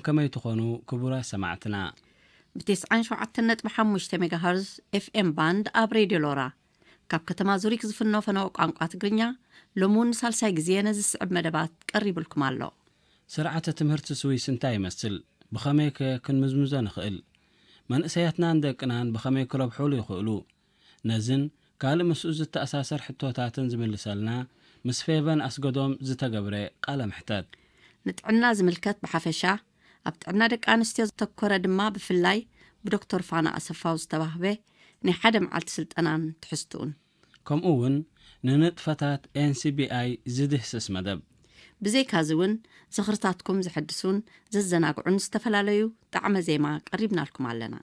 ከመይ ትኾኑ ክቡራት ሰማዕትና? ብ97.5 ሜጋሃርዝ ኤፍኤም ባንድ ኣብ ሬድዮ ሎራ ካብ ከተማ ዙሪክ ዝፍኖ ፈነወ ቋንቋ ትግርኛ ሎሚ እውን ንሳልሳይ ግዜ ነዚ ዝስዕብ መደባት ቀሪቡልኩም ኣሎ። ስርዓተ ትምህርቲ ስዊስ እንታይ ይመስል? ብኸመይ ከ ክንምዝምዞ ንኽእል? መንእሰያትናን ደቅናን ብኸመይ ክረብሑሉ ይኽእሉ? ነዝን ካልእ ምስኡ ዝተኣሳሰር ሕቶታትን ዝምልሰልና ምስ ፌቨን ኣስገዶም ዝተገብረ ቃለ መሕተት። ንጥዕና ዝምልከት ብሓፈሻ፣ ኣብ ጥዕና ደቂ ኣንስትዮ ዝተኮረ ድማ ብፍላይ ብዶክተር ፋና ኣሰፋው ዝተባህበ ናይ ሓደ መዓልቲ ስልጠናን ትሕዝትኡን። ከምኡ እውን ንንጥፈታት ኤንሲቢኣይ ዝድህስስ መደብ። ብዘይካዚ እውን ዝኽርታትኩም ዘሐድሱን ዘዘናግዑን ዝተፈላለዩ ጣዕመ ዜማ ቀሪብናልኩም ኣለና።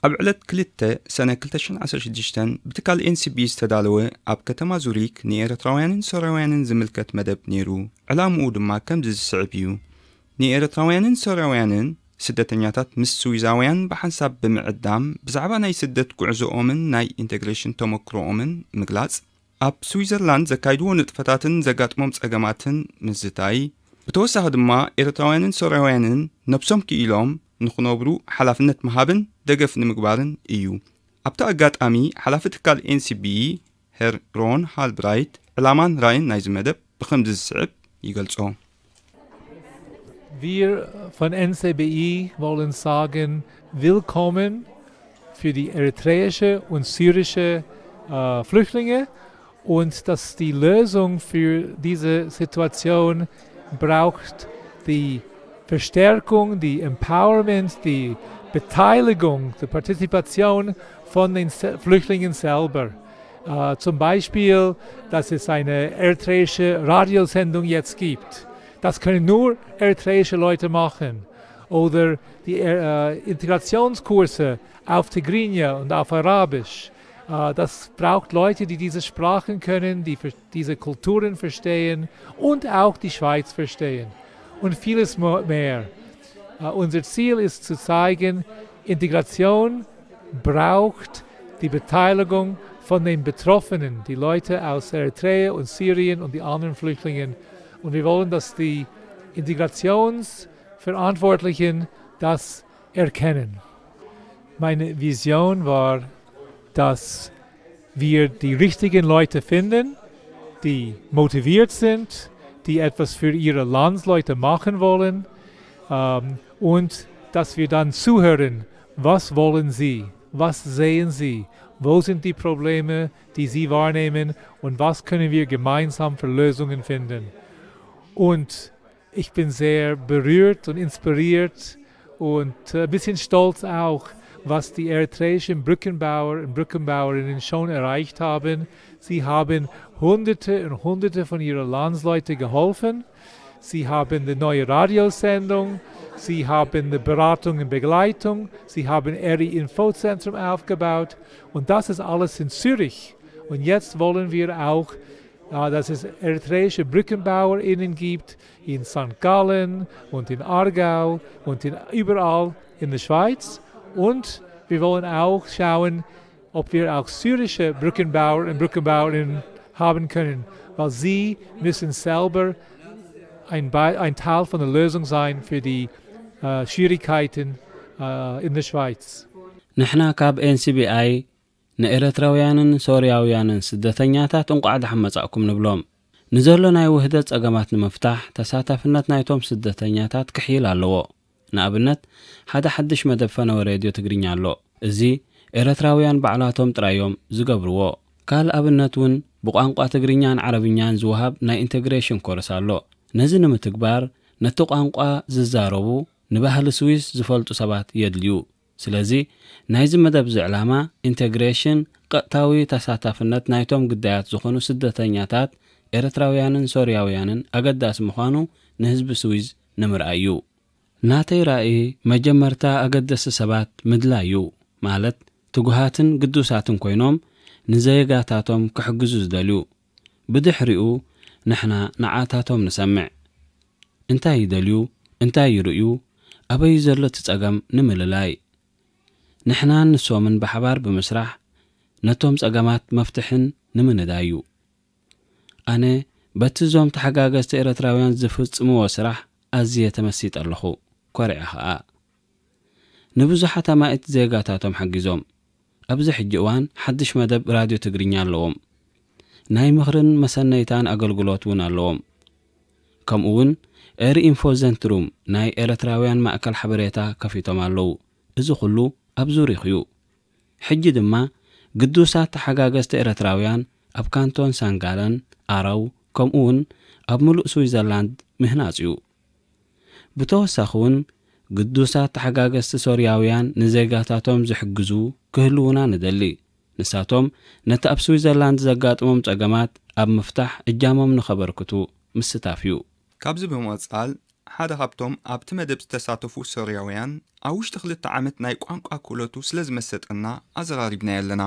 ኣብ ዕለት ክልተ ሰነ ክልተ ሽሕን ዓሰርተ ሽዱሽተን ብትካል ኤን ሲ ቢ ዝተዳለወ ኣብ ከተማ ዙሪክ ንኤርትራውያንን ሶርያውያንን ዝምልከት መደብ ነይሩ። ዕላምኡ ድማ ከምዚ ዝስዕብ እዩ። ንኤርትራውያንን ሶርያውያንን ስደተኛታት ምስ ስዊዛውያን ብሓንሳብ ብምዕዳም ብዛዕባ ናይ ስደት ጉዕዞኦምን ናይ ኢንተግሬሽን ተመክሮኦምን ምግላጽ፣ ኣብ ስዊዘርላንድ ዘካይድዎ ንጥፈታትን ዘጋጥሞም ጸገማትን ምዝታይ፣ ብተወሳኺ ድማ ኤርትራውያንን ሶርያውያንን ነብሶም ክኢሎም ንኽነብሩ ሓላፍነት ምሃብን ደገፍ ንምግባርን እዩ። ኣብቲ ኣጋጣሚ ሓላፊ ትካል ኤን ሲ ቢ ሄር ሮን ሃልብራይት ዕላማን ራእይን ናይዚ መደብ ብኸምዚ ዝስዕብ ይገልጾ። Wir von N C B I wollen sagen, willkommen für die eritreische und syrische äh, Flüchtlinge und dass die Lösung für diese Situation braucht die Verstärkung, die Empowerment, die Beteiligung, die Partizipation von den Se- Flüchtlingen selber. Äh, zum Beispiel, dass es eine eritreische Radiosendung jetzt gibt. Das können nur eritreische Leute machen. Oder die äh, Integrationskurse auf Tigrinya und auf Arabisch. Äh, das braucht Leute, die diese Sprachen können, die ver- diese Kulturen verstehen und auch die Schweiz verstehen. Und vieles mo- mehr. Äh, unser Ziel ist zu zeigen, Integration braucht die Beteiligung von den Betroffenen, die Leute aus Eritrea und Syrien und die anderen Flüchtlingen. Und wir wollen, dass die Integrationsverantwortlichen das erkennen. Meine Vision war, dass wir die richtigen Leute finden, die motiviert sind, die etwas für ihre Landsleute machen wollen ähm, und dass wir dann zuhören, was wollen sie, was sehen sie, wo sind die Probleme, die sie wahrnehmen und was können wir gemeinsam für Lösungen finden. Und ich bin sehr berührt und inspiriert und ein bisschen stolz auch, was die eritreischen Brückenbauer und Brückenbauerinnen schon erreicht haben. Sie haben Hunderte und Hunderte von ihren Landsleuten geholfen. Sie haben eine neue Radiosendung, sie haben eine Beratung und Begleitung, sie haben Eri Infozentrum aufgebaut und das ist alles in Zürich. Und jetzt wollen wir auch, äh, dass es eritreische Brückenbauerinnen gibt in Sankt Gallen und in Aargau und in, überall in der Schweiz. Und wir wollen auch schauen, ob wir auch syrische Brückenbauer und Brückenbauerinnen haben können, weil sie müssen selber ein, Be- ein Teil von der Lösung sein für die äh, Schwierigkeiten äh, in der Schweiz. ንሕና ካብ ኤን ሲ ቢ ኣይ ንኤረትራውያንን ሶርያውያንን ስደተኛታት እንቋዕ ደሓን መጻእኩም ንብሎም። ንዘሎ ናይ ውህደት ጸገማት ንምፍታሕ ተሳታፍነት ናይቶም ስደተኛታት ክሕይል ኣለዎ። ንኣብነት ሓደ ሓድሽ መደብ ፈነወ ሬድዮ ትግርኛ ኣሎ። እዚ ኤረትራውያን ባዕላቶም ጥራዮም ዝገብርዎ። ካልእ ኣብነት እውን ብቋንቋ ትግርኛን ዓረብኛን ዝወሃብ ናይ ኢንተግሬሽን ኮርስ ኣሎ። ነዚ ንምትግባር ነቲ ቋንቋ ዝዛረቡ ንባህሊ ስዊስ ዝፈልጡ ሰባት የድልዩ። ስለዚ ናይዚ መደብ እዚ ዕላማ ኢንተግሬሽን ቀጥታዊ ተሳታፍነት ናይቶም ግዳያት ዝኾኑ ስደተኛታት ኤረትራውያንን ሶርያውያንን ኣገዳሲ ምዃኑ ንህዝቢ ስዊዝ ንምርኣይ እዩ። ናተይ ራእይ መጀመርታ ኣገደስቲ ሰባት ምድላይ እዩ፣ ማለት ትጉሃትን ግዱሳትን ኮይኖም ንዘየጋታቶም ክሕግዙ ዝደልዩ። ብድሕሪኡ ንሕና ንዓታቶም ንሰምዕ። እንታይ ይደልዩ፣ እንታይ ይርእዩ፣ ኣበይ ዘሎ እቲ ጸገም ንምልላይ። ንሕናን ንሶምን ብሓባር ብምስራሕ ነቶም ጸገማት መፍትሕን ንምንዳይ እዩ። ኣነ በቲ እዞም ተሓጋገዝቲ ኤረትራውያን ዝፍጽምዎ ስራሕ ኣዝየ ተመሲጠ ኣለኹ፣ ኮሪዐ ኸኣ። ንብዙሓት ኣማኢት ዜጋታቶም ሓጊዞም። ኣብዚ ሕጂ እዋን ሓድሽ መደብ ራድዮ ትግርኛ ኣለዎም። ናይ ምኽርን መሰነይታን ኣገልግሎት እውን ኣለዎም። ከምኡ እውን ኤሪ ኢንፎ ዘንትሩም ናይ ኤረትራውያን ማእከል ሓበሬታ ከፊቶም ኣለዉ። እዚ ኩሉ ኣብ ዙሪኽ እዩ። ሕጂ ድማ ግዱሳት ተሓጋገዝቲ ኤረትራውያን ኣብ ካንቶን ሳንጋለን፣ ኣረው፣ ከምኡ እውን ኣብ ምሉእ ስዊዘርላንድ ምህናጽ እዩ። ብተወሳኺ እውን ግዱሳት ተሓጋገዝቲ ሶርያውያን ንዜጋታቶም ዝሕግዙ ክህልዉና ንደሊ። ንሳቶም ነቲ ኣብ ስዊዘርላንድ ዘጋጥሞም ጸገማት ኣብ ምፍታሕ እጃሞም ንኸበርክቱ ምስታፍ እዩ። ካብዚ ብምቕጻል ሓደ ካብቶም ኣብቲ መደብ ዝተሳተፉ ሶርያውያን፣ ኣብ ውሽጢ ክልተ ዓመት ናይ ቋንቋ ክእለቱ ስለ ዝመሰጠና ኣዘራሪብናዮ ኣለና።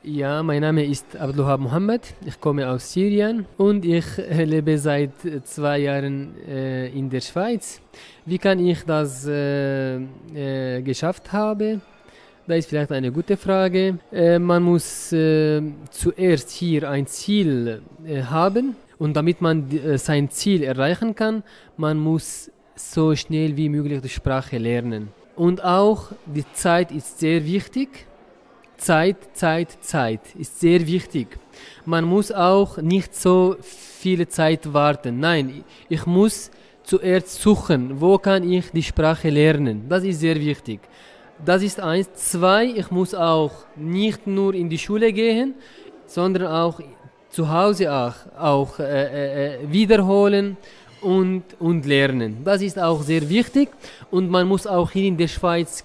Ja, mein Name ist Abdulwahab Mohammed. Ich komme aus Syrien und ich lebe seit zwei Jahren äh, in der Schweiz. Wie kann ich das äh, äh, geschafft haben? Das ist vielleicht eine gute Frage. Äh, man muss äh, zuerst hier ein Ziel äh, haben und damit man äh, sein Ziel erreichen kann, man muss so schnell wie möglich die Sprache lernen. Und auch die Zeit ist sehr wichtig. Zeit, Zeit, Zeit ist sehr wichtig. Man muss auch nicht so viele Zeit warten. Nein, ich muss zuerst suchen, wo kann ich die Sprache lernen. Das ist sehr wichtig. Das ist eins. Zwei, ich muss auch nicht nur in die Schule gehen, sondern auch zu Hause auch, auch äh, äh, äh, wiederholen und, und lernen. Das ist auch sehr wichtig und man muss auch hier in der Schweiz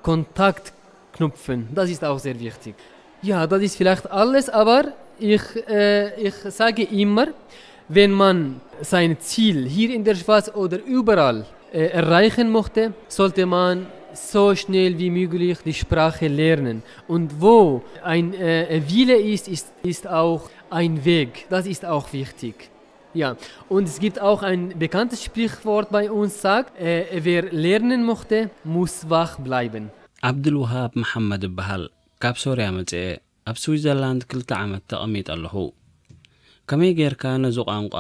Kontakt knüpfen. Das ist auch sehr wichtig. Ja, das ist vielleicht alles, aber ich, äh, ich sage immer, wenn man sein Ziel hier in der Schweiz oder überall äh, erreichen möchte, sollte man so schnell wie möglich die Sprache lernen. Und wo ein äh, Wille ist, ist, ist auch ein Weg. Das ist auch wichtig. Ja, und es gibt auch ein bekanntes Sprichwort bei uns, sagt, äh, wer lernen möchte, muss wach bleiben. ዓብድልውሃብ መሓመድ እበሃል። ካብ ሶርያ መጽኤ ኣብ ስዊዘርላንድ ክልተ ዓመት ተቐሚጠ ኣለኹ። ከመይ ጌርካ ነዚ ቋንቋ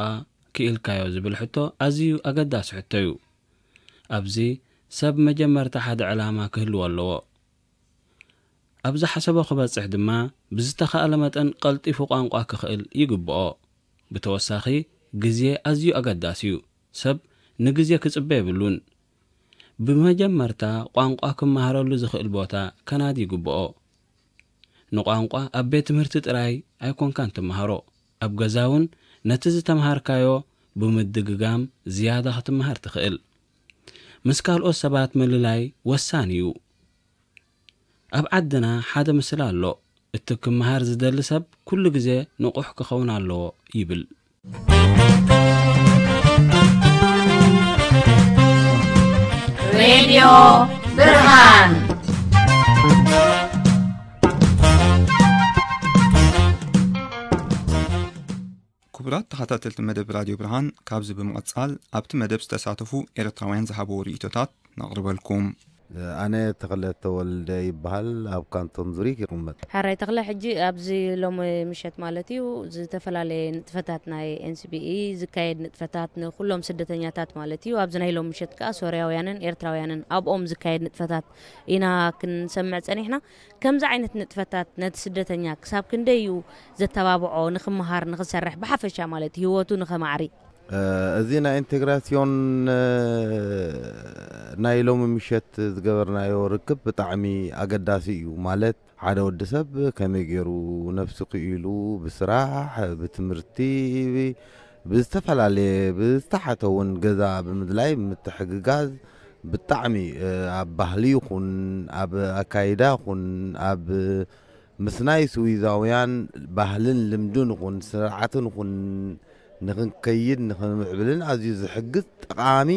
ክኢልካዮ ዝብል ሕቶ ኣዝዩ ኣገዳሲ ሕቶ እዩ። ኣብዚ ሰብ መጀመርታ ሓደ ዕላማ ክህልዎ ኣለዎ። ኣብ ዝሓሰቦ ክበጽሕ ድማ ብዝተኻእለ መጠን ቀልጢፉ ቋንቋ ክኽእል ይግብኦ። ብተወሳኺ ግዜ ኣዝዩ ኣገዳሲ እዩ። ሰብ ንግዜ ክጽበ የብሉን። ብመጀመርታ ቋንቋ ክመሃረሉ ዝኽእል ቦታ ከናዲ ይግብኦ። ንቋንቋ ኣብ ቤት ትምህርቲ ጥራይ ኣይኮንካን ትመሃሮ። ኣብ ገዛ እውን ነቲ ዝተምሃርካዮ ብምድግጋም ዝያዳ ክትመሃር ትኽእል። ምስ ካልኦት ሰባት ምልላይ ወሳኒ እዩ። ኣብ ዓድና ሓደ ምስላ ኣሎ። እቲ ክመሃር ዝደሊ ሰብ ኩሉ ግዜ ንቑሕ ክኸውን ኣለዎ ይብል። ሬድዮ ብርሃን። ክቡራት ተኸታተልቲ መደብ ራድዮ ብርሃን፣ ካብዚ ብምቕጻል ኣብቲ መደብ ዝተሳተፉ ኤርትራውያን ዝሃብዎ ርእይቶታት ነቕርበልኩም። ኣነ ተኽለ ተወልደ ይበሃል። ኣብ ካንቶን ዙሪክ ይቕመጥ። ሕራይ ተኽለ፣ ሕጂ ኣብዚ ሎሚ ምሸት ማለት እዩ ዝተፈላለየ ንጥፈታት ናይ ኤንሲቢኢ ዝካየድ ንጥፈታት ንኩሎም ስደተኛታት ማለት እዩ። ኣብዚ ናይ ሎሚ ምሸት ከኣ ሶርያውያንን ኤርትራውያንን ኣብኦም ዝካየድ ንጥፈታት ኢና ክንሰምዕ ጸኒሕና። ከምዚ ዓይነት ንጥፈታት ነቲ ስደተኛ ክሳብ ክንደይ እዩ ዘተባብዖ፣ ንኽምሃር ንኽሰርሕ ብሓፈሻ ማለት እዩ ህይወቱ ንኸማዕሪ? እዚ ናይ ኢንቴግራሲዮን ናይ ሎሚ ምሸት ዝገበርናዮ ርክብ ብጣዕሚ ኣገዳሲ እዩ። ማለት ሓደ ወዲ ሰብ ከመይ ገይሩ ነፍሲ ክኢሉ ብስራሕ፣ ብትምህርቲ፣ ብዝተፈላለየ ብዝተሓተ እውን ገዛ ብምድላይ ምትሕግጋዝ ብጣዕሚ ኣብ ባህሊ ይኹን ኣብ ኣካይዳ ይኹን ኣብ ምስናይ ስዊዛውያን ባህልን ልምድን ይኹን ስርዓትን ይኹን ንኽንከይድ ንኽንምዕብልን ኣዝዩ ዝሕግዝ ጠቓሚ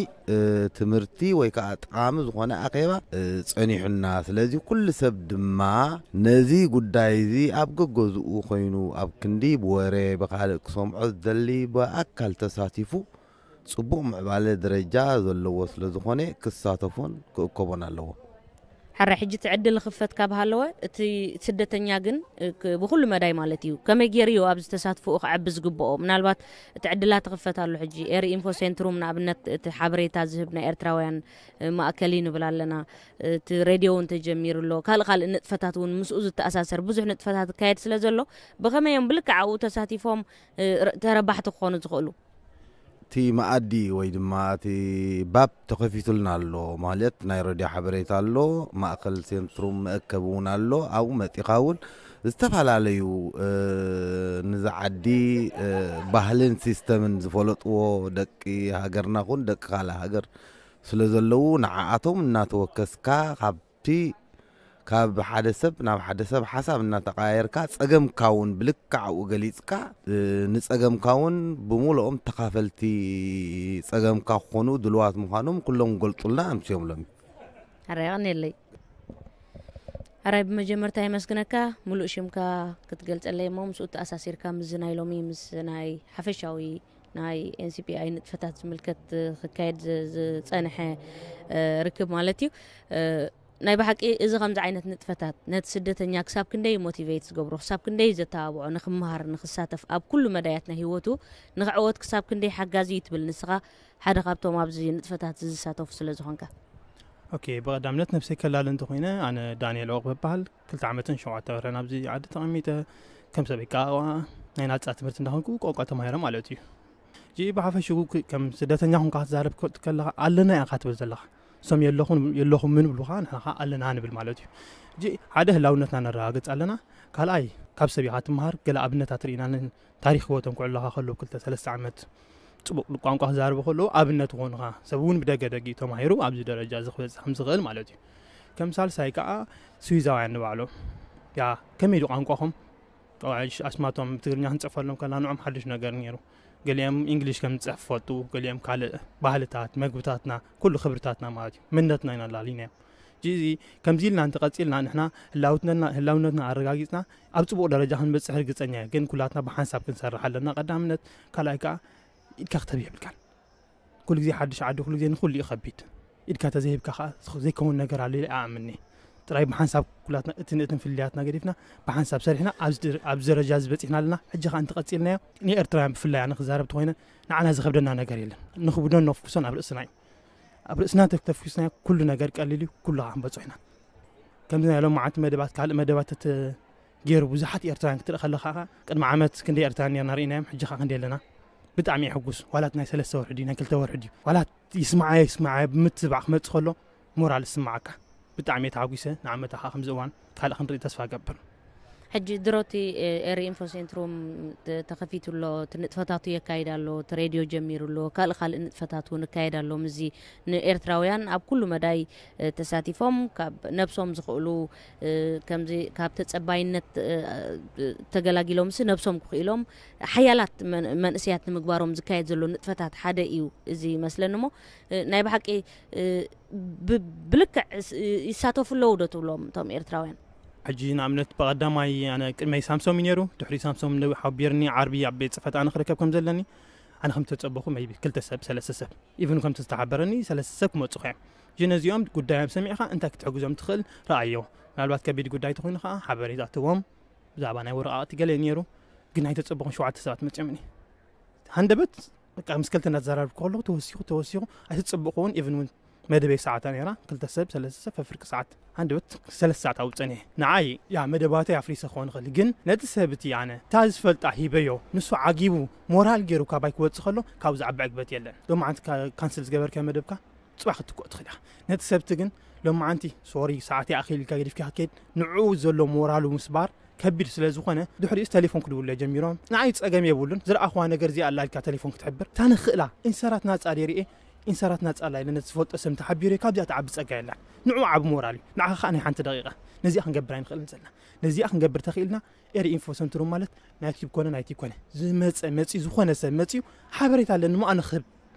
ትምህርቲ ወይ ከዓ ጠቓሚ ዝኾነ ኣኼባ ጸኒሑና። ስለዚ ኩሉ ሰብ ድማ ነዚ ጉዳይ እዚ ኣብ ገገዝኡ ኮይኑ ኣብ ክንዲ ብወረ ብኻልእ ክሰምዖ ዝደሊ ብኣካል ተሳቲፉ ጽቡቕ ምዕባለ ደረጃ ዘለዎ ስለ ዝኾነ ክሳተፎን ክእከቦን ኣለዎ። ሕረ ሕጂ እቲ ዕድል ክፈት ካብ ሃለወ እቲ ስደተኛ ግን ብኩሉ መዳይ ማለት እዩ ከመይ ገይሩ እዩ ኣብዚ ተሳትፎኡ ክዕቢ ዝግብኦ? ምናልባት እቲ ዕድላት ክፈት ኣሎ። ሕጂ ኤሪ ኢንፎ ሴንትሩም ንኣብነት እቲ ሓበሬታ ዝህብ ናይ ኤርትራውያን ማእከል እዩ ንብል ኣለና። እቲ ሬድዮ እውን ተጀሚሩ ኣሎ። ካልእ ካልእ ንጥፈታት እውን ምስኡ ዝተኣሳሰር ብዙሕ ንጥፈታት ይካየድ ስለ ዘሎ ብኸመይ እዮም ብልክዕ ኣብኡ ተሳቲፎም ተረባሕቲ ክኾኑ ዝኽእሉ? እቲ መኣዲ ወይ ድማ እቲ ባብ ተኸፊቱልና ኣሎ። ማለት ናይ ረድዮ ሓበሬታ ኣሎ፣ ማእከል ሴንትሩም መእከቢ እውን ኣሎ። ኣብኡ መጺኻ እውን ዝተፈላለዩ ንዛ ዓዲ ባህልን ሲስተምን ዝፈለጥዎ ደቂ ሃገርና ኹን ደቂ ካልእ ሃገር ስለ ዘለዉ ንዓኣቶም እናተወከስካ ካብ እቲ ካብ ሓደ ሰብ ናብ ሓደ ሰብ ሓሳብ እናተቐያየርካ፣ ጸገምካ እውን ብልክዕ ኣብኡ ገሊጽካ፣ እ፣ ንጸገምካ እውን ብምሉኦም ተኻፈልቲ ጸገምካ ክኾኑ ድልዋት ምዃኖም ኩሎም ገልጹልና ኣምስዮም ሎሚ። ኣራይ፣ የቐንየለይ። ኣራይ፣ ብመጀመርታ የመስግነካ፣ ምሉእ ሽምካ ክትገልጸለይ እሞ ምስኡ ተኣሳሲርካ ምስዚ ናይ ሎሚ ምስ ናይ ሓፈሻዊ ናይ ኤን ሲ ፒ ኣይ ንጥፈታት ዝምልከት ክካየድ ዝ-፣ ዝጸንሐ፣ እ፣ ርክብ ማለት እዩ። እ፣ ናይ ብሓቂ እዚ ከምዚ ዓይነት ንጥፈታት ነቲ ስደተኛ ክሳብ ክንደይ ሞቲቬት ዝገብሮ፣ ክሳብ ክንደይ ዘተባብዖ፣ ንክመሃር፣ ንክሳተፍ፣ ኣብ ኩሉ መዳያት ናይ ህይወቱ ንክዕወት ክሳብ ክንደይ ሓጋዚ እዩ ትብል ንስኻ ሓደ ካብቶም ኣብዚ ንጥፈታት ዝሳተፉ ስለ ዝኾንካ? ኦኬ፣ ብቐዳምነት ነብሰይ ከላሊ እንተኾይነ፣ ኣነ ዳንኤል ዑቕበ እበሃል። ክልተ ዓመትን ሸውዓተ ወርሕን ኣብዚ ዓዲ ተቐሚጠ፣ ከም ሰበይ ከኣ ናይ ናጻ ትምህርቲ እንዳኾንኩ ቋንቋ ተማሂረ ማለት እዩ። እዚ ብሓፈሽኡ ክ-፣ ከም ስደተኛ ኮንካ ክትዛረብ ከ-፣ ከለኻ ኣለና ኢኻ ትብል ዘለኻ። እሶም የለኹን፣ የለኹምን ይብሉኻ፣ ንሕና ኸኣ ኣለና ንብል ማለት እዩ። እዚ ሓደ ህላውነትና ነረጋግጽ ኣለና። ካልኣይ፣ ካብ ሰብ ኢኻ ትመሃር። ገለ ኣብነታት ርኢና ን-፣ ታሪኽ ህይወቶም ክዕለኻ ከለዉ ክልተ ሰለስተ ዓመት ጽቡቕ ቋንቋ ክዛረቡ ከለዉ ኣብነት ይኾኑኻ። ሰብ እውን ብደገ ደጊኡ ተማሂሩ ኣብዚ ደረጃ እዚ ክበጽሕ ከም ዝኽእል ማለት እዩ። ከም ሳልሳይ ከኣ ስዊዛውያን ንባዕሎም፣ ያ፣ ከመይ ድዩ ቋንቋኹም? ኣዋዕሽ ኣስማቶም ብትግርኛ ክንጽፈሎም ከለና ንዖም ሓድሽ ነገር ነይሩ። ገሊኦም እንግሊሽ ከም ንጽሕፍ ይፈልጡ፣ ገሊኦም ካልእ ባህልታት፣ መግብታትና፣ ኩሉ ክብርታትና ማለት እዩ። መንነትና ኢና ኣላሊናዮም። እዚ፣ እዚ ከምዚ ኢልና እንተቐጺልና ንሕና ህላውነትና፣ ህላውነትና ኣረጋጊጽና ኣብ ጽቡቕ ደረጃ ክንበጽሕ ርግጸኛ እየ። ግን ኩላትና ብሓንሳብ ክንሰርሕ ኣለና ቀዳምነት። ካልኣይ ከኣ ኢድካ ክተብ የብልካን። ኩሉ ግዜ ሓድሽ ዓዲ፣ ኩሉ ግዜ ንኹሉ እዩ ከቢድ። ኢድካ ተዘይሂብካ ከኣ ዘይከውን ነገር ኣሎ ኢለ እኣምን እየ። ጥራይ ብሓንሳብ ኩላትና እትን እትን ፍልልያትና ገዲፍና ብሓንሳብ ሰሪሕና ኣብዚ ድር-፣ ኣብዚ ደረጃ እዚ በጺሕና ኣለና። ሕጂ ከኣ እንተቐጺልናዮ ንኤርትራውያን ብፍላይ ኣነ ክዛረብ ተኾይነ ንዓና ዝኸብደና ነገር የለን። ንኽብዶን ነፍኩሶን ኣብ ርእስና እዩ። ኣብ ርእስና እንተ ተፍኩስናዮ ኩሉ ነገር ቀሊል እዩ፣ ኩሉ ከኣ ክንበጽሖ ኢና። ከምዚ ናይ ሎማዓንቲ መደባት ካልእ መደባት ተተ-፣ ገይሩ ብዙሓት ኤርትራውያን ክትርኢ ከለኻ ኸኣ ቅድሚ ዓመት ክንደይ ኤርትራውያን ኔርና ርኢናዮም፣ ሕጂ ኸኣ ክንደይ ኣለና? ብጣዕሚ የሕጉስ። ዋላ እቲ ናይ ሰለስተ ወርሒ ድዩ ናይ ክልተ ወርሒ ድዩ? ዋላ ይስምዓዮ ይስምዓዮ ብምትብባዕ ክመጽእ ከሎ ሞራል ይስምዓካ። ብጣዕሚ እየ ተሓጒሰ። ንዓመታ ኸኣ ከምዚ እዋን ካልእ ክንርኢ ተስፋ እገብር። ሕጂ ድሮ እቲ፣ ኤ፣ ኤሪ ኢንፎ ሴንትሩም ተ-፣ ተኸፊቱ ኣሎ፣ እቲ ንጥፈታቱ የካይድ ኣሎ፣ እቲ ሬድዮ ጀሚሩ ኣሎ፣ ካልእ ካልእ ንጥፈታት እውን ይካየድ ኣሎ። ምስዚ ንኤርትራውያን ኣብ ኩሉ መዳይ፣ እ፣ ተሳቲፎም ካብ ነብሶም ዝኽእሉ፣ እ፣ ከምዚ ካብ ተጸባይነት፣ እ፣ ተገላጊሎምሲ ነብሶም ክኽኢሎም ሓያላት መን-፣ መንእሰያት ንምግባሮም ዝካየድ ዘሎ ንጥፈታት ሓደ እዩ እዚ ይመስለኒ እሞ፣ እ፣ ናይ ብሓቂ፣ እ፣ ብ-፣ ብልክዕ ስ-፣ ይሳተፉ ኣለዉ ዶ ትብሎም እቶም ኤርትራውያን? ሕጂ ንኣብነት ብቐዳማይ ኣነ ቅድመይ ሳምሶም እዩ ነይሩ። ድሕሪ ሳምሶም ነ-፣ ሓቢርኒ ዓርቢ ኣብ ቤት ጽሕፈት ኣነ ክርከብ ከም ዘለኒ ኣነ ከም ተጸበኹ maybe ክልተ ሰብ፣ ሰለስተ ሰብ፣ ኢቭን ከም ዝተሓበረኒ ሰለስተ ሰብ ክመጹ እዮም። እዚ ነዚኦም ጉዳዮም ሰሚዕኻ እንታይ ክትሕግዞም ትኽእል ረኣዮ። ምናልባት ከቢድ ጉዳይ ተኾይኑ ኸኣ ሓበሬታ ትህቦም። ብዛዕባ ናይ ወረቓቕቲ ገለ እዩ ነይሩ፣ ግን ኣይተጸበኹን ሸውዓተ ሰባት መጺኦምኒ። ሃንደበት በቃ ምስ ክልተ እናተዘራረብኩ ከለኹ ተወሲኹ፣ ተወሲኹ ኣይተጸበኹ እውን። ኢቭን እውን መደበይ ሰዓታ ነይራ፣ ክልተ ሰብ፣ ሰለስተ ሰብ፣ ፈፍርቂ ሰዓት፣ ሃንደበት ሰለስተ ሰዓት ኣብኡ ጸኒሐ። ንዓይ፣ ያ፣ መደባተይ ኣፍሪሰ ክኸውን ይኽእል፣ ግን ነቲ ሰብ እቲ ኣነ፣ እታ ዝፈልጣ ሂበዮ፣ ንሱ ዓጊቡ፣ ሞራል ገይሩ ካባይ ክወጽእ ከሎ፣ ካብኡ ዝዓቢ ዕግበት የለን። ሎማዓንቲ ካ-፣ ካንስል ዝገበርካዮ መደብካ፣ ጽባሕ ክትክኦ ትኽእል ኢኻ። ነቲ ሰብቲ ግን፣ ሎማዓንቲ፣ ሶሪ፣ ሰዓተይ ኣኺሉ ኢልካ ገዲፍካ ክትከይድ፣ ንዕኡ ዘሎ ሞራሉ ምስባር ከቢድ ስለ ዝኾነ፣ ድሕሪኡስ ቴሌፎን ክድውሉ ጀሚሮም። ንዓይ ጸገም የብሉን፣ ዝረኣኹዋ ነገር እዚኣ ኣላ ኢልካ ቴሌፎን ክትሕብር። እታ ንኽእላ፣ ኢንሰራት ናጻ ደይ ርኤ፣ ኢንሰራት ናጻ ኣላ ኢለ ነቲ ዝፈልጦ ሰብ እንተሓቢረ፣ ካብዚኣ ትዓቢ ጸጋ የላን። ንዕኡ ዓቢ ሞራል እዩ። ንዓኻ ኸኣ ናይ ሓንቲ ደቂቓ፣ ነዚኣ ክንገብር ኣይንኽእልን ዘለና። ነዚኣ ክንገብር ተኽኢልና፣ ኤሪ ኢንፎ ሰንትሩ ማለት ናይ ዩቲዩብ ኮነ፣ ናይ ዩቲዩብ ኮነ፣ ዝመጸ መጺኡ፣ ዝኾነ ሰብ መጺኡ፣ ሓበሬታ ኣለኒ እሞ ኣነ ክህብ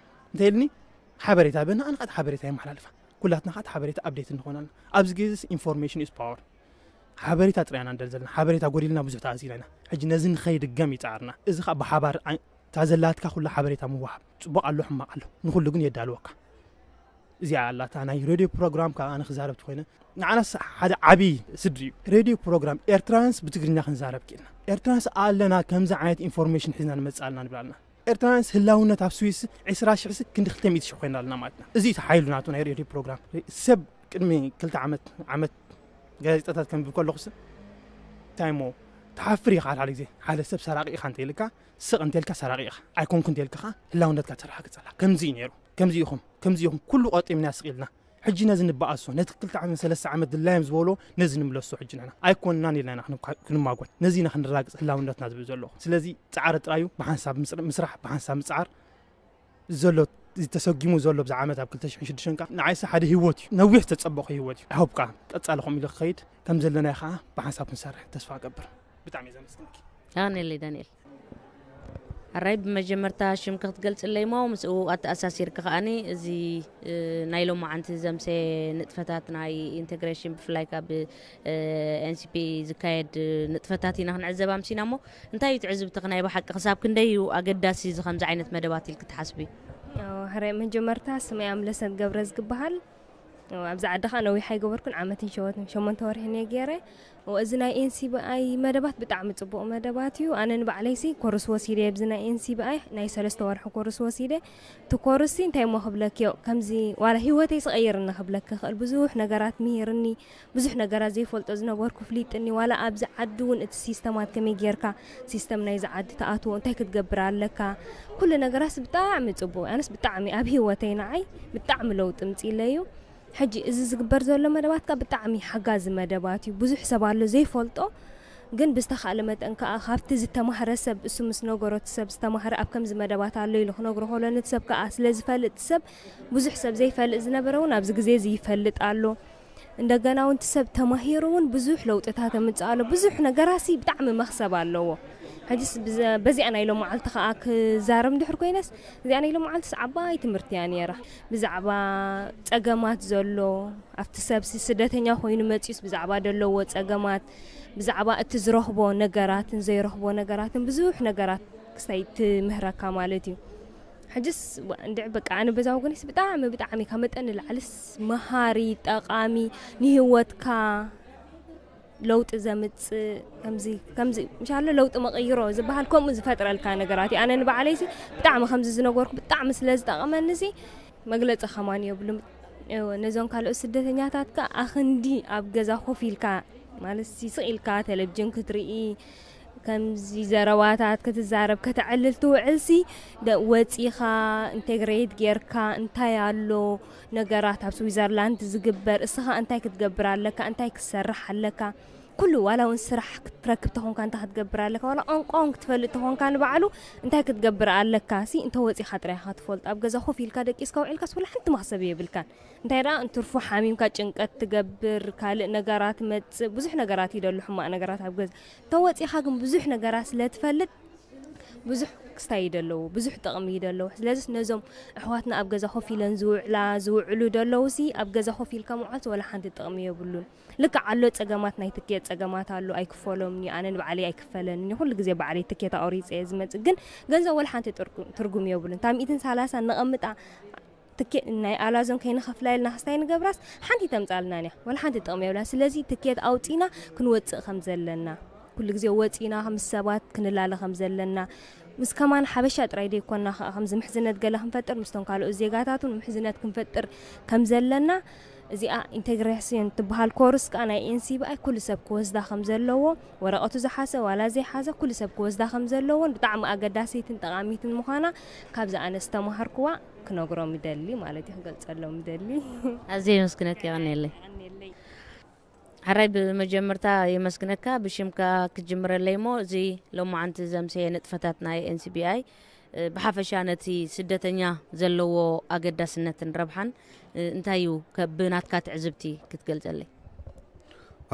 እንተ ኢልኒ፣ ሓበሬታ በና፣ ኣነ ኸኣ እቲ ሓበሬታ የመሓላልፋ። ኩላትና ኸኣ እቲ ሓበሬታ ኣፕዴት ንኾን ኣለና። ኣብዚ ግዜስ ኢንፎርሜሽን ኢዝ ፓወር። ሓበሬታ ጥራይ ኢና ንደሊ ዘለና። ሓበሬታ ጎዲልና ብዙሕ ተኣዚና ኢና። ሕጂ ነዚ ንኸይድገም እዩ ጻዕርና። እዚ ኸኣ ብሓባር ኣይ-፣ እታ ዘላትካ ኩላ ሓበሬታ ምውሃብ። ጽቡቕ ኣሎ፣ ሕማቕ ኣሎ። ንኹሉ ግን የዳልወካ። እዚኣ ኣላ እታ ናይ ሬድዮ ፕሮግራም ከኣ ኣነ ክዛረብ ተኾይነ፣ ንዓናስ ሓደ ዓቢ ስድሪ እዩ። ሬድዮ ፕሮግራም ኤርትራውያንስ ብትግርኛ ክንዛረብ ክኢልና። ኤርትራውያንስ ኣለና ከምዚ ዓይነት ኢንፎርሜሽን ሒዝና ንመጽእ ኣለና ንብል ኣለና። ኤርትራውያንስ ህላውነት ኣብ ስዊስ ዕስራ ሽሕ ስ ክንዲ ክልተ ሚእቲ ሽሕ ኮይና ኣለና ማለት ኢና። እዚ እዩ እቲ ሓይሉ ናቱ ናይ ሬድዮ ፕሮግራም። ሰብ ቅድሚ ክልተ ዓመት፣ ዓመት ጋዜጣታት ከንብብ ከለኹስ እንታይ እሞ ትሓፍር ኢኻ። ሓደ ሓደ ግዜ ሓደ ሰብ ሰራቂ ኢኻ እንተ ኢልካ፣ ስቕ እንተ ኢልካ ሰራቂ ኢኻ፣ ኣይኮንኩ እንተ ኢልካ ኸኣ ህላውነትካ ተረጋግጽ ኣላ። ከምዚ እዩ ነይሩ፣ ከምዚ ኢኹም፣ ከምዚ ኢኹም፣ ኩሉ ቆጢምና ስቕ ኢልና። ሕጂ ነዚ ንበኣሶ፣ ነቲ ክልተ ዓመት፣ ሰለስተ ዓመት ድላዮም ዝበሎ ነዚ ንምለሶ። ሕጂ ንሕና ኣይኮንናን ኢልና ኢና ክንኳ-፣ ክንማጎት። ነዚ ኢና ክንረጋግጽ ህላውነትና ዝብል ዘለኹ። ስለዚ ጻዕሪ ጥራዩ ብሓንሳብ ምጽር-፣ ምስራሕ፣ ብሓንሳብ ምጽዓር ዘሎ እዚ ተሰጊሙ ዘሎ ብዚ ዓመት ኣብ ክልተ ሽሕን ሽዱሽተን ከዓ ንዓይሲ ሓደ ህይወት እዩ፣ ነዊሕ ዝተጸበቑ ህይወት እዩ። I hope ከዓ ቀጻሊ ከምኡ ኢሉ ክኸይድ ከም ዘለናዮ ከዓ ብሓንሳብ ክንሰርሕ ተስፋ እገብር። ብጣዕሚ እየ ዘመስግነኪ። ኣነለይ ዳንኤል ኣራይ ብመጀመርታ ሽምኪ ክትገልጽለይ ሞ ምስኡ ኣተኣሳሲርኪ ከኣኒ እዚ ናይ ሎማዓንቲ ዘምሰ ንጥፈታት ናይ ኢንቴግሬሽን ብፍላይ ካብ ኤንሲፒ ዝካየድ ንጥፈታት ኢና ክንዕዘብ ኣምሲና እሞ እንታይ እዩ ትዕዝብትኺ ናይ ብሓቂ ክሳብ ክንደይ እዩ ኣገዳሲ እዚ ከምዚ ዓይነት መደባት ኢልኪ ትሓስቢ? ሕራይ መጀመርታ ስመይ ኣምለሰት ገብረ ዝግበሃል ኣብዚ ዓዲ ከዓ ነዊሕ ኣይገበርኩን ዓመትን ሸወትን ሸሞንተ ወርሕን እየ ገይረ። እዚ ናይ ኤንሲቢኣይ መደባት ብጣዕሚ ፅቡቅ መደባት እዩ። ኣነ ንባዕለይሲ ኮርስ ወሲደ ኣብዚ ናይ ኤንሲቢኣይ ናይ ሰለስተ ወርሒ ኮርስ ወሲደ። እቲ ኮርስ እንታይ እሞ ክብለኪዮ ከምዚ ዋላ ህይወተይ ስቀይርኒ ክብለኪ ክእል ብዙሕ ነገራት ምሂርኒ። ብዙሕ ነገራት ዘይፈልጦ ዝነበርኩ ፍሊጥኒ ዋላ ኣብዚ ዓዲ እውን እቲ ሲስተማት ከመይ ጌርካ ሲስተም ናይዚ ዓዲ ተኣትዎ እንታይ ክትገብር ኣለካ ኩሉ ነገራስ ብጣዕሚ ፅቡቅ ኣነስ ብጣዕሚ ኣብ ህይወተይ ንዓይ ብጣዕሚ ለውጢ ምፅኢለ እዩ። ሕጂ እዚ ዝግበር ዘሎ መደባት ከዓ ብጣዕሚ ሓጋዚ መደባት እዩ ብዙሕ ሰብ ኣሎ ዘይፈልጦ ግን ብዝተኻእለ መጠን ከዓ ካብቲ ዝተማህረ ሰብ እሱ ምስ ነገሮ እቲ ሰብ ዝተማህረ ኣብ ከምዚ መደባት ኣሎ ኢሉ ክነግሮ ከሎ ነቲ ሰብ ከዓ ስለ ዝፈልጥ እቲ ሰብ ብዙሕ ሰብ ዘይፈልጥ ዝነበረ እውን ኣብዚ ግዜ እዚ ይፈልጥ ኣሎ። እንደገና እውን እቲ ሰብ ተማሂሩ እውን ብዙሕ ለውጥታት የምፅእ ኣሎ ብዙሕ ነገራሲ ብጣዕሚ መክሰብ ኣለዎ። ሕጅስ በዚኣ ናይ ሎመዓልቲ ከዓ ክዛረብ እንድሕር ኮይነስ እዚኣ ናይ ሎመዓልትስ ዓባይ ትምህርቲ እያ ነይራ። ብዛዕባ ፀገማት ዘሎ ኣብቲ ሰብሲ ስደተኛ ኮይኑ መፂኡስ ብዛዕባ ደለዎ ፀገማት ብዛዕባ እቲ ዝረኽቦ ነገራትን ዘይረኽቦ ነገራትን ብዙሕ ነገራት ክስታይ ትምህረካ ማለት እዩ። ሕጅስ እንድዕ በቃ ኣነ በዛ ወገነይስ ብጣዕሚ ብጣዕሚ ካብ መጠን ንላዕልስ መሃሪ ጠቃሚ ንህይወትካ ለውጢ ዘምፅእ ከምዚ ከምዚ ምሻሎ ለውጢ መቀይሮ ዝበሃል ከምኡ ዝፈጥረልካ ነገራት እዩ ኣነ ንባዕለይሲ ብጣዕሚ ከምዚ ዝነገርኩ ብጣዕሚ ስለ ዝጠቀመኒ ሲ መግለፂ ከማን የብሉም። ነዞም ካልኦት ስደተኛታት ከ ኣክንዲ ኣብ ገዛ ኮፍ ኢልካ ማለት ስቅ ኢልካ ቴሌቪዥን ክትርኢ ከምዚ ዘረባታት ክትዛረብ ከተዕልል ትውዕል ሲ ወፂኻ ኢንቴግሬት ጌርካ እንታይ ኣሎ ነገራት ኣብ ስዊዘርላንድ ዝግበር እስኻ እንታይ ክትገብር ኣለካ እንታይ ክትሰርሕ ኣለካ ኩሉ ዋላ እውን ስራሕ ክትረክብ ተኾንካ እንታይ ክትገብር ኣለካ ዋላ ቋንቋ እውን ክትፈልጥ ተኾንካ ንባዕሉ እንታይ ክትገብር ኣለካ ሲ እንተወፂኻ ጥራይ ኢኻ ትፈልጦ ኣብ ገዛ ኮፍ ኢልካ ደቂስካ ውዒልካስ ወላ ሓንቲ መኽሰብ የብልካን እንታይ ደኣ እንትርፎ ሓሚምካ ጭንቀት ትገብር ካልእ ነገራት መፅእ ብዙሕ ነገራት ይደሉ ሕማቕ ነገራት ኣብ ገዛ እንተወፂኻ ግን ብዙሕ ነገራት ስለ ትፈልጥ ብዙሕ ክስታይ እዩ ደለዎ ብዙሕ ጥቕሚ እዩ ደለዎ ስለዚስ ነዞም ኣሕዋትና ኣብ ገዛ ኮፍ ኢለን ዝውዕላ ዝውዕሉ ደለዉ ሲ ኣብ ገዛ ኮፍ ኢልካ ምውዓል ወላ ሓንቲ ጥቕሚ የብሉን ልክዕ ኣሎ ፀገማት ናይ ትኬት ፀገማት ኣሎ ኣይክፈሎም ኒ ኣነ ንባዕለይ ኣይክፈለን ኒ ኩሉ ግዜ ባዕለይ ትኬት ኣቑሪፀ እየ ዝመፅእ ግን ገንዘብ ወላ ሓንቲ ትርጉም የብሉን እታ ሚእትን ሰላሳን ነቐምጣ ትኬት ናይ ኣላዞን ከይንኸፍላ ኢልና ክስታይ ንገብራስ ሓንቲ ተምፃልና እያ ወላ ሓንቲ ጥቕሚ የብላ ስለዚ ትኬት ኣውፂና ክንወፅእ ከም ዘለና ኩሉ ግዜ ወፂና ምስ ሰባት ክንላለ ከም ዘለና ምስ ከማን ሓበሻ ጥራይ ዘይኮና ከዓ ከምዚ ምሕዝነት ገለ ክንፈጥር ምስቶም ካልኦት ዜጋታት እውን ምሕዝነት ክንፈጥር ከም ዘለና እዚኣ ኢንቴግሬሽን ትበሃል ኮርስ ከዓ ናይ ኤንሲቢኣይ ኩሉ ሰብ ክወስዳ ከም ዘለዎ ወረቐቱ ዝሓዘ ዋላ ዘይሓዘ ኩሉ ሰብ ክወስዳ ከም ዘለዎን ብጣዕሚ ኣገዳሲትን ጠቓሚትን ምዃና ካብዚ ኣነ ዝተማሃርኩዋ ክነግሮም ይደሊ ማለት እዩ ክገልፀሎም ይደሊ። ኣዝየ የመስግነኪ የቐንየለይ። ሕራይ ብመጀመርታ የመስግነካ ብሽምካ ክጅምረለይ እሞ እዚ ሎማዓንቲ ዘምሰየ ንጥፈታት ናይ ኤንሲቢኣይ ብሓፈሻ ነቲ ስደተኛ ዘለዎ ኣገዳስነትን ረብሓን እንታይ እዩ ብናትካ ትዕዝብቲ ክትገልጸለይ?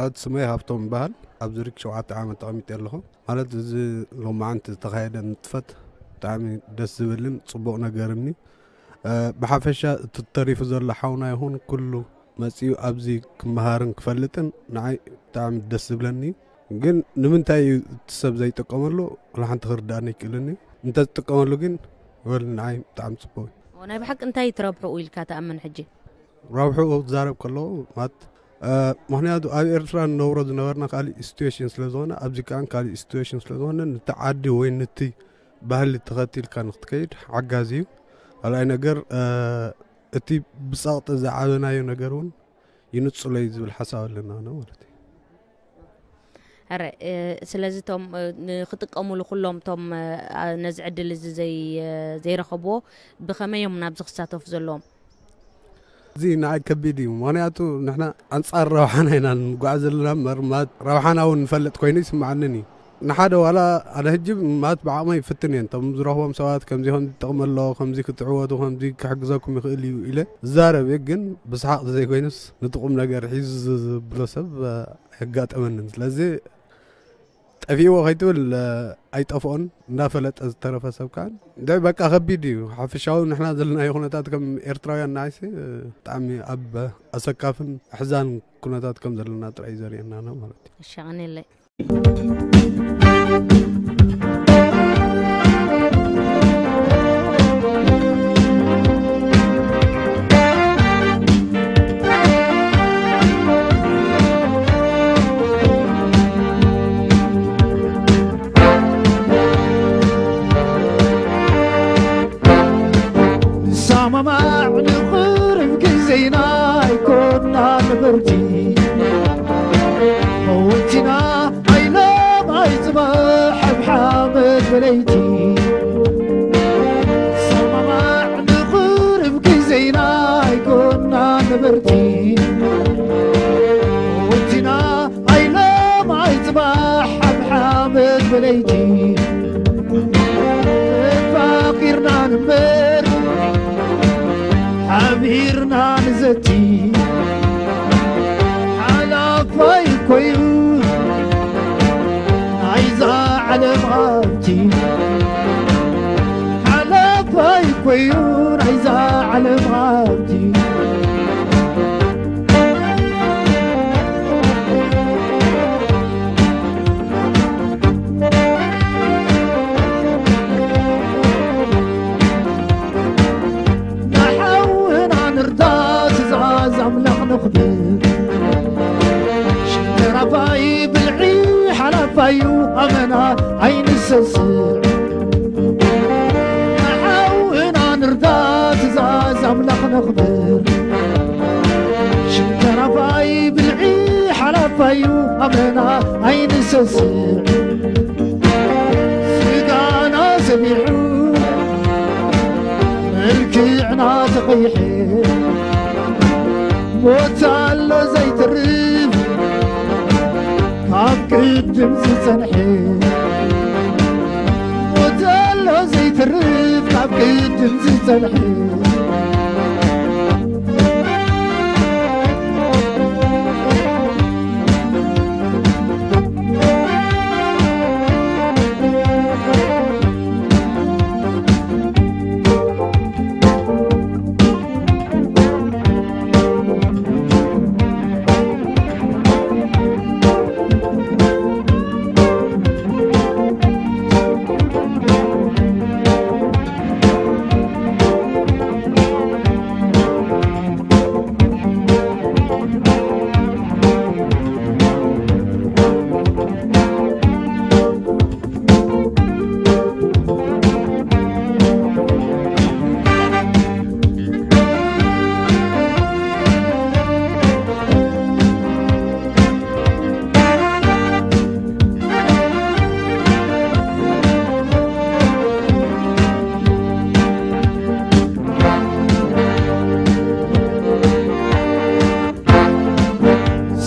ኣት ስመይ ሃብቶም ይበሃል። ኣብ ዝሪክ ሸውዓተ ዓመት ተቐሚጠ ኣለኹ። ማለት እዚ ሎማዓንቲ ዝተኻየደ ንጥፈት ብጣዕሚ ደስ ዝብልን ፅቡቕ ነገርን እዩ። ብሓፈሻ እቲ ተሪፉ ዘሎ ሓውና ይኹን ኩሉ መፂኡ ኣብዚ ክመሃርን ክፈልጥን ንዓይ ብጣዕሚ ደስ ዝብለኒ እዩ። ግን ንምንታይ እዩ እቲ ሰብ ዘይጥቀመሉ ወላ ሓንቲ ክርዳእኒ ኣይክእልን እዩ። እንተዝጥቀመሉ ግን ወል ንዓይ ብጣዕሚ ፅቡቅ እዩ። ናይ ብሓቂ እንታይ እዩ ትረብሑ ኢልካ ትኣምን ሕጂ? ረብሑ ክዛረብ ከለኹ ማለት ምክንያቱ ኣብ ኤርትራ ንነብሮ ዝነበርና ካሊእ ሲትዌሽን ስለዝኾነ ኣብዚ ከዓ ካሊእ ሲትዌሽን ስለዝኾነ ነቲ ዓዲ ወይ ነቲ ባህሊ ተኸቲልካ ንክትከይድ ሓጋዚ እዩ። ካልኣይ ነገር እቲ ብፀቕጢ ዝዓበናዮ ነገር እውን ይንፅሎ እዩ ዝብል ሓሳብ ኣለና ማለት እዩ። ሕረ ስለዚ እቶም ንክጥቀሙሉ ኩሎም እቶም ነዚ ዕድል እዚ ዘይረኸብዎ ብኸመይ እዮም ናብዚ ክሳተፉ ዘለዎም? እዚ ንዓይ ከቢድ እዩ። ምክንያቱ ንሕና ኣንፃር ረብሓና ኢና ንጓዕ ዘለና እምበር ረብሓና እውን ንፈልጥ ኮይኑ ይስምዓንን እዩ። ንሓደ ዋላ ኣነ ሕጂ ማት ብዓቕመይ ይፍትን እየ። እቶም ዝረኽቦም ሰባት ከምዚ ከም ዝጠቕመ ኣሎ፣ ከምዚ ክትዕወቱ፣ ከምዚ ክሕግዘኩም ይኽእል እዩ ኢለ ዝዛረብ እየ። ግን ብሰሓቕ ዘይኮይኑስ ነቲ ቁም ነገር ሒዙ ዝብሎ ሰብ ኣየጋጠመንን። ስለዚ ጠፊእዎ ከይትብል ኣይጠፍኦን፣ እንዳፈለጠ ዝተረፈ ሰብ ከኣ እንታይ በቃ ከቢድ እዩ። ሓፈሻዊ ንሕና ዘለናዮ ኩነታት ከም ኤርትራውያን ንዓይሲ ብጣዕሚ ኣብ ኣሰካፍን ኣሕዛን ኩነታት ከም ዘለና ጥራይ እዩ ዘርእየና ነው ማለት እዩ። ሻቕኒለይ። ንሰማማዕ ንቕርብ ግዜና ኣይኮና ነበርቲ። መወቲና ኣይሎም ኣይፅባሕ ኣብ ሓመድ በለይቲ። ንሰማማዕ ንቕርብ ግዜና ኣይኮና ነበርቲ። መወቲና ኣይሎም ኣይፅባሕ ኣብ ሓመድ በለይቲ። ተፋቂርና ንበር ሓቢርና ንዘቲ። ሓላፋይ ኮዩ ናይዛ ዓለም ሃብቲ። ሓላፋይ ኮዩ ናይዛ ዓለም ሃብቲ። ንሓውና ንርዳ ትእዛዝ ኣምላኽ ነኽብር። ሽንተራፋይ ብልዒ ሓላፋዩ ኣመና ኣይንሰስዕ። ንሓውና ንርዳ ትእዛዝ ኣምላኽ ነኽብር። ሽንተራፋይ ብልዒ ሓላፋዩ ኣመና ኣይንሰስዕ። ስጋና ሰቢሑ መልክዕና ተቐይሐ። ሞት ኣሎ ዘይትርፍ ካብ ቅድም ዝጸንሐ። ሞት ኣሎ ዘይትርፍ ካብ ቅድም ዝጸንሐ።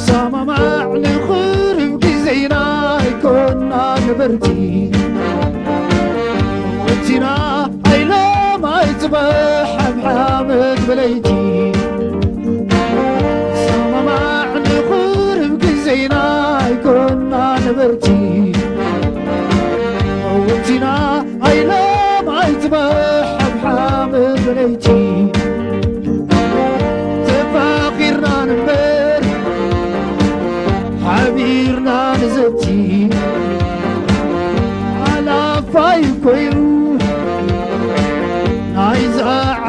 ሰማማዕ ንኽርብ ግዜና ኣይኮና ነበርቲ። ወቲና ኣይሎም ኣይጽባሕ ኣብ ሓመድ ብለይቲ። ሰማማዕ ንኽርብ ግዜና ኣይኮና ነበርቲ። ወቲና ኣይሎም ኣይጽባሕ ኣብ ሓመድ ብለይቲ። ተፋቒርና ንንበር ሓቢርና ንዘቲ። ሓላፋይ ኮይኑ ናይዛ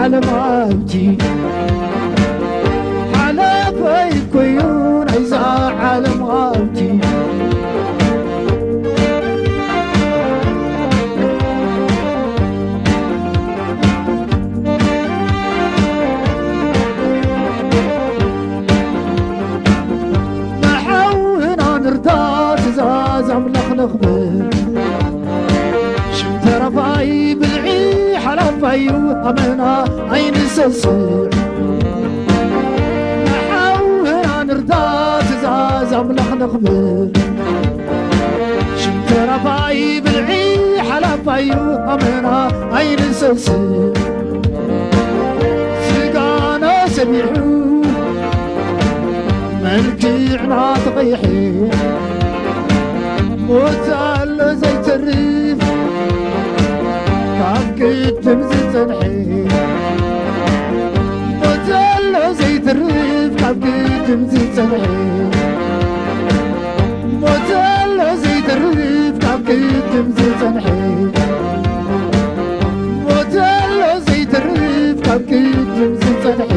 ዓለም ሃብቲ። ሓላፋይ ኮይኑ ናይዛ ዓለም ሃብቲ። ንሓውና ንርዳ ትእዛዝ ኣምላኽ ነኽብር። ሽም ተረፋይ ብልዒ ሓላፋዩ ኣመና ኣይንሰስዕ። ንሓውና ንርዳ ትእዛዝ ኣምላኽ ነኽብር። ሽም ተራፋይ ብልዒ ሓላፋዩ ኣመና ኣይንሰስን። ስጋና ሰሚሑ መልክዕና ተቐይሐ። ሞት ኣሎ ዘይተርፍ ካብ ቅድም ዝጸንሐ። ሞት ኣሎ ዘይተርፍ ካብ ቅድም ዝጸንሐ። ሞት ኣሎ ዘይተርፍ ካብ ቅድም ዝጸንሐ። ሞት ኣሎ ዘይተርፍ ካብ ቅድም ዝጸንሐ።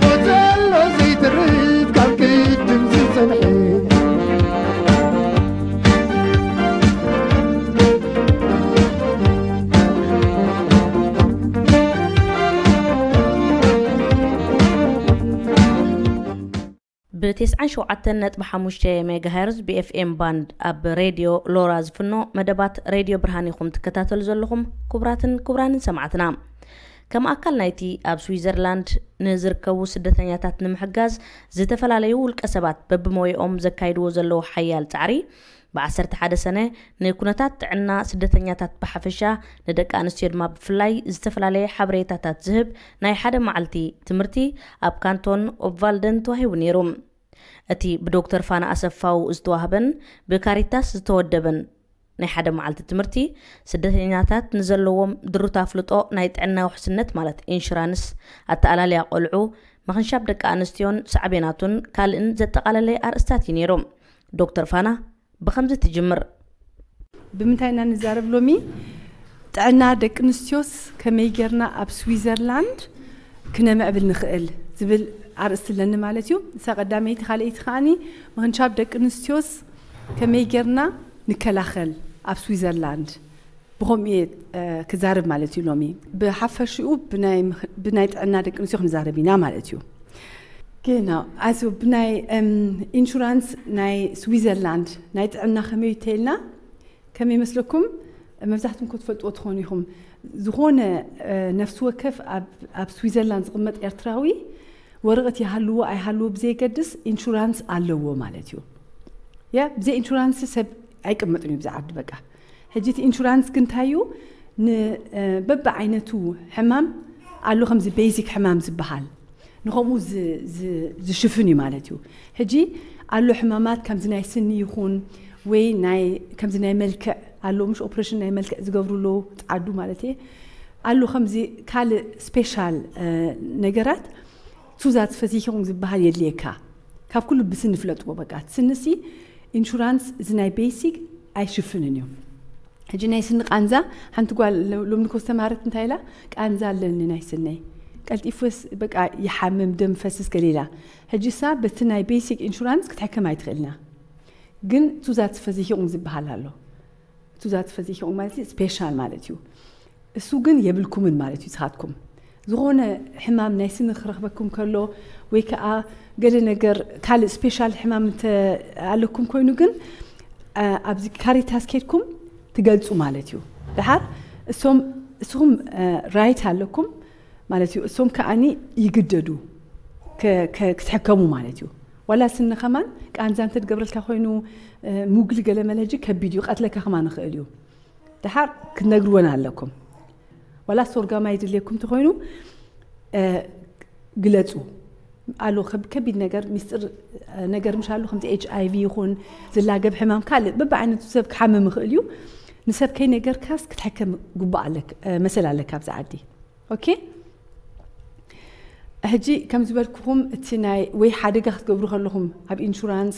ሞት ኣሎ ዘይተርፍ ካብ ቅድም ዝጸንሐ። ብ97.5 ሜጋሄርዝ ብ ኤፍ ኤም ባንድ ኣብ ሬድዮ ሎራ ዝፍኖ መደባት ሬድዮ ብርሃን ኢኹም ትከታተሉ ዘለኹም። ክቡራትን ክቡራንን ሰማዕትና፣ ከም ኣካል ናይቲ ኣብ ስዊዘርላንድ ንዝርከቡ ስደተኛታት ንምሕጋዝ ዝተፈላለዩ ውልቀ ሰባት በብሞያኦም ዘካይድዎ ዘለዉ ሓያል ጻዕሪ፣ ብ11 ሰነ ንኩነታት ጥዕና ስደተኛታት ብሓፈሻ፣ ንደቂ ኣንስትዮ ድማ ብፍላይ ዝተፈላለየ ሓበሬታታት ዝህብ ናይ ሓደ መዓልቲ ትምህርቲ ኣብ ካንቶን ኦብቫልደን ተዋሂቡ ነይሩ። እቲ ብዶክተር ፋና ኣሰፋው ዝተዋህበን ብካሪታስ ዝተወደበን ናይ ሓደ መዓልቲ ትምህርቲ፣ ስደተኛታት ንዘለዎም ድሩት ኣፍልጦ ናይ ጥዕና ውሕስነት፣ ማለት ኢንሹራንስ፣ ኣተኣላልያ ቆልዑ፣ ምኽንሻብ ደቂ ኣንስትዮን ሳዕቤናቱን ካልእን ዘጠቓለለ ኣርእስታት እዩ ነይሩ። ዶክተር ፋና ብኸምዚ ትጅምር። ብምንታይ ኢና ንዛረብ ሎሚ? ጥዕና ደቂ ኣንስትዮስ ከመይ ጌርና ኣብ ስዊዘርላንድ ክነምዕብል ንኽእል ዝብል ኣርእስቲ ኣለኒ ማለት እዩ። እሳ ቀዳመይቲ። ካልኣይቲ ከዓኒ ምኽንሻብ ደቂ ኣንስትዮስ ከመይ ጌርና ንከላኸል ኣብ ስዊዘርላንድ፣ ብኸምኡ እየ፣ እ፣ ክዛረብ ማለት እዩ ሎሚ። ብሓፈሽኡ ብናይ ምኽ-፣ ብናይ ጥዕና ደቂ ኣንስትዮ ክንዛረብ ኢና ማለት እዩ። ጌና፣ ኣዚ ብናይ፣ እም፣ ኢንሹራንስ ናይ ስዊዘርላንድ ናይ ጥዕና ከመይ እዩ ተይልና፣ ከመይ ይመስለኩም? መብዛሕትኩም እኮ ትፈልጥዎ ትኾኑ ኢኹም። ዝኾነ፣ እ፣ ነፍሲ ወከፍ ኣብ፣ ኣብ ስዊዘርላንድ ዝቕመጥ ኤርትራዊ ወረቐት ይሃልዎ ኣይሃልዎ ብዘየገድስ ኢንሹራንስ ኣለዎ ማለት እዩ። ያ፣ ብዘይ ኢንሹራንስ ሰብ ኣይቅመጥን እዩ ብዛ ዓዲ በቃ። ሕጂ እቲ ኢንሹራንስ ግን እንታይ እዩ? ን-፣ እ፣ በብዓይነቱ ሕማም ኣሎ፣ ከምዚ ቤዚክ ሕማም ዝበሃል ንኸምኡ ዝ-፣ ዝ-፣ ዝሽፍን እዩ ማለት እዩ። ሕጂ ኣሎ ሕማማት ከምዚ ናይ ስኒ ይኹን ወይ ናይ፣ ከምዚ ናይ መልክዕ ኣሎ፣ ምሽ ኦፕሬሽን ናይ መልክዕ ዝገብሩ ኣለዉ፣ ጻዓዱ ማለት እየ። ኣሎ ከምዚ ካልእ ስፔሻል፣ እ፣ ነገራት ቱዛት ፈሲኪኹም ዝበሃል የድልየካ። ካብ ኩሉ ብስኒ ፍለጥዎ በቃ። እቲ ስንሲ ኢንሹራንስ እዚ ናይ ቤሲክ ኣይሽፍንን እዩ። ሕጂ ናይ ስኒ ቃንዛ፣ ሓንቲ ጓል ሎ-፣ ሎሚ ኮስተማረት እንታይ ኢላ? "ቃንዛ ኣለኒ ናይ ስነይ። ቀልጢፉስ በቃ ይሓምም፣ ደም ፈስስ ገለ" ኢላ። ሕጂ እሳ በቲ ናይ ቤሲክ ኢንሹራንስ ክትሕከም ኣይትኽእልና። ግን ቱዛት ፈሲኪኹም ዝበሃል ኣሎ። ቱዛት ፈሲኪኹም ማለት ስፔሻል ማለት እዩ። እሱ ግን የብልኩምን ማለት እዩ። ንስኻትኩም ዝኾነ ሕማም ናይ ስኒ ክረኽበኩም ከሎ ወይ ከዓ ገለ ነገር ካልእ ስፔሻል ሕማም እንተ ኣለኩም ኮይኑ ግን፣ አ፣ ኣብዚ ካሪታስ ኬድኩም ትገልጹ ማለት እዩ። ደሓር እሶም፣ እስኹም፣ አ፣ ራይት ኣለኩም ማለት እዩ። እሶም ከዓኒ ይግደዱ ከ-፣ ከ-፣ ክትሕከሙ ማለት እዩ። ዋላ ስኒ ከማን ቃንዛ እንተ ትገብረልካ ኮይኑ፣ እ፣ ሙግሊ ገለ መለ ሕጂ ከቢድ እዩ፣ ቀትለካ ከማን ይኽእል እዩ። ደሓር ክትነግርወን ኣለኩም። ዋላ ሶርጋማ ይድልየኩም እንተኾይኑ፣ እ፣ ግለጹ። ኣሎ ከብ-፣ ከቢድ ነገር፣ ሚስጥር፣ እ፣ ነገር ምሽ ኣሎ፣ ከምዚ ኤች ኣይ ቪ ይኹን ዝላገብ ሕማም፣ ካልእ በብዓይነቱ ሰብ ክሓምም ይኽእል እዩ። ንሰብ ከይነገርካስ ክትሕከም ግቡእ ኣለክ-፣ እ፣ መሰል ኣለካ ኣብዚ ዓዲ። ኦኬ? ሕጂ ከም ዝበልኩኹም፣ እቲ ናይ ወይ ሓደጋ ክትገብሩ ከለኹም ኣብ ኢንሹራንስ፣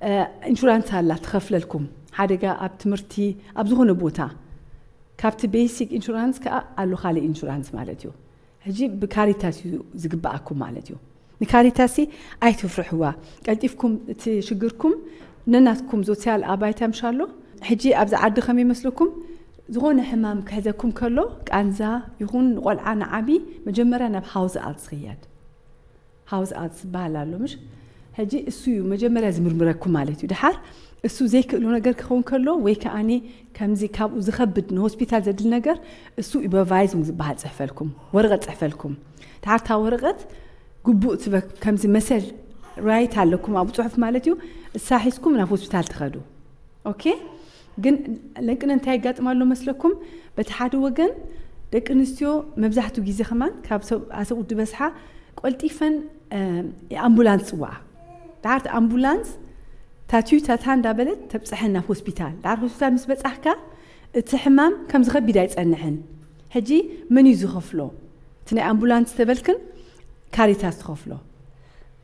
እ፣ ኢንሹራንስ ኣላ ትኸፍለልኩም። ሓደጋ ኣብ ትምህርቲ፣ ኣብ ዝኾነ ቦታ፣ ካብቲ ቤሲክ ኢንሹራንስ ከኣ ኣሎ ካልእ ኢንሹራንስ ማለት እዩ። ሕጂ ብካሪታስ እዩ ዝግብኣኩም ማለት እዩ። ንካሪታሲ ኣይትፍርሕዋ። ቀልጢፍኩም እቲ ሽግርኩም ነናትኩም ዞትያል ኣባይታ ምሽ ኣሎ። ሕጂ ኣብዚ ዓዲ ከመይ ይመስለኩም? ዝኾነ ሕማም ክሕዘኩም ከሎ፣ ቃንዛ ይኹን ንቆልዓ ንዓቢ፣ መጀመርያ ናብ ሃውዝ ኣርትስ ክያድ። ሃውዝ ኣርትስ ዝበሃል ኣሎ ምሽ? ሕጂ እሱ እዩ መጀመርያ ዝምርምረኩም ማለት እዩ። ደሓር እሱ ዘይክእሉ ነገር ክኸውን ከሎ ወይ ከኣኒ ከምዚ ካብኡ ዝኸብድ ንሆስፒታል ዘድሊ ነገር እሱ ኢበቫይዝም ዝበሃል ጽሕፈልኩም፣ ወረቐት ጽሕፈልኩም። ደሓር እታ ወረቐት ግቡእ ትበ-፣ ከምዚ መሰል ራይት ኣለኩም ኣብኡ ጽሑፍ ማለት እዩ። እሳ ሒዝኩም ናብ ሆስፒታል ትኸዱ። ኦኬ። ግን ለንቅነ እንታይ የጋጥም ኣሎ መስለኩም? በቲ ሓደ ወገን ደቂ ኣንስትዮ መብዛሕትኡ ግዜ ከማን ካብ ሰብ ኣሰብ ውዲ በዝሓ ቆልጢፈን ኣምቡላንስ ጽዋዓ። ዳሓርቲ ኣምቡላንስ ታትዩ ታታ እንዳበለት ተብፅሐን ናብ ሆስፒታል። ዳሓር ሆስፒታል ምስ በፃሕካ እቲ ሕማም ከምዚ ከቢድ ኣይፀንሕን። ሕጂ መን እዩ ዝኸፍሎ? እቲ ናይ ኣምቡላንስ ተበልክን ካሪታስ ትኸፍሎ።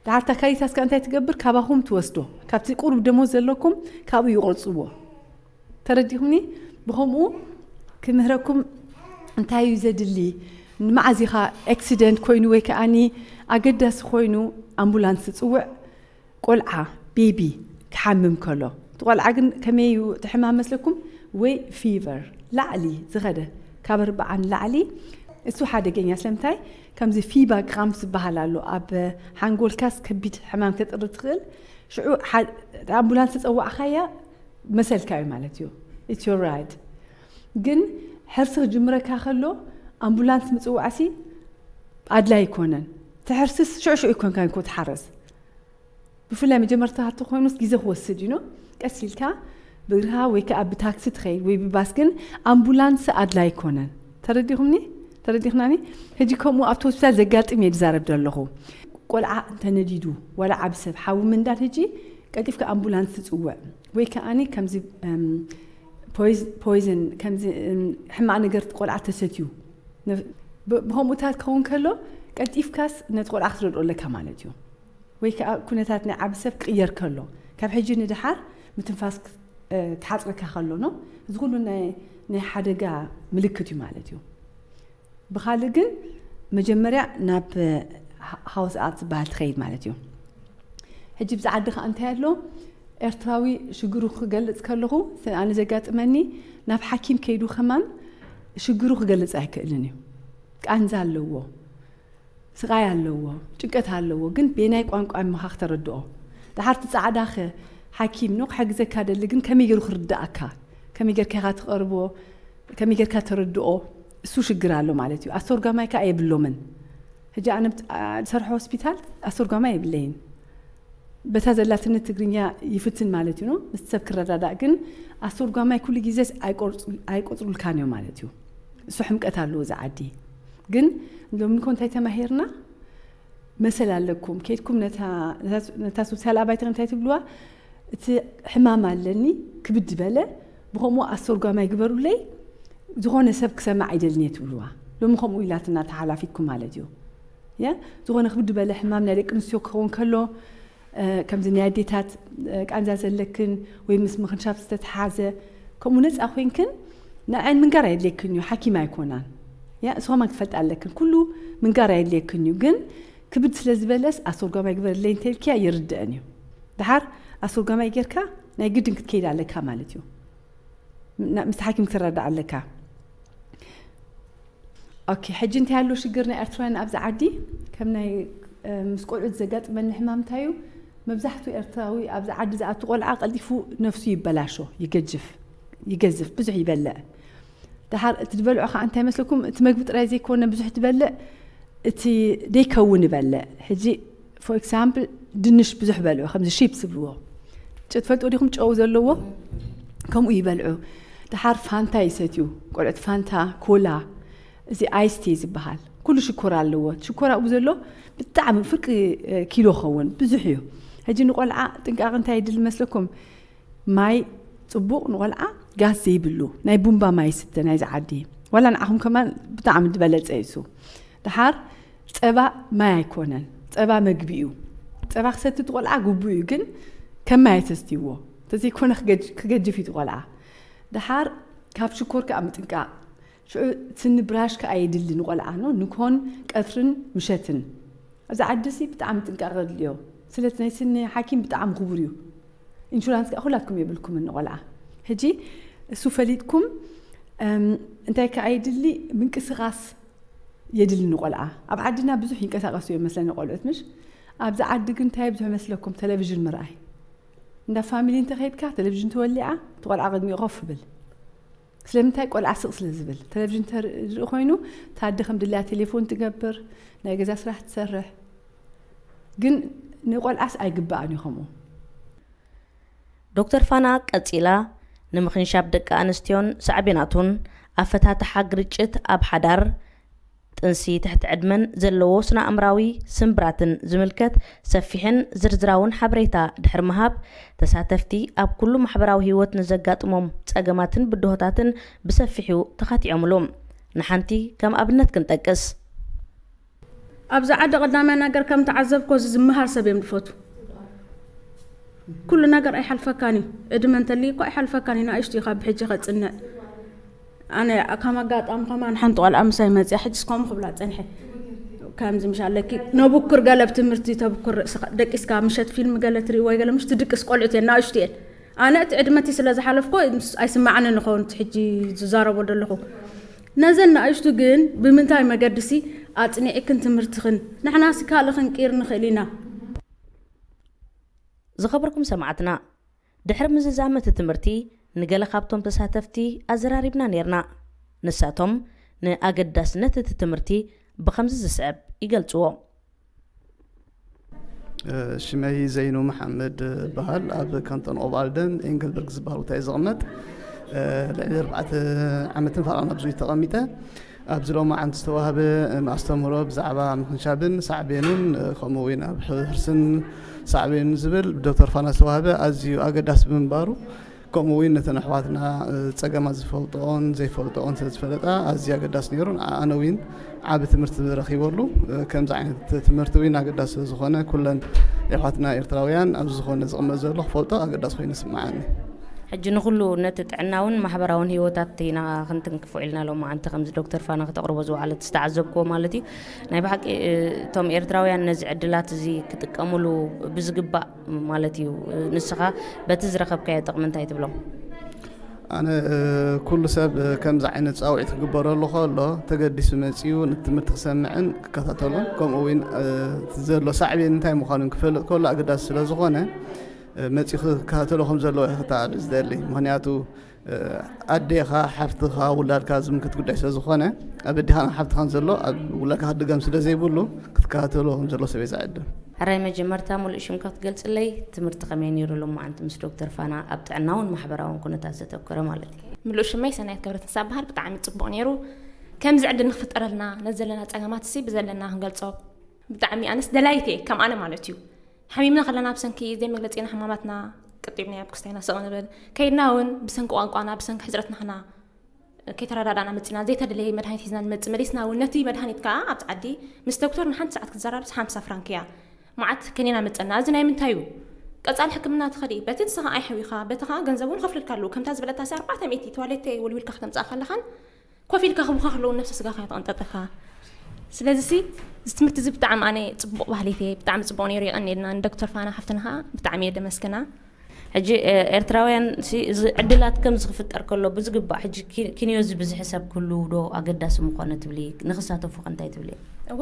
ዳሓርታ ካሪታስ ከ እንታይ ትገብር? ካባኹም ትወስዶ፣ ካብቲ ቁሩብ ደሞዝ ዘለኩም ካብኡ ይቆርፅዎ። ተረዲኹምኒ? ብኸምኡ ክምህረኩም እንታይ እዩ ዘድሊ? ንመዓዚኻ ኤክሲደንት ኮይኑ ወይ ከዓኒ ኣገዳሲ ኮይኑ ኣምቡላንስ ትፅውዕ። ቆልዓ ቤቢ ክሓምም ከሎ እቲ ቆልዓ ግን ከመይ እዩ እቲ ሕማም መስለኩም? ወይ ፊቨር ላዕሊ ዝኸደ ካብ ኣርባዓ ንላዕሊ፣ እሱ ሓደገኛ። ስለምንታይ? ከምዚ ፊባ ክራምፕ ዝበሃል ኣሎ። ኣብ ሓንጎልካስ ከቢድ ሕማም ከጥሪ ትኽእል። ሽዑ ኣምቡላንስ ተፀዋዕኻያ መሰልካ እዩ ማለት እዩ። ኢትዮ ራይት። ግን ሕርሲ ክጅምረካ ከሎ ኣምቡላንስ ምፅዋዕሲ ኣድላይ ኣይኮነን። እቲ ሕርሲስ ሽዑ ሽዑ ይኮንካ እኮ ትሓረስ። ብፍላይ መጀመርታ ሃብቲ ኮይኑስ ግዜ ክወስድ እዩ። ቀስ ኢልካ ብእግርኻ ወይ ከዓ ብታክሲ ትኸይድ ወይ ብባስ፣ ግን ኣምቡላንስ ኣድላይ ኣይኮነን። ተረዲኹምኒ? ተረዲኽናኒ? ሕጂ ከምኡ ኣብቲ ሆስፒታል ዘጋጥም እየ ዝዛረብ ዘለኹ። ቆልዓ እንተነዲዱ ዋላ ዓቢ ሰብ ሓዊ ምንዳድ፣ ሕጂ ቀልጢፍካ ኣምቡላንስ ትፅውዕ ወይ ከዓኒ ከምዚ ፖይዝን ከምዚ ሕማቕ ነገር ቆልዓ ተሰትዩ ብከምኡታት ክኸውን ከሎ ቀልጢፍካስ ነቲ ቆልዓ ክትረድኦ ኣለካ ማለት እዩ። ወይ ከዓ ኩነታት ናይ ዓቢ ሰብ ክቕየር ከሎ ካብ ሕጂ ንድሓር ምትንፋስ ክሓፅረካ ከሎ ነው። እዚ ኩሉ ናይ ሓደጋ ምልክት እዩ ማለት እዩ። ብኻልእ ግን መጀመርያ ናብ ሃውስ ኣርት ዝበሃል ትኸይድ ማለት እዩ። ሕጂ ብዛ ዓዲ ከዓ እንታይ ኣሎ? ኤርትራዊ ሽግሩ ክገልፅ ከለኹ ኣነ ዘጋጥመኒ ናብ ሓኪም ከይዱ ከማን ሽግሩ ክገልፅ ኣይክእልን እዩ። ቃንዛ ኣለዎ፣ ስቓይ ኣለዎ፣ ጭንቀት ኣለዎ፣ ግን ቤናይ ቋንቋ ምኻ ክተረድኦ። ድሓርቲ ፃዕዳኸ ሓኪም ነው ክሕግዘካ ደሊ፣ ግን ከመይ ገይሩ ክርዳእካ? ከመይ ጌርካ ኢኻ ትቐርቦ? ከመይ ጌርካ ተረድኦ? እሱ ሽግር ኣሎ ማለት እዩ። ኣስተርጓማይ ከዓ የብሎምን። ሕጂ ኣነ ዝሰርሖ ሆስፒታል ኣስተርጓማይ የብለይን። በታ ዘላትኒ ትግርኛ ይፍትን ማለት እዩ። ምስ ሰብ ክረዳዳእ ግን ኣስተርጓማይ ኩሉ ግዜ ኣይቆፅሩልካን እዮም ማለት እዩ። እሱ ሕምቀት ኣለዎ እዚ ዓዲ። ግን ሎሚ ኮ እንታይ ተማሂርና? መሰል ኣለኩም። ከይድኩም ነታ ሶስያል ኣባይቲ እንታይ ትብልዋ? እቲ ሕማም ኣለኒ ክብድ በለ፣ ብኸምኡ ኣስተርጓማይ ግበሩለይ፣ ዝኾነ ሰብ ክሰማዕ ኣይደልን እየ ትብልዋ። ሎሚ ከምኡ ኢላትና ተሓላፊትኩም ማለት እዩ። ያ ዝኾነ ክብድ በለ ሕማም ናይ ደቂ ኣንስትዮ ክኸውን ከሎ፣ ከምዚ ናይ ኣዴታት ቃንዛ ዘለክን ወይ ምስ ምኽንሻብ ዝተተሓዘ ከምኡ ነፃ ኮይንክን ንዐን ምንጋር ኣየድልየክን እዩ። ሓኪም ኣይኮናን። ያ እሱ ከማን ክትፈልጥ ኣለክን። ኩሉ ምንጋር ኣየድልየክን እዩ። ግን ክብድ ስለ ዝበለስ ኣስተርጓማይ ግበርለይ እንተልክያ ይርድአን እዩ። ድሓር ኣስተርጓማይ ጌርካ ናይ ግድን ክትከይድ ኣለካ ማለት እዩ። ምስ ሓኪም ክትረዳእ ኣለካ። ኦኬ፣ ሕጂ እንታይ ኣሎ ሽግር ናይ ኤርትራውያን ኣብዚ ዓዲ? ከም ናይ ምስ ቆልዑት ዘጋጥመኒ ሕማም እንታይ እዩ? መብዛሕትኡ ኤርትራዊ ኣብዚ ዓዲ ዝኣቱ ቆልዓ ቀልጢፉ ነፍሱ ይበላሾ፣ ይገጅፍ፣ ይገዝፍ፣ ብዙሕ ይበልዕ። ድሓር እቲ ዝበልዖ ከዓ እንታይ መስለኩም? እቲ መግቢ ጥራይ ዘይኮነ ብዙሕ ትበልዕ፣ እቲ ደይከውን ይበልዕ። ሕጂ ፎር ኤግዛምፕል ድንሽ ብዙሕ በልዑ፣ ከምዚ ሺፕስ ይብልዎ። ጨው ትፈልጡ ዲኹም? ጨው ዘለዎ ከምኡ ይበልዑ። ድሓር ፋንታ ይሰትዩ ቆልዑት፣ ፋንታ፣ ኮላ፣ እዚ ኣይስቲ ዝበሃል ኩሉ ሽኮር ኣለዎ። ሽኮር ኣብኡ ዘሎ ብጣዕሚ ፍርቂ ኪሎ ኸውን ብዙሕ እዩ። ሕጂ ንቆልዓ ጥንቃቕ እንታይ ይድል መስለኩም? ማይ ፅቡቕ ንቆልዓ ጋስ ዘይብሉ ናይ ቡምባ ማይ ስተ ናይዚ ዓዲ። ዋላ ንዓኹም ከማን ብጣዕሚ ዝበለፀ እዩ እሱ። ድሓር ፀባ ማይ ኣይኮነን፣ ፀባ መግቢ እዩ። ፀባ ክሰቲ እቲ ቆልዓ ግቡእ እዩ፣ ግን ከም ማይ ኣይተስትይዎ። እንተዘይኮነ ክገጅ- ክገጅፍ እዩ እቲ ቆልዓ። ድሓር ካብ ሽኮር ከዓ ምጥንቃቕ። ሽዑ ስኒ ብራሽ ከዓ የድሊ ንቆልዓ ነው፣ ንኮን ቀትርን ምሸትን። ኣብዚ ዓዲ ሲ ብጣዕሚ ጥንቃቐ የድልዮ። ስለቲ ናይ ስኒ ሓኪም ብጣዕሚ ክቡር እዩ። ኢንሹራንስ ከዓ ኩላትኩም የብልኩምን ንቆልዓ። ሕጂ እሱ ፈሊጥኩም እንታይ ከዓ የድሊ? ምንቅስቓስ የድሊ ንቆልዓ። ኣብ ዓድና ብዙሕ ይንቀሳቐሱ እዮም መስለኒ ቆልዑት፣ ምሽ? ኣብዚ ዓዲ ግን እንታይ ብዙሕ መስለኩም? ቴሌቪዥን ምርኣይ። እንዳ ፋሚሊ እንተኸይድካ ቴሌቪዥን ተወሊዓ እቲ ቆልዓ ቅድሚኡ ኮፍ ብል። ስለምንታይ? ቆልዓ ስቕ ስለ ዝብል። ቴሌቪዥን ተርኢ ኮይኑ ታዲ ከም ድልያ ቴሌፎን ትገብር፣ ናይ ገዛ ስራሕ ትሰርሕ። ግን ንቆልዓስ ኣይግባእን እዩ ከምኡ። ዶክተር ፋና ቀጺላ፣ ንምኽንሻብ ደቂ ኣንስትዮን ሳዕቤናቱን፣ ኣፈታትሓ ግርጭት ኣብ ሓዳር፣ ጥንሲ ትሕቲ ዕድመን ዘለዎ ስነ ኣእምራዊ ስምብራትን ዝምልከት ሰፊሕን ዝርዝራውን ሓበሬታ ድሕሪ ምሃብ፣ ተሳተፍቲ ኣብ ኩሉ ማሕበራዊ ህይወት ንዘጋጥሞም ጸገማትን ብድሆታትን ብሰፊሑ ተኻቲዖምሉ። ንሓንቲ ከም ኣብነት ክንጠቅስ። ኣብዚ ዓዲ ቀዳማይ ነገር ከም ተዓዘብኮ፣ እዚ ዝመሃር ሰብ እዮም ዝፈቱ። ኩሉ ነገር ኣይሓልፈካን እዩ። ዕድመ እንተልዩ እኮ ኣይሓልፈካን እዩ። ንኣሽቱ ኢኻ ብሕጂ ከጽንዕ። ኣነ ከም ኣጋጣሚ ከማን ሓንቲ ቆልዓ ምሳይ መጽያ፣ ሕጅስ ከምኡ ክብላ ጸንሐ። ከምዚ ምሽ ኣለኪ፣ ነብኩር ገለ ብ ትምህርቲ ተብኩር ርእስኻ፣ ደቂስካ ምሸት ፊልም ገለ ትርኢ ወይ ገለ፣ ምሽ ትድቅስ ቆልዑት እየን፣ ንኣሽቱ እየን። ኣነ እቲ ዕድመቲ ስለ ዝሓለፍኮ ምስ-፣ ኣይስማዓንን ይኸውን እቲ ሕጂ ዝዛረቦ ዘለኹ። ነዘን ንኣሽቱ ግን ብምንታይ መገድሲ ኣጽኒዕክን ትምህርትኽን? ንሕናሲ ካልእ ክንቅይር ንኽእል ኢና። ዝኸበርኩም ሰማዕትና፣ ድሕሪ ምዝዛም እቲ ትምህርቲ ንገለ ካብቶም ተሳተፍቲ ኣዘራሪብና ነይርና። ንሳቶም ንኣገዳስነት እቲ ትምህርቲ ብኸምዚ ዝስዕብ ይገልጽዎ። ሽመይ ዘይኑ መሓመድ በሃል፣ ኣብ ካንቶን ኦባልደን ኤንገልበርግ ዝበሃል ቦታ እዩ ዝቕመጥ። ልዕሊ ኣርባዕተ ዓመትን ፋራን ኣብዚ ተቐሚጠ። ኣብዚ ሎማዓንቲ ዝተዋህበ ኣስተምህሮ ብዛዕባ ምኽንሻብን ሳዕቤኑን፣ ከምኡ እውን ኣብ ሕርስን ሳዕቤኑን ዝብል ብዶክተር ፋና ዝተዋህበ ኣዝዩ ኣገዳሲ ብምንባሩ፣ ከምኡ እውን ነተን ኣሕዋትና ጸገማት ዝፈልጥኦን ዘይፈልጥኦን ስለ ዝፈለጣ ኣዝዩ ኣገዳሲ ነይሩ። ኣነ እውን ዓቢ ትምህርቲ ረኺበሉ። ከምዚ ዓይነት ትምህርቲ እውን ኣገዳሲ ስለ ዝኾነ፣ ኩለን ኣሕዋትና ኤርትራውያን ኣብዚ ዝኾነ ዝቕመጥ ዘሎ ክፈልጦ ኣገዳሲ ኮይኑ ይስምዓኒ። ሕጂ ንኹሉ ነቲ ጥዕናውን ማሕበራውን ህይወታት ኢና ክንትንክፎ ኢልና ሎማዓንቲ፣ ከምዚ ዶክተር ፋና ክተቕርቦ ዝወዓለት ዝተዓዘብክዎ ማለት እዩ። ናይ ብሓቂ፣ እ፣ እቶም ኤርትራውያን ነዚ ዕድላት እዚ ክጥቀሙሉ ብዝግባእ ማለት እዩ። እ፣ ንስኻ በቲ ዝረኸብካዮ ጥቕሚ እንታይ ትብሎም? ኣነ፣ እ፣ ኩሉ ሰብ፣ እ፣ ከምዚ ዓይነት ጻውዒት ክግበረሉ ከሎ ተገዲሱ መጺኡ ንትምህርቲ ክሰምዕን ክከታተሎን፣ ከምኡ እውን፣ እ፣ እቲ ዘሎ ሳዕቤን እንታይ ምዃኑን ክፈልጥ ከሎ ኣገዳሲ ስለ ዝኾነ፣ እ፣ መጺኡ ክከታተሎ ከም ዘለዎ እየ ክተኣል ዝደሊ። ምኽንያቱ፣ እ፣ ኣዴኻ፣ ሓፍትኻ፣ ውላድካ ዝምልከት ጉዳይ ስለ ዝኾነ፣ ኣብ ኣዴኻን ኣብ ሓፍትኻን ዘሎ ኣብ ውላድካ ክድገም ስለ ዘይብሉ ክትከታተሎ ከም ዘሎ ሰብ እየ ዝዕድም። ሕራይ መጀመርታ ሙሉእ ሽምካ ክትገልጽለይ፣ ትምህርቲ ከመይ ነይሩ ሎማዓንቲ ምስ ዶክተር ፋና ኣብ ጥዕናውን ማሕበራውን ኩነታት ዘተኮረ ማለት እዩ? ምሉእ ሽመይ ሰናይት ገብረትንሳእ በሃል። ብጣዕሚ ጽቡቕ ነይሩ። ከምዚ ዕድል ንክፍጠረልና ነዚ ዘለና ጸገማት ሲ ብዘለና ክንገልጾ ብጣዕሚ ኣነስ ደላይት እየ፣ ከም ኣነ ማለት እዩ። ሓሚምና ከለና ብሰንኪ ዘይመግለጺና ሕማማትና ቅጥ ኢልና ኣብ ክስታይና ስቕ ንብል። ከይድና እውን ብሰንኪ ቋንቋና፣ ብሰንኪ ሕጽረት ናህና ከይተረዳዳእና መጺና ዘይተደለየ መድሃኒት ሒዝና ንመጽእ። መሊስና እውን ነቲ መድሃኒት ከኣ ኣብቲ ዓዲ ምስ ዶክተር ንሓንቲ ሰዓት ክትዘራረብስ ሓምሳ ፍራንክ እያ። መዓት ከኒና መጸና። እዚ ናይ ምንታይ እዩ? ቀጻሊ ሕክምና ትኸዲ። በቲ ንስኻ ኣይሕዊኻ፣ በቲ ኸኣ ገንዘብ እውን ከፍልልካ ኣለዉ። ከምታ ዝበለታ ሲ ኣርባዕተ ሚእቲ ተዋሌቴ ወልዊልካ ከተምጽኣ ከለኻን ኮፍ ኢልካ ክቡኻ ከለዉ ነብሰ ስጋኻ እያ ተቐንጠጠካ። ስለዚ ሲ እዚ ትምህርቲ እዚ ብጣዕሚ ኣነ ጽቡቕ ባህሊት እየ። ብጣዕሚ ጽቡቕ ነይሩ፣ የቐንየልና። ንዶክተር ፋና ሓፍትና ኸኣ ብጣዕሚ እየ ደመስግና። ሕጂ፣ እ፣ ኤርትራውያን ሲ እዚ ዕድላት ከምዚ ክፍጠር ከሎ ብዝግባእ ሕጂ ኪ-፣ ኪንዮ እዚ ብዝሒ ሰብ ክህሉ ዶ ኣገዳሲ ምኾነ ትብሊ? ንኽሳተፉ ከ እንታይ ትብሊ? እዋ፣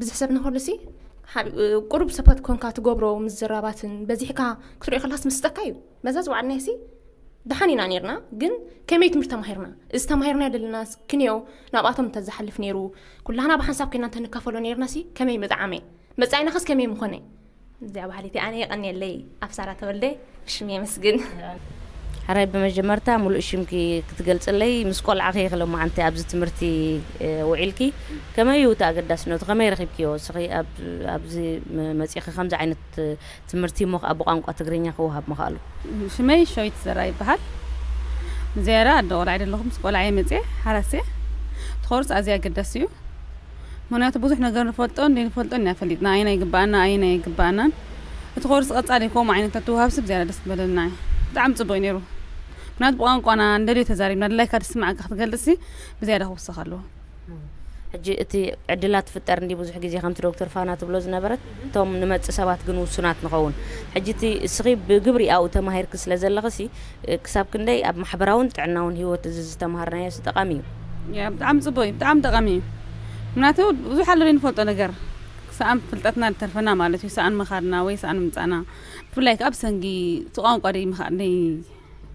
ብዙሕ ሰብ ንኽህሉ ሲ ሓ-፣ ቁሩብ ሰባት ኮንካ ትገብሮ ምዝራባትን በዚሕካ ክትሪኦ ከለኻስ ምስጠካ እዩ። በዛ ዝወዓልናዮ ሲ ደሓን ኢና ነይርና፣ ግን ከመይ ትምህርቲ ተማሂርና? እዚ ተማሂርናዮ ዘለና ክንዮ ናብኣቶም እንተዝሓልፍ ነይሩ፣ ኩላህና ብሓንሳብ ኮይና እንተንካፈሎ ነይርና ሲ ከመይ ምጠዓመ? መጻኢናኸስ ከመይ ምኾነ? እዚኣ ባህሊቲ ኣነ የቐንየለይ። ኣብ ሳራ ተወልደ፣ ብሽም የመስግን። ሕራይ ብመጀመርታ ሙሉእ ሽምኪ ክትገልጽለይ፣ ምስ ቆልዓኺ ኢኺ ሎማዓንቲ ኣብዚ ትምህርቲ፣ እ፣ ውዒልኪ። ከመይ እዩ እቲ ኣገዳስነቱ? ከመይ ረኺብክዮ? እስኺ ኣብ-፣ ኣብዚ መ-፣ መጺኺ ከምዚ ዓይነት ትምህርቲ እሞ ኸኣ ብቋንቋ ትግርኛ ክወሃብ ምኽኣሉ? ሽመይ ሸዊት ዘራ ይበሃል። ዝያዳ ኣደ ቆልዓ ኣይደለኹም፣ ምስ ቆልዓ እየ መጽየ፣ ሓራስ እየ። እቲ ኮርስ ኣዝዩ ኣገዳሲ እዩ። ምኽንያቱ ብዙሕ ነገር ንፈልጦን ዘይንፈልጦን ኢና ፈሊጥና፣ ኣየናይ ይግብኣና፣ ኣየናይ ኣይግብኣናን። እቲ ኮርስ ቀጻሊ ከምኡ ዓይነት ተትወሃብሲ ብዝያዳ ደስ ምበለና እዩ። ብጣዕሚ ጽቡቕ እዩ ነይሩ። ምኽንያቱ ብቋንቋና እንደልዮ ተዛሪብና፣ ድላይካ ዝስምዓካ ክትገልጽሲ ብዝያዳ ክውስኽ ኣለዎ። ሕጂ እቲ ዕድላት ትፍጠር እንዲ ብዙሕ ግዜ ከምቲ ዶክተር ፋና ትብሎ ዝነበረት፣ እቶም ንመጽእ ሰባት ግን ውሱናት ንኸውን። ሕጂ እቲ እስኺ ብግብሪ ኣብኡ ተማሂርኪ ስለ ዘለኽሲ፣ ክሳብ ክንደይ ኣብ ማሕበራውን ጥዕናውን ህይወት እዚ ዝተማሃርናዮ ሲ ጠቓሚ እዩ? ያ፣ ብጣዕሚ ጽቡቕ እዩ፣ ብጣዕሚ ጠቓሚ እዩ። ምኽንያቱ ብዙሕ ኣሎ ዘይንፈልጦ ነገር። ሰኣን ፍልጠትና ዝተርፈና ማለት እዩ፣ ሰኣን ምኻድና ወይ ሰኣን ምምጻእና። ብፍላይ ከኣ ብሰንኪ እቲ ቋንቋ ደይ ምኻ-፣ ደይ-፣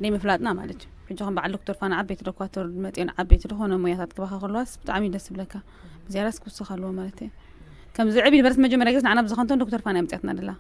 ደይ ምፍላጥና ማለት እዩ። ሕጂ ከም በዓል ዶክተር ፋና ዓበይቲ ዶኳተር መጺኦን ዓበይቲ ዝኾነ ሞያታት ክባኻ ከለዋስ ብጣዕሚ እዩ ደስ ዝብለካ። ብዝያዳስ ክውስኽ ኣለዎ ማለት እዩ። ከምዚ ዕብ ዩኒቨርሲቲ መጀመርያ ግዜ ንዓና ብዝኸንቶን ዶክተር ፋና እያ መጺኣትና ደላ።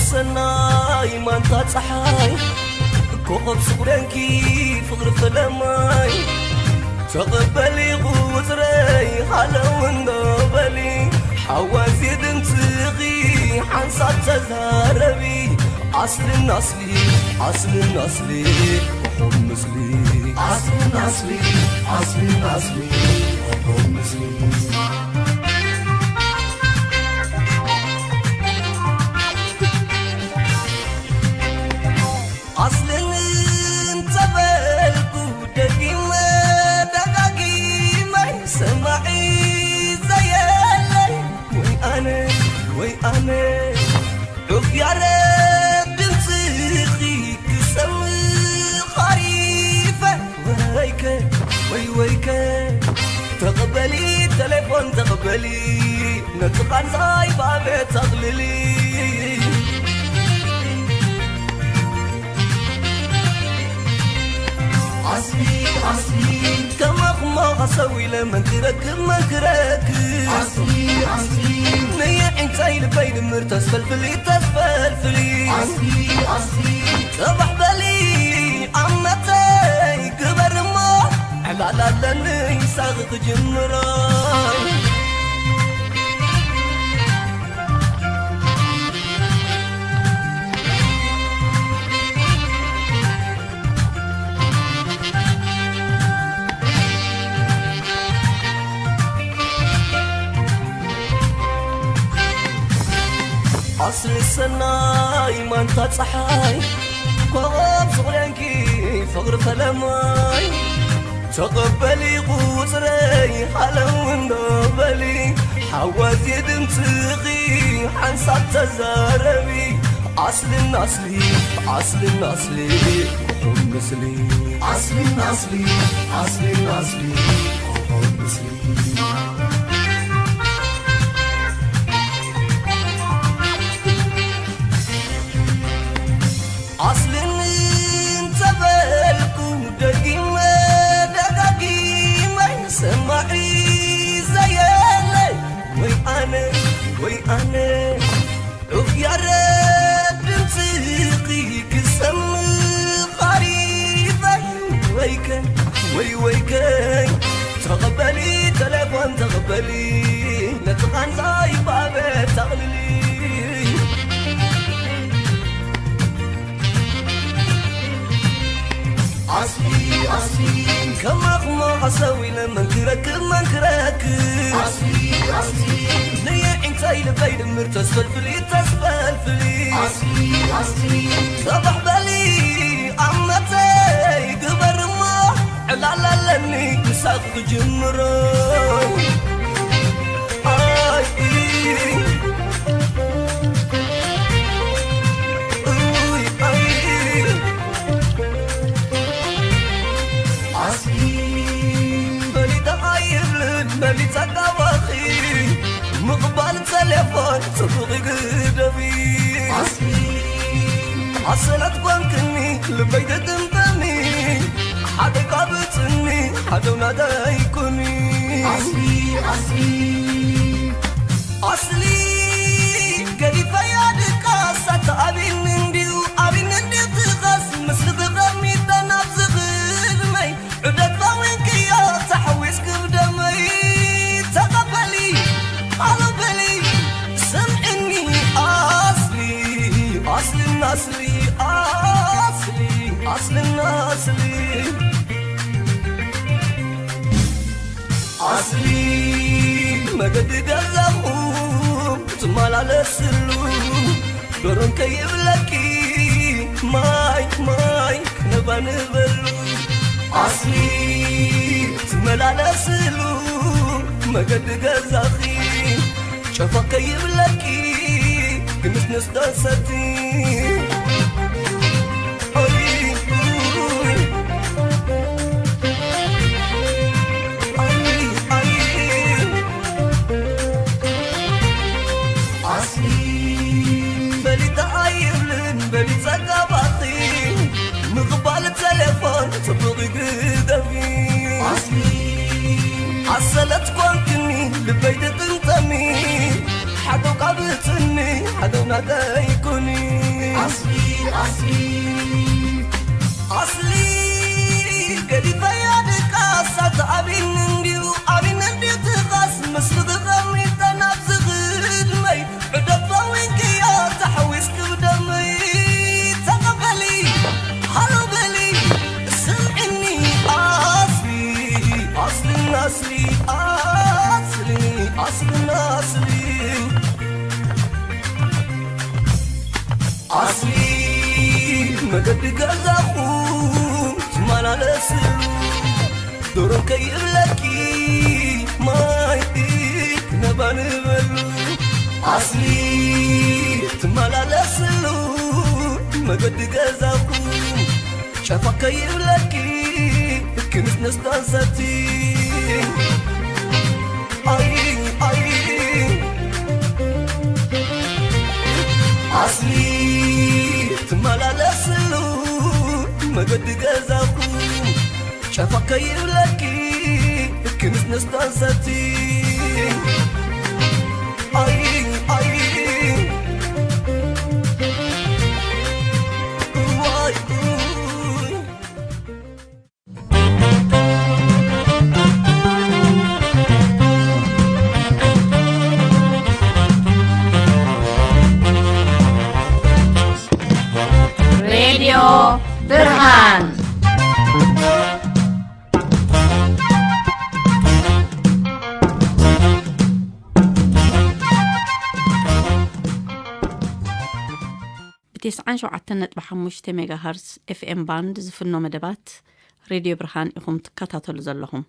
ሰናይ ማንታ ጸሓይ፣ ኮኸብ ስቑረንኪ ፍቕሪ ፈለማይ፣ ተቐበሊ ቁጽረይ ሃለው እንዶ በሊ፣ ሓዋዚ ድምጽኺ ሓንሳብ ተዛረቢ። ኣስልን ኣስሊ፣ ኣስልን ኣስሊ፣ ኮኾብ ምስሊ። ኣስልን ኣስሊ፣ ኣስልን ኣስሊ፣ ኮኾብ ምስሊ። ኣስልን እንተበልኩ ደጊመ ደጋጊመ፣ ሰማዒ ዘየለይ ወይ ኣነ ወይ ኣነ። ዑፍ ያረብ ድምፅኺ ክሰምዕ ኻሪፈ፣ ወይከ ወይ ወይከ። ተቐበሊ፣ ቴሌፎን ተቐበሊ፣ ነቲ ቃንዛይ ባበ ተቕልሊ። ኣስሊ ኣስሊ፣ ከማኹማ ሰው ኢለ መን ክረክብ መን ክረክብ። ኣስሊ ኣስሊ፣ ነየዒንተይ ልበይ ድምር ተስፈልፍሊ ተስፈልፍሊ። ኣስሊ ኣስሊ፣ ጽባሕ በሊ ኣመተይ ግበር እሞ፣ ዕላል ኣለኒ ሳኺ ክጅምሮ። ኣስሊ ሰናይ ማንታ ጸሓይ፣ ኮኸብ ስቑሬንኪ ፍቕሪ ፈለማይ፣ ተቐበሊ ቁጽረይ ሃለው እንዶ በሊ፣ ሓዋዚ ድምጽኺ ሓንሳብ ተዛረቢ። ኣስልን ኣስሊ፣ ኣስልን ኣስሊ፣ ኮኾብ ምስሊ። ኣስልን ኣስሊ፣ ኣስልን ኣስሊ፣ ኮኾብ ምስሊ። ኣስልን እንተበልኩ ደጊመ ደጋጊመ፣ ሰማዒ ዘየለ ወይ ኣነ ወይ ኣነ። ዑፍ ያረብ ድምፅኺ ክሰምዕ ኻሪፈይ፣ ወይከ ወይ ወይከይ። ተቐበሊ ተሌፎን ተቐበሊ፣ ነቲ ቓንዛይ ባበ ተቕልሊ። ኣስሊ ኣስሊ፣ ከማኹሞ ኣሰዊለ መን ክረክብ መን ክረክብ። ኣስሊ ኣስሊ፣ ንየዒንተይ ልበይ ድምር ተስፈልፍሊ ተስፈልፍሊ። ኣስሊ ኣስሊ፣ ሰባሕ በሊ ኣመተይ ግበር እሞ፣ ዕላል ኣለኒ ምሳኽ ክጅምሮ። ኣይ፣ ኡይ፣ ኣይ። ኣስሊ፣ በሊጠ ኣይብልን በሊጠ ጋባኺ፣ ምቕባል ተሌፎን ጽቡቕ ግደፊ። ኣስሊ፣ ኣሰላት ጓንክኒ ልበይ ተጥምጠኒ፣ ሓደ ካብ ጽኒ ሓደ ናተይ ኩኒ። ኣስሊ፣ ኣስሊ፣ ኣስሊ፣ ገዲፈያ ድቃስ ኣታ ኣቢኒ እንድዩ፣ ኣቢኒ እንድዩ ትኸስ፣ ምስሊ ተቐሚጠ ናብ ዝኽድመይ፣ ዑደት ባዊንክዮ ተሓዊስኪ ብደመይ። ተቐበሊ፣ ሃሎ በሊ፣ ስምዕኒ፣ ኣስሊ፣ ኣስሊ፣ ኣስሊ፣ ኣስሊ፣ ኣስሊ፣ ኣስሊ። ኣስሊ መገዲ ገዛኹም ትመላለስሉ፣ ዶሮን ከይብለኪ ማይ ማይ ክነባ ንበሉ። ኣስሊ ትመላለስሉ መገዲ ገዛኺ፣ ጨፈ ከይብለኪ ክንስንስ ደሰቲ። ኣይ፣ ኣይ፣ ኣይ፣ ኣይ። ኣስሊ፣ በሊጠ ኣይብልን በሊጸ ጋባኺ፣ ምቕባል ተሌፎን ጽቡቕ ግደፊ። ኣስሊ፣ ኣሰለት ኮንክኒ ልበይ ትጥንጠኒ፣ ሓደው ካብጽኒ ሓደው ናተይ ኩኒ። ኣስሊ ገዲፈያ ድቃስ ኣተኣቢኒ እንድዩ ኣቢኒ እንድዩ ትኻስ ምስልኺ ቐሚጠን ኣብዚ ግድመይ ዕደት ፈዊንክዮ ተሓዊስኪ ብደመይ ተቐበሊ ሃሎ በሊ ስምዕኒ ኣስሊ ኣስሊ ኣስሊ ኣስሊ ኣስሊ ኣስሊ ኣስሊ መገዲ ገዛኹም ትመላለስሉ ዶሮ ከይብለኪ ማይ ክነባንበሉ ኣስሊ ትመላለስሉ መገዲ ገዛኹም ጨፋ ከይብለኪ ክንስ ነስታንሰቲ ኣይ ኣይ ኣስሊ ትመላለስሉ መገዲ ገዛኹ ጨፋ ከይብለኪ ክንስ ነስታንሰቲ ኣይ ኣይ ዋይ ሬድዮ ብርሃን ብ ተስዓን ሸውዓተን ነጥቢ ሓሙሽተ ሜጋሃርስ ኤፍኤም ባንድ ዝፍኖ መደባት ሬድዮ ብርሃን ኢኹም ትከታተሉ ዘለኹም።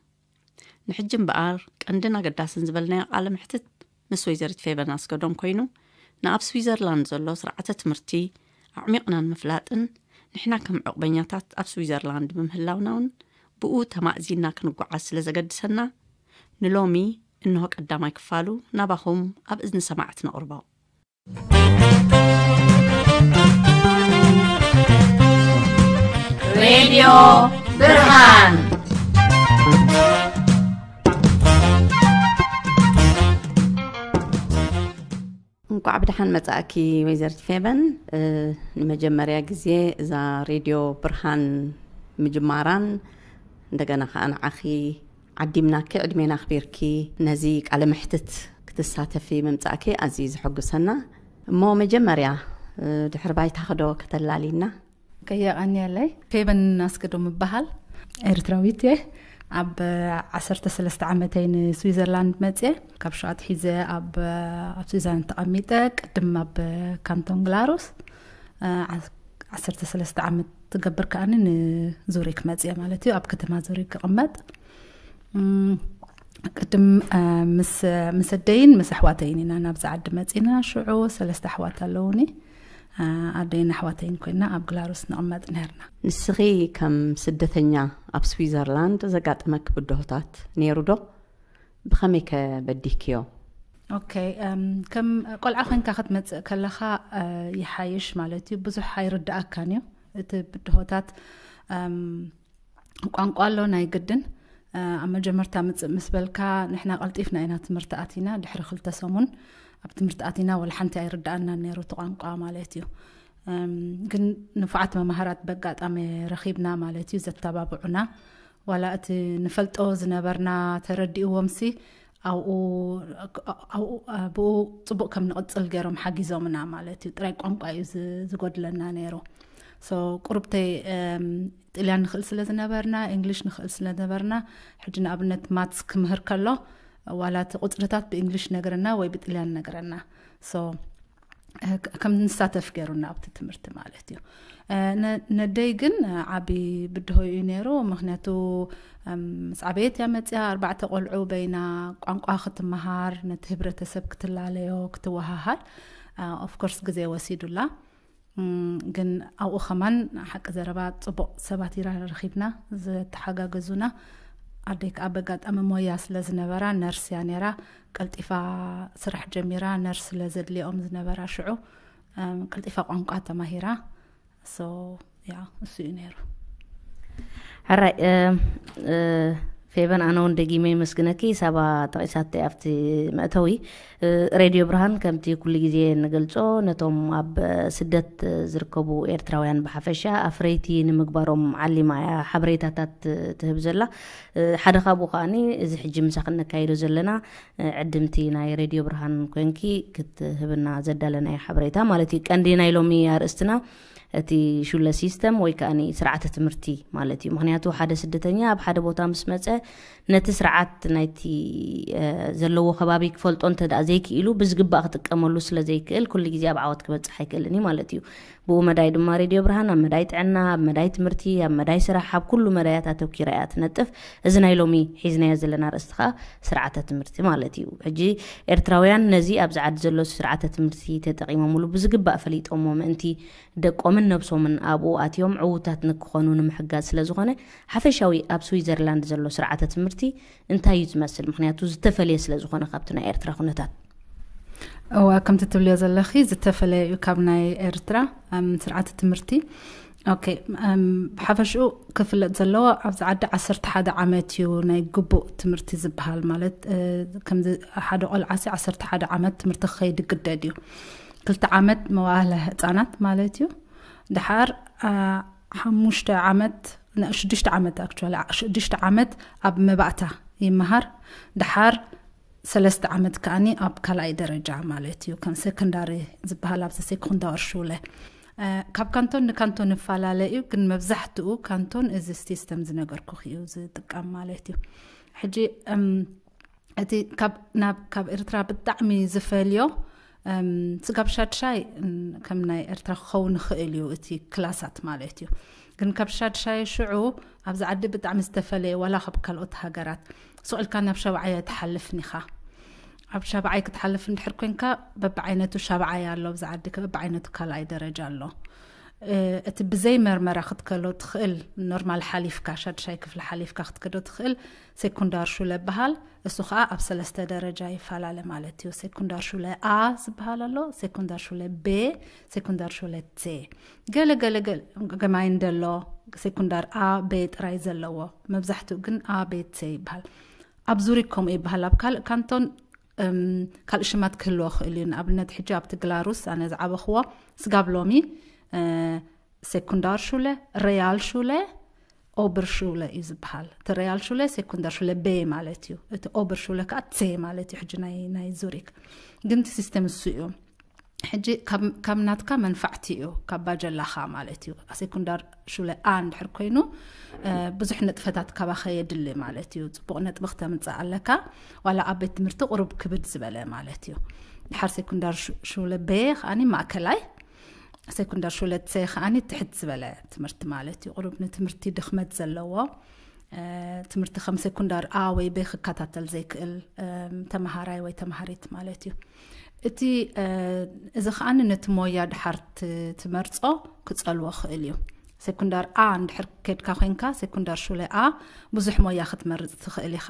ንሕጂ እምበኣር ቀንድን ኣገዳስን ዝበልናዮ ቃለ መሕትት ምስ ወይዘሪት ፌበን ኣስገዶም ኮይኑ ንኣብ ስዊዘርላንድ ዘሎ ስርዓተ ትምህርቲ ኣዕሚቕና ንምፍላጥን ንሕና ከም ዕቑበኛታት ኣብ ስዊዘርላንድ ብምህላውና እውን ብኡ ተማእዚና ክንጓዓዝ ስለ ዘገድሰና ንሎሚ እንሆ ቀዳማይ ክፋሉ ናባኹም ኣብ እዝኒ ሰማዕቲ ነቕርቦ። ሬድዮ ብርሃን እንኳዕ ብደሓን መጻእኪ ወይዘሪት ፌበን። ንመጀመርያ ግዜ እዛ ሬድዮ ብርሃን ምጅማራን እንደገና ከዓ ንዓኺ ዓዲምናኪ ዕድሜና ኣኽቢርኪ ነዚ ቃለ መሕትት ክትሳተፊ ምምጻእኪ ኣዝዩ ዘሐጉሰና። እሞ መጀመርያ ድሕሪ ባይታ ክዶ ከተላሊና። ከየቐንየለይ ፌበን ኣስገዶም እበሃል። ኤርትራዊት እየ። ኣብ ዓሰርተ ሰለስተ ዓመተይ ንስዊዘርላንድ መፅየ። ካብ ሸውዓተ ሒዘ ኣብ ኣብ ስዊዘርላንድ ተቐሚጠ። ቅድም ኣብ ካንቶን ግላሩስ ዓሰርተ ሰለስተ ዓመት ትገብር ከኣኒ ንዙሪክ መፅየ ማለት እዩ። ኣብ ከተማ ዙሪክ ክቕመጥ ቅድም ምስ ኣደይን ምስ ኣሕዋተይን ኢና ናብዚ ዓዲ መፂና። ሽዑ ሰለስተ ኣሕዋት ኣለውኒ። ኣደይን ኣሕዋተይን ኮይና ኣብ ግላሩስ ንቕመጥ ነርና። ንስኺ ከም ስደተኛ ኣብ ስዊዘርላንድ ዘጋጠመኪ ብድሆታት ነይሩ ዶ? ብኸመይ ከ በዲህክዮ? ኦኬ፣ ከም ቆልዓ ኮይንካ ክትመፅእ ከለኻ ይሓይሽ ማለት እዩ። ብዙሕ ኣይርድኣካን እዩ እቲ ብድሆታት። ቋንቋ ኣሎ ናይ ግድን። ኣብ መጀመርታ ምፅእ ምስ በልካ ንሕና ቀልጢፍና ኢና ትምህርቲ ኣቲና። ድሕሪ ክልተ ሰሙን ኣብ ትምህርቲ ኣቲና ወላ ሓንቲ ኣይርድኣና ነይሩ እቲ ቋንቋ ማለት እዩ። ግን ንፉዓት መማህራት በጋጣሚ ረኺብና ማለት እዩ ዘተባብዑና። ዋላ እቲ ንፈልጦ ዝነበርና ተረዲእዎምሲ ኣብኡ ኣብኡ ብኡ ፅቡቅ ከም ንቕፅል ገይሮም ሓጊዞምና ማለት እዩ። ጥራይ ቋንቋ እዩ ዝ- ዝጎድለና ነይሩ። So ቁሩብተይ እም፣ ጥልያን ንኽእል ስለ ዝነበርና፣ እንግሊሽ ንኽእል ስለ ዝነበርና፣ ሕጂ ንኣብነት ማትስ ክምህር ከሎ ዋላ እቲ ቁፅርታት ብእንግሊሽ ነግረና ወይ ብጥልያን ነግረና። So ከም ንሳተፍ ገይሩና ኣብቲ ትምህርቲ ማለት እዩ። ነደይ ግን ዓቢ ብድሆ እዩ ነይሩ። ምክንያቱ ምስ ዓበየት እያ መፅያ፣ ኣርባዕተ ቆልዑ በይና፣ ቋንቋ ክትመሃር፣ ነቲ ህብረተሰብ ክትላለዮ ክትወሃሃል ኦፍኮርስ ግዜ ወሲዱላ። ግን ኣብኡ ከማን ሓቂ ዘረባ ፅቡቕ ሰባት ኢና ረኺብና ዝተሓጋገዙና። ኣደይ ከዓ በጋጣሚ ሞያ ስለ ዝነበራ ነርስ እያ ነይራ። ቀልጢፋ ስራሕ ጀሚራ። ነርስ ስለ ዘድልኦም ዝነበራ ሽዑ ቀልጢፋ ቋንቋ ተማሂራ። So ያ እሱ እዩ ነይሩ። ሕራይ ፌበን፣ ኣነ እውን ደጊመ ይመስግነኪ። ሳባ ጠቒሳት ኣብቲ መእተዊ፣ እ፣ ሬድዮ ብርሃን ከምቲ ኩሉ ግዜ እንገልጾ፣ ነቶም ኣብ ስደት ዝርከቡ ኤርትራውያን ብሓፈሻ ኣፍረይቲ ንምግባሮም ዓሊማ እያ ሓበሬታታት ትህብ ዘላ። እ፣ ሓደ ካብኡ ከኣኒ እዚ ሕጂ ምሳኺ እነካይዶ ዘለና፣ እ፣ ዕድምቲ ናይ ሬድዮ ብርሃን ኮንኪ ክትህብና ዘዳለናዮ ሓበሬታ ማለት እዩ። ቀንዲ ናይ ሎሚ ኣርእስትና እቲ ሹለ ሲስተም ወይ ከኣኒ ስርዓተ ትምህርቲ ማለት እዩ። ምኽንያቱ ሓደ ስደተኛ ኣብ ሓደ ቦታ ምስ መጸ ነቲ ስርዓት ናይቲ፣ እ፣ ዘለዎ ከባቢ ክፈልጦ እንተ ደኣ ዘይክኢሉ ብዝግባእ ክጥቀመሉ ስለ ዘይክእል ኩሉ ግዜ ኣብ ዓወት ክበጽሕ ኣይክእልን እዩ ማለት እዩ። ብኡ መዳይ ድማ ሬድዮ ብርሃን ኣብ መዳይ ጥዕና፣ ኣብ መዳይ ትምህርቲ፣ ኣብ መዳይ ስራሕ፣ ኣብ ኩሉ መዳያት ኣተኪራ እያ ትነጥፍ። እዚ ናይ ሎሚ ሒዝናዮ ዘለና ኣርእስቲ ከኣ ስርዓተ ትምህርቲ ማለት እዩ። ሕጂ ኤርትራውያን ነዚ ኣብዚ ዓዲ ዘሎ ስርዓተ ትምህርቲ ተጠቒሞምሉ ብዝግባእ ፈሊጦሞ ምእንቲ ደቆምን ነብሶምን ኣብኡ ኣትዮም ዕዉታት ንክኾኑ ንምሕጋዝ ስለ ዝኾነ፣ ሓፈሻዊ ኣብ ስዊዘርላንድ ዘሎ ስርዓተ ትምህርቲ እንታይ እዩ ዝመስል? ምኽንያቱ ዝተፈለየ ስለ ዝኾነ ካብቲ ናይ ኤርትራ ኩነታት። እዋ፣ ከምቲ ትብልዮ ዘለኺ ዝተፈለየ እዩ ካብ ናይ ኤርትራ፣ እም፣ ስርዓተ ትምህርቲ። ኦኬ፣ እም፣ ብሓፈሽኡ ክፍለጥ ዘለዎ ኣብዚ ዓዲ ዓሰርተ ሓደ ዓመት እዩ ናይ ግቡእ ትምህርቲ ዝበሃል። ማለት፣ እ፣ ከምዚ ሓደ ቆልዓሲ ዓሰርተ ሓደ ዓመት ትምህርቲ ክኸይድ ይግደድ እዩ። ክልተ ዓመት መዋእለ ህጻናት ማለት እዩ። ድሓር፣ አ፣ ሓሙሽተ ዓመት፣ ን-፣ ሽዱሽተ ዓመት፣ actually፣ ሽዱሽተ ዓመት ኣብ መባእታ ይመሃር። ድሓር ሰለስተ ዓመት ከኣኒ ኣብ ካልኣይ ደረጃ ማለት እዩ፣ ከም ሰከንዳሪ ዝበሃል ኣብዚ ሴኮንዳር ሹለ። እ፣ ካብ ካንቶን ንካንቶን ይፈላለ እዩ፣ ግን መብዛሕትኡ ካንቶን እዚ ሲስተም ዝነገርኩኺ እዩ ዝጥቀም ማለት እዩ። ሕጂ፣ እም፣ እቲ ካብ፣ ናብ፣ ካብ ኤርትራ ብጣዕሚ ዝፈልዮ፣ እም፣ ስጋብ ሻድሻይ፣ እም፣ ከም ናይ ኤርትራ ክኸውን ይኽእል እዩ እቲ ክላሳት ማለት እዩ። ግን ካብ ሻድሻይ ሽዑ ኣብዚ ዓዲ ብጣዕሚ ዝተፈለየ፣ ዋላ ካብ ካልኦት ሃገራት ስቕ ኢልካ ናብ ሻብዓይ ኣይትሓልፍን ኢኻ። ኣብ ሻብዓይ ክትሓልፍ እንድሕር ኮንካ በብዓይነቱ ሻብዓይ ኣሎ፣ ኣብዚ ዓዲ ከ በብዓይነቱ ካልኣይ ደረጃ ኣሎ። እ፣ እቲ ብዘይ መርመራ ክትከሎ ትኽእል፣ ኖርማል ሓሊፍካ፣ ሻድሻይ ክፍሊ ሓሊፍካ ክትከዶ ትኽእል ሴኮንዳር ሹለ ይበሃል። እሱ ኸኣ ኣብ ሰለስተ ደረጃ ይፈላለ ማለት እዩ። ሴኮንዳር ሹለ A ዝበሃል ኣሎ፣ ሴኮንዳር ሹለ B፣ ሴኮንዳር ሹለ C። ገለ ገለ ገለ ገማይ እንደሎ ሴኮንዳር A፣ B ጥራይ ዘለዎ፣ መብዛሕትኡ ግን A፣ B፣ C ይበሃል። ኣብ ዙሪክ ከምኡ ይበሃል። ኣብ ካልእ ካንቶን፣ እም፣ ካልእ ሽማት ክህልዎ ክእል እዩ። ንኣብነት ሕጂ ኣብቲ ግላሩስ ኣነ ዝዓበኽዎ ስጋብ ሎሚ፣ እ፣ ሴኮንዳር ሹለ፣ ሬያል ሹለ፣ ኦብር ሹለ እዩ ዝበሃል። እቲ ሬያል ሹለ ሴኮንዳር ሹለ B ማለት እዩ። እቲ ኦብር ሹለ ከኣ C ማለት እዩ። ሕጂ ናይ፣ ናይ ዙሪክ ግን እቲ ሲስተም እሱ እዩ። ሕጂ ካብ፣ ካብ ናትካ መንፋዕቲ እዩ፣ ካብ ባጀላኻ ማለት እዩ። ሴኮንዳር ሹለ A እንድሕር ኮይኑ፣ እ፣ ብዙሕ ንጥፈታት ካባኸ የድሊ ማለት እዩ። ጽቡቕ ነጥቢ ክተምጽእ ኣለካ፣ ዋላ ኣብ ቤት ትምህርቲ ቁሩብ ክብድ ዝበለ ማለት እዩ። ድሓር ሴኮንዳር ሹ-፣ ሹለ B ከኣኒ ማእከላይ፣ ሴኮንዳር ሹለ C ከኣኒ ትሕት ዝበለ ትምህርቲ ማለት እዩ። ቁሩብ ንትምህርቲ ድኽመት ዘለዎ፣ እ፣ ትምህርቲ ከም ሴኮንዳር A ወይ B ክከታተል ዘይክእል፣ እም፣ ተመሃራይ ወይ ተመሃሪት ማለት እዩ። እቲ፣ እ፣ እዚ ከኣኒ ነቲ ሞያ ድሓር ት-፣ ትመርጾ ክጸልዎ ክእል እዩ። ሴኮንዳር A እንድሕር ከድካ ኮይንካ፣ ሴኮንዳር ሹለ A ብዙሕ ሞያ ክትመርጽ ትኽእል ኢኻ።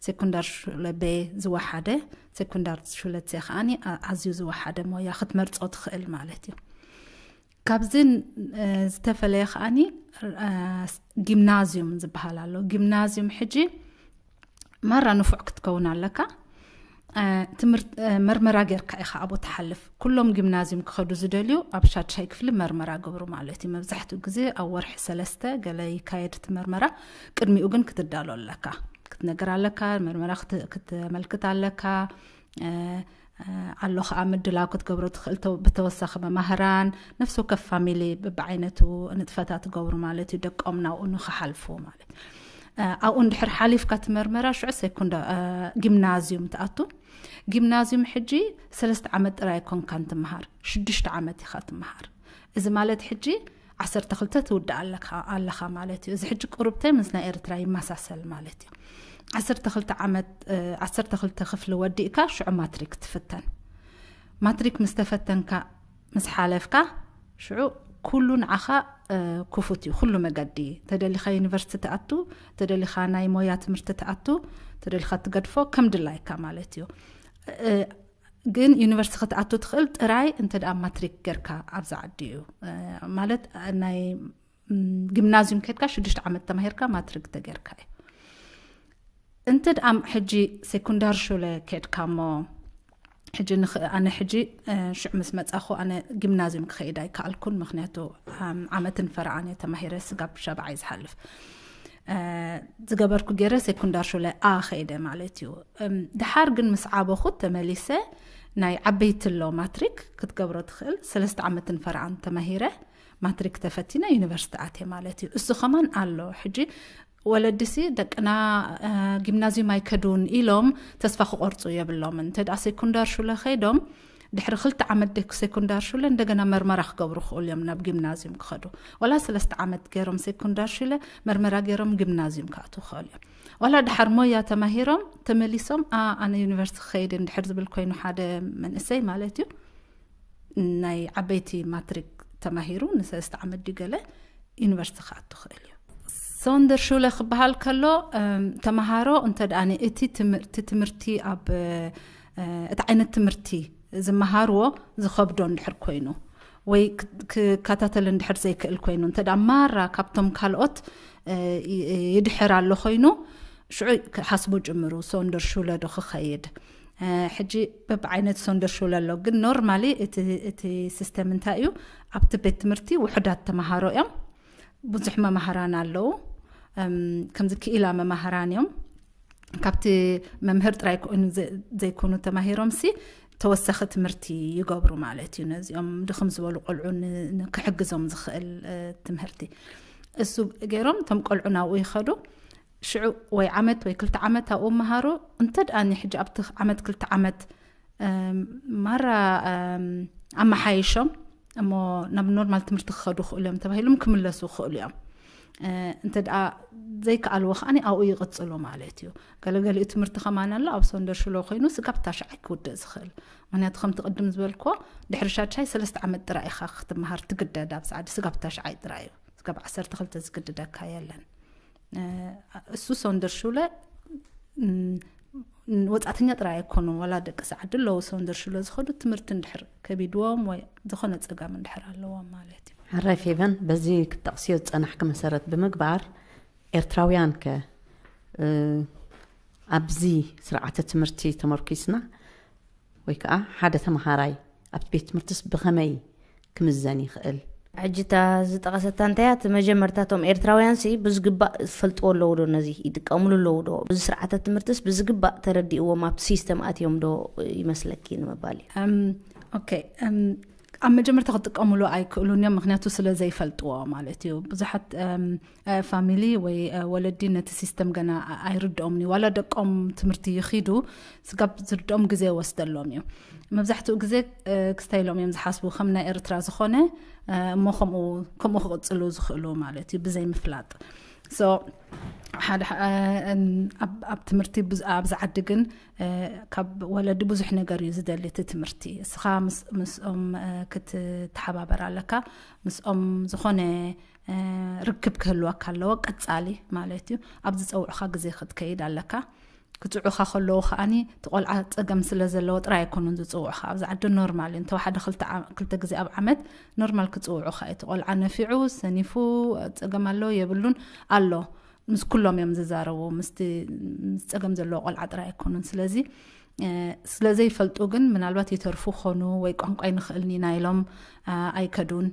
ሴኮንዳር ሹለ B ዝወሓደ፣ ሴኮንዳር ሹለ C ከኣኒ ኣ-፣ ኣዝዩ ዝወሓደ ሞያ ክትመርጾ ትኽእል ማለት እዩ። ካብዚ፣ እ፣ ዝተፈለየ ከኣኒ፣ እ፣ ጊምናዝዩም ዝበሃል ኣሎ። ጊምናዝዩም ሕጂ ማራ ንፉዕ ክትከውን ኣለካ። እ፣ ትምህርት-፣ እ፣ መርመራ ጌርካ ኢኻ ኣብኡ ትሓልፍ። ኩሎም ጊምናዝዩም ክኸዱ ዝደልዩ ኣብ ሻድሻይ ክፍሊ መርመራ ገብሩ ማለት እዩ። መብዛሕትኡ ግዜ ኣብ ወርሒ ሰለስተ ገለ ይካየድ እቲ መርመራ። ቅድሚኡ ግን ክትዳሎ ኣለካ። ክትነግር ኣለካ፣ መርመራ ክት-፣ ክትመልክት ኣለካ። እ፣ እ፣ ኣሎ ኸኣ ምድላው ክትገብሮ ትኽእል፣ ተው-፣ ብተወሳኺ መማህራን፣ ነፍሲ ወከፍ ፋሚሊ በብዓይነቱ ንጥፈታት ትገብሩ ማለት እዩ፣ ደቆም ናብኡ ንኽሓልፉ ማለት። እ፣ ኣብኡ እንድሕር ሓሊፍካ እቲ መርመራ፣ ሽዑ ሴኮንዳ-፣ እ፣ ጊምናዝዩም ትኣቱ። ጊምናዝዩም ሕጂ ሰለስተ ዓመት ጥራይ ኣይኮንካን ትምሃር፣ ሽዱሽተ ዓመት ኢኻ ትምሃር። እዚ ማለት ሕጂ ዓሰርተ ክልተ ትውድእ ኣለካ፣ ኣለኻ ማለት እዩ። እዚ ሕጂ ቁሩብተይ ምስ ናይ ኤርትራ ይመሳሰል ማለት እዩ። ዓሰርተ ክልተ ዓመት፣ እ፣ ዓሰርተ ክልተ ክፍሊ ወዲእካ ሽዑ ማትሪክ ትፍተን። ማትሪክ ምስ ተፈተንካ፣ ምስ ሓለፍካ፣ ሽዑ ኩሉ ንዓኻ፣ እ፣ ክፉት እዩ፣ ኩሉ መገዲ። ተደሊኻ ዩኒቨርሲቲ ትኣቱ፣ ተደሊኻ ናይ ሞያ ትምህርቲ ትኣቱ፣ ተደሊኻ ትገድፎ ከም ድላይካ ማለት እዩ። እ፣ ግን ዩኒቨርሲቲ ክትኣቱ ትኽእል ጥራይ እንተ ደኣ ማትሪክ ጌርካ ኣብዚ ዓዲ እዩ። እ፣ ማለት ናይ፣ ም፣ ጊምናዝዩም ከድካ ሽዱሽተ ዓመት ተማሂርካ ማትሪክ ተጌርካ እዩ። እንተ ደኣ ሕጂ ሴኩንዳር ሹለ ከድካ እሞ፣ ሕጂ ንኽ-፣ ኣነ ሕጂ፣ እ፣ ሽዑ ምስ መጻኹ ኣነ ጊምናዝዩም ክኸይድ ኣይከኣልኩን፣ ምኽንያቱ፣ ኣም፣ ዓመትን ፈርዓን እየ ተማሂረ፣ ስጋብ ሻብዓይ ዝሓልፍ። እ፣ ዝገበርኩ ገይረ ሴኩንዳር ሹለ ኣ ኸይደ ማለት እዩ። እም፣ ደሓር ግን ምስ ዓበኹ ተመሊሰ ናይ ዓበይቲ ኣሎ ማትሪክ ክትገብሮ ትኽእል፣ ሰለስተ ዓመትን ፈርዓን ተማሂረ ማትሪክ ተፈቲነ ዩኒቨርሲቲ ኣትየ ማለት እዩ። እሱ ከማን ኣሎ። ሕጂ ወለድሲ ደቅና፣ እ፣ ጊምናዝዩም ኣይከዱን ኢሎም ተስፋ ክቆርጹ የብሎምን። እንተ ደኣ ሴኩንዳር ሹለ ኸይዶም ድሕሪ ክልተ ዓመት ደ-፣ ሴኩንዳር ሹለ እንደገና መርመራ ክገብሩ ክኽእሉ እዮም ናብ ጊምናዝዩም ክኸዱ። ዋላ ሰለስተ ዓመት ገይሮም ሴኩንዳር ሹለ መርመራ ገይሮም ጊምናዝዩም ክኣትዉ ክኽእሉ እዮም። ዋላ ድሓር ሞያ ተማሂሮም ተመሊሶም፣ "ኣ፣ ኣነ ዩኒቨርሲቲ ክኸይድ እንድሕር" ዝብል ኮይኑ ሓደ መንእሰይ ማለት እዩ፣ ናይ ዓበይቲ ማትሪክ ተማሂሩ ንሰለስተ ዓመት ድዩ ገለ ዩኒቨርሲቲ ክኣቱ ክኽእል እዩ። ሶንደር ሹለ ክበሃል ከሎ፣ እም፣ ተመሃሮ እንተ ደኣ እቲ ትምህርቲ፣ ትምህርቲ ኣብ፣ እ፣ እቲ ዓይነት ትምህርቲ ዝመሃርዎ ዝኸብዶ እንድሕር ኮይኑ ወይ ክ-፣ ክከታተል እንድሕር ዘይክእል ኮይኑ፣ እንተ ደኣ ማራ ካብቶም ካልኦት፣ እ፣ ይ-፣ ይድሕር ኣሎ ኮይኑ፣ ሽዑ ክሓስቡ ጅምሩ፣ ሶንደር ሹለ ዶ ክኸይድ? እ፣ ሕጂ በብዓይነት ሶንደር ሹለ ኣሎ፣ ግን ኖርማሊ እቲ፣ እቲ ሲስተም እንታይ እዩ? ኣብቲ ቤት ትምህርቲ ውሑዳት ተመሃሮ እዮም፣ ብዙሕ መማህራን ኣለዉ። እም፣ ከምዚ ክኢላ መማህራን እዮም። ካብቲ መምህር ጥራይ ኮይኑ ዘ-፣ ዘይኮኑ ተማሂሮምሲ ተወሳኺ ትምህርቲ ይገብሩ ማለት እዩ። ነዚኦም ድኽም ዝበሉ ቆልዑ ን-፣ ንክሕግዞም ዝኽእል፣ እ፣ ትምህርቲ እሱ ገይሮም እቶም ቆልዑ ናብኡ ይኸዱ። ሽዑ ወይ ዓመት ወይ ክልተ ዓመት ኣብኡ መሃሩ። እንተ ደኣ ሕጂ ኣብቲ ዓመት ክልተ ዓመት፣ እም፣ ማራ፣ እም፣ ኣመሓይሾም እሞ ናብ ኖርማል ትምህርቲ ክኸዱ ክኽእሉ እዮም ተባሂሎም ክምለሱ ክኽእሉ እዮም። እ፣ እንተ ደኣ ዘይከኣልዎ ከኣ ኣብኡ ይቕጽሉ ማለት እዩ። ገለገሊኡ ትምህርቲ ከማን ኣሎ፣ ኣብ ሶንደር ሽሎ ኮይኑ ስጋብ ታሽዓይ ክውድእ ዝኽእል። ምኽንያቱ ከምቲ ቅድም ዝበልክዎ ድሕሪ ሻድሻይ ሰለስተ ዓመት ጥራይ ኢኻ ክትመሃር ትግደድ ኣብዚ ዓዲ፣ ስጋብ ታሽዓይ ጥራይ እዩ። ስጋብ ዓሰርተ ክልተ ዝግድደካ የለን። እ፣ እሱ ሶንደር ሹለ፣ ም፣ ወጻእተኛ ጥራይ ኣይኮኑን፣ ዋላ ደቂ ሰዓዲ ኣለዉ ሶንደር ሹለ ዝኸዱ ትምህርቲ እንድሕር ከቢድዎም ወይ ዝኾነ ጸገም እንድሕር ኣለዎም ማለት እዩ። ሕራይ ፌቨን፣ በዚ ክትጠቕስዮ ዝጸናሕኪ መሰረት ብምግባር ኤርትራውያን ከ፣ እ፣ ኣብዚ ስርዓተ ትምህርቲ ተመርኪስና ወይ ከኣ ሓደ ተምሃራይ ኣብቲ ቤት ትምህርትስ ብኸመይ ክምዘን ይኽእል? ሕጂ እታ ዝጠቐሰታ እንታይ እያ? እቲ መጀመርታ እቶም ኤርትራውያን ሲ ብዝግባእ ዝፈልጥዎ ኣለዉ ዶ? ነዚ ይጥቀምሉ ኣለዉ ዶ? እዚ ስርዓተ ትምህርትስ ብዝግባእ ተረዲእዎም ኣብቲ ሲስተም ኣትዮም ዶ ይመስለኪ ንምባል እዩ። እም፣ ኦኬ፣ እም፣ ኣብ መጀመርታ ክጥቀምሉ ኣይክእሉን እዮም፣ ምኽንያቱ ስለ ዘይፈልጥዎ ማለት እዩ። ብዙሓት፣ እም፣ እ፣ ፋሚሊ ወይ፣ እ፣ ወለዲ ነቲ ሲስተም ገና ኣ-፣ ኣይርድኦምን እዩ። ዋላ ደቆም ትምህርቲ ይኺዱ፣ ስጋብ ዝርድኦም ግዜ ይወስደሎም እዩ። መብዛሕትኡ ግዜ፣ እ፣ ክስታይ ኢሎም እዮም ዝሓስቡ፣ ከም ናይ ኤርትራ ዝኾነ፣ እ፣ እሞ ከምኡ፣ ከምኡ ክቕጽሉ ዝኽእሉ ማለት እዩ፣ ብዘይ ምፍላጥ። ሶ፣ ሓደ፣ እ፣ እን-፣ ኣብ፣ ኣብ ትምህርቲ ብዙ-፣ ኣብዚ ዓዲ ግን፣ እ፣ ካብ ወለዲ ብዙሕ ነገር እዩ ዝደሊ እቲ ትምህርቲ። እስኻ ምስ፣ ምስኦም፣ እ፣ ክትተሓባበር ኣለካ፣ ምስኦም ዝኾነ፣ እ፣ ርክብ ክህልወካ ኣለዎ፣ ቀጻሊ ማለት እዩ። ኣብ ዝጸውዑኻ ግዜ ክትከይድ ኣለካ። ክጽውዑኻ ከለዉ ከኣኒ፣ እቲ ቆልዓ ጸገም ስለ ዘለዎ ጥራይ ኣይኮኑን ዝጽውዑኻ። ኣብዚ ዓዲ ኖርማል እዩ። እንተወሓደ ክልተ ዓ-፣ ክልተ ግዜ ኣብ ዓመት ኖርማል ክጽውዑኻ እዩ። እቲ ቆልዓ ነፊዑ፣ ሰኒፉ፣ ጸገም ኣለዎ የብሉን ኣሎ። ምስ ኩሎም እዮም ዝዛረቡ። ምስቲ፣ ምስ ጸገም ዘለዎ ቆልዓ ጥራይ ኣይኮኑን። ስለዚ፣ እ፣ ስለ ዘይፈልጡ ግን ምናልባት ይተርፉ ኾኑ ወይ ቋንቋ ኣይንኽእልን ኢና ኢሎም፣ እ፣ ኣይከዱን።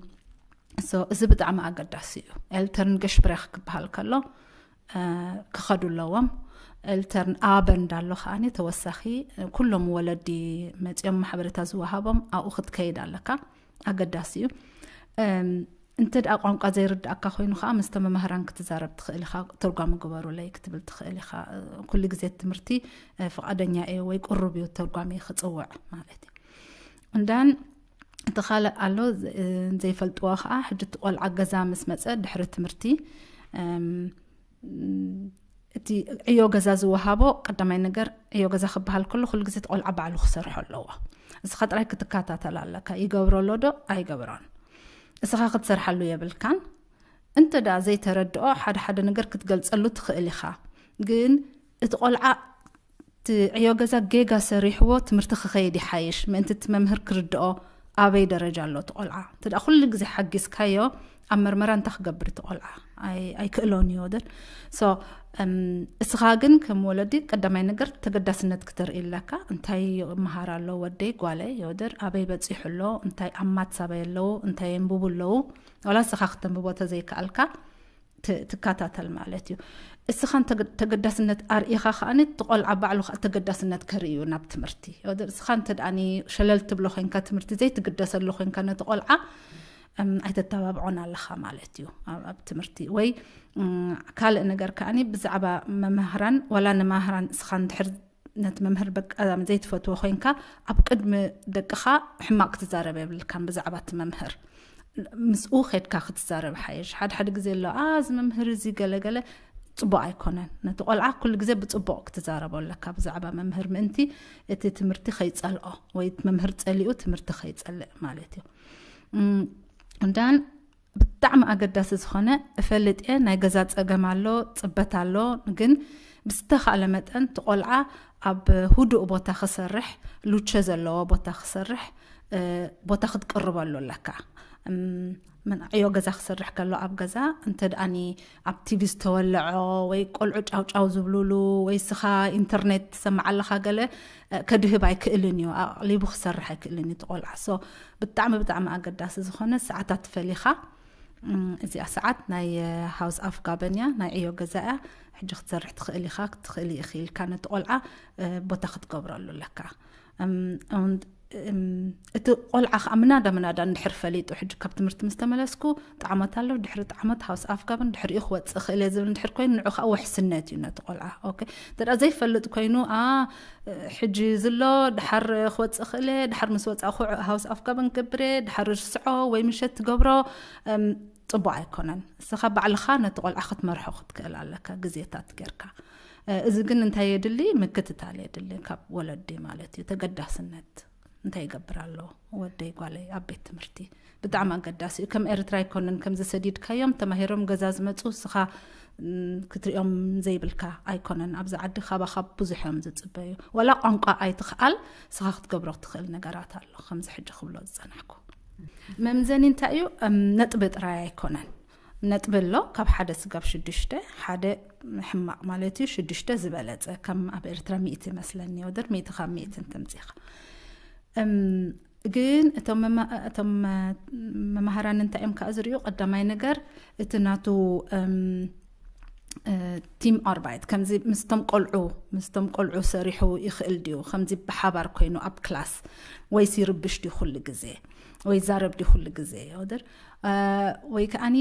ሶ፣ እዚ ብጣዕሚ ኣገዳሲ እዩ። ኤልተርን ገሽፕሬኽ ክበሃል ከሎ፣ እ፣ ክኸዱ ኣለዎም። ኤልተርን ኣበንድ ኣሎ ከኣኒ ተወሳኺ፣ እ፣ ኩሎም ወለዲ መጺኦም ሓበሬታ ዝወሃቦም ኣብኡ ክትከይድ ኣለካ። ኣገዳሲ እዩ። እም፣ እንተ ደኣ ቋንቋ ዘይርድኣካ ኮይኑ ከኣ፣ ምስቶም መማህራን ክትዛረብ ትኽእል ኢኻ። "ተርጓሚ ግበሩለይ" ክትብል ትኽእል ኢኻ። እ፣ ኩሉ ግዜ ትምህርቲ፣ እ፣ ፍቓደኛ እዩ ወይ ቅሩብ እዩ ተርጓሚ ክጽውዕ ማለት እዩ። እንዳን እቲ ካልእ ኣሎ፣ ዝ-፣ እ፣ ዘይፈልጥዎ ከኣ፣ ሕጂ እቲ ቆልዓ ገዛ ምስ መጸ ድሕሪ ትምህርቲ፣ እም፣ እቲ ዕዮ ገዛ ዝወሃቦ፣ ቀዳማይ ነገር ዕዮ ገዛ ክበሃል ከሎ፣ ኩሉ ግዜ እቲ ቆልዓ ባዕሉ ክሰርሖ ኣለዎ። እስኻ ጥራይ ክትከታተል ኣለካ፣ ይገብሮ ኣሎ ዶ ኣይገብሮን። እስኻ ክትሰርሓሉ የብልካን። እንተ ደኣ ዘይተረድኦ፣ ሓደ ሓደ ነገር ክትገልጸሉ ትኽእል ኢኻ። ግን እቲ ቆልዓ እቲ ዕዮ ገዛ ጌጋ ሰሪሕዎ ትምህርቲ ክኸይድ ይሓይሽ፣ ምእንቲ እቲ መምህር ክርድኦ ኣበይ ደረጃ ኣሎ እቲ ቆልዓ። እንተ ደኣ ኩሉ ግዜ ሓጊዝካዮ፣ ኣብ መርመራ እንታይ ክገብር እቲ ቆልዓ? ኣይ-፣ ኣይክእሎን እዩ ወደን። ሶ፣ እስኻ ግን ከም ወለዲ ቀዳማይ ነገር ተገዳስነት ክተርኢ ኣለካ። እንታይ ይመሃር ኣሎ ወደይ ጓለይ፣ ወደር ኣበይ በፂሑ ኣሎ፣ እንታይ ኣብ ማትስ ኣበይ ኣለዉ፣ እንታይ የንብቡ ኣለዉ፣ ዋላ እስኻ ክተንብቦ ተዘይከኣልካ ትከታተል ማለት እዩ። እስኻ ተገዳስነት ኣርእኻ ከዓኒ እቲ ቆልዓ ባዕሉ ከዓ ተገዳስነት ከርኢ እዩ ናብ ትምህርቲ። እስኻ እንተ ደኣኒ ሸለል ትብሎ ኮይንካ፣ ትምህርቲ ዘይትግደሰሉ ኮይንካ፣ ነቲ ቆልዓ ኣይተተባብዖን ኣለኻ ማለት እዩ ኣብ ትምህርቲ። ወይ ካልእ ነገር ከዓኒ ብዛዕባ መምህራን፣ ዋላ ንመምህራን እስኻ እንድሕር ነቲ መምህር በቃ ዘይትፈትዎ ኮይንካ፣ ኣብ ቅድሚ ደቅኻ ሕማቕ ክትዛረብ የብልካን ብዛዕባ እቲ መምህር። ምስኡ ከድካ ክትዛረብ ሓይሽ። ሓደ ሓደ ግዜ ኣሎ፣ "ኣ፣ እዚ መምህር እዚ ገለገለ ጽቡቕ ኣይኮነን።" ነቲ ቆልዓ ኩሉ ግዜ ብጽቡቕ ክትዛረቦ ኣለካ ብዛዕባ መምህር፣ ምእንቲ እቲ ትምህርቲ ከይጸልኦ ወይ መምህር ጸሊኡ ትምህርቲ ከይጸልእ ማለት እዩ። እንዳን ብጣዕሚ ኣገዳሲ ዝኾነ፣ እፈልጥ እየ፣ ናይ ገዛ ጸገም ኣሎ፣ ጽበት ኣሎ፣ ግን ብዝተኻእለ መጠን እቲ ቆልዓ ኣብ ህዱእ ቦታ ክሰርሕ፣ ሉቸ ዘለዎ ቦታ ክሰርሕ ቦታ ክትቅርበሉ ኣለካ። ዕዮ ገዛ ክሰርሕ ከሎ ኣብ ገዛ እንተ ደኣኒ ኣብ ቲቪ ዝተወለዖ ወይ ቆልዑ ጫውጫው ዝብሉሉ ወይ ስኻ ኢንተርኔት ትሰምዕ ኣለኻ፣ ገለ ከድህብ ኣይክእልን እዩ፣ ኣቕሊቡ ክሰርሕ ኣይክእልን እዩ እቲ ቆልዓ። ሶ ብጣዕሚ ብጣዕሚ ኣገዳሲ ዝኾነ ሰዓታት ፈሊኻ፣ እዚኣ ሰዓት ናይ ሃውስ ኣፍጋበን እያ፣ ናይ ዕዮ ገዛ እያ፣ ሕጂ ክትሰርሕ ትኽእል ኢኻ፣ ክትኽእል ኢኺ ኢልካ ነቲ ቆልዓ ቦታ ክትገብረሉ ኣለካ። እቲ ቆልዓ ከዓ ምናዳ ምናዳ እንድሕር ፈሊጡ፣ ሕጂ ካብ ትምህርቲ ምስ ተመለስኩ ጣዕመት ኣሎ፣ ድሕሪ ጣዕመት ሃውስ ኣፍጋብን ድሕሪኡ ክወፅእ ክእል እየ ዝብል እንድሕር ኮይኑ፣ ንዑ ከዓ ውሕስነት እዩ ነቲ ቆልዓ። ኦኬ፣ እንተ ደኣ ዘይፈልጥ ኮይኑ፣ ኣ፣ ሕጂ ዝሎ ድሓር ክወፅእ ክእል እየ፣ ድሓር ምስ ወፃእኩ ሃውስ ኣፍጋብን ክገብር እየ፣ ድሓር ርስዖ ወይ ምሸት ትገብሮ፣ ጽቡቕ ኣይኮነን። እስኻ ባዕልኻ ነቲ ቆልዓ ክትመርሖ ክትክእል ኣለካ፣ ግዜታት ጌርካ። እዚ ግን እንታይ የድሊ? ምክትታል የድሊ ካብ ወለዲ ማለት እዩ። ተገዳስነት፣ እንታይ ይገብር ኣሎ ወደይ ጓለይ ኣብ ቤት ትምህርቲ፣ ብጣዕሚ ኣገዳሲ እዩ። ከም ኤርትራ ኣይኮነን፣ ከምዚ ሰዲድካዮም ተማሂሮም ገዛ ዝመፁ፣ እስኻ ክትሪኦም ዘይብልካ ኣይኮነን። ኣብዚ ዓዲ ካባኻ ብዙሕ እዮም ዝፅበዩ። ዋላ ቋንቋ ኣይትኽኣል፣ እስኻ ክትገብሮ ትኽእል ነገራት ኣሎ። ከምዚ ሕጂ ክብሎ ዝፀናሕኩ መምዘኒ እንታይ እዩ? ነጥቢ ጥራይ ኣይኮነን። ነጥቢ ኣሎ፣ ካብ ሓደ ስጋብ ሽዱሽተ፣ ሓደ ሕማቕ ማለት እዩ፣ ሽዱሽተ ዝበለጸ። ከም ኣብ ኤርትራ ሚእቲ መስለኒ፣ ወደር ሚእቲ ካብ ሚእቲ እንተምጺኻ። ግን እቶም መማህራን እንታይ እዮም ከዓ ዝርእዩ? ቀዳማይ ነገር እቲ ናቱ ቲም ኣርባይት ከምዚ ምስቶም ቆልዑ ምስቶም ቆልዑ ሰሪሑ ይኽእል ድዩ? ከምዚ ብሓባር ኮይኑ ኣብ ክላስ ወይስ ይርብሽ ድዩ ኩሉ ግዜ ወይ ዛረብ ድዩ ኩሉ ግዜ? ወደር ወይ ከዓኒ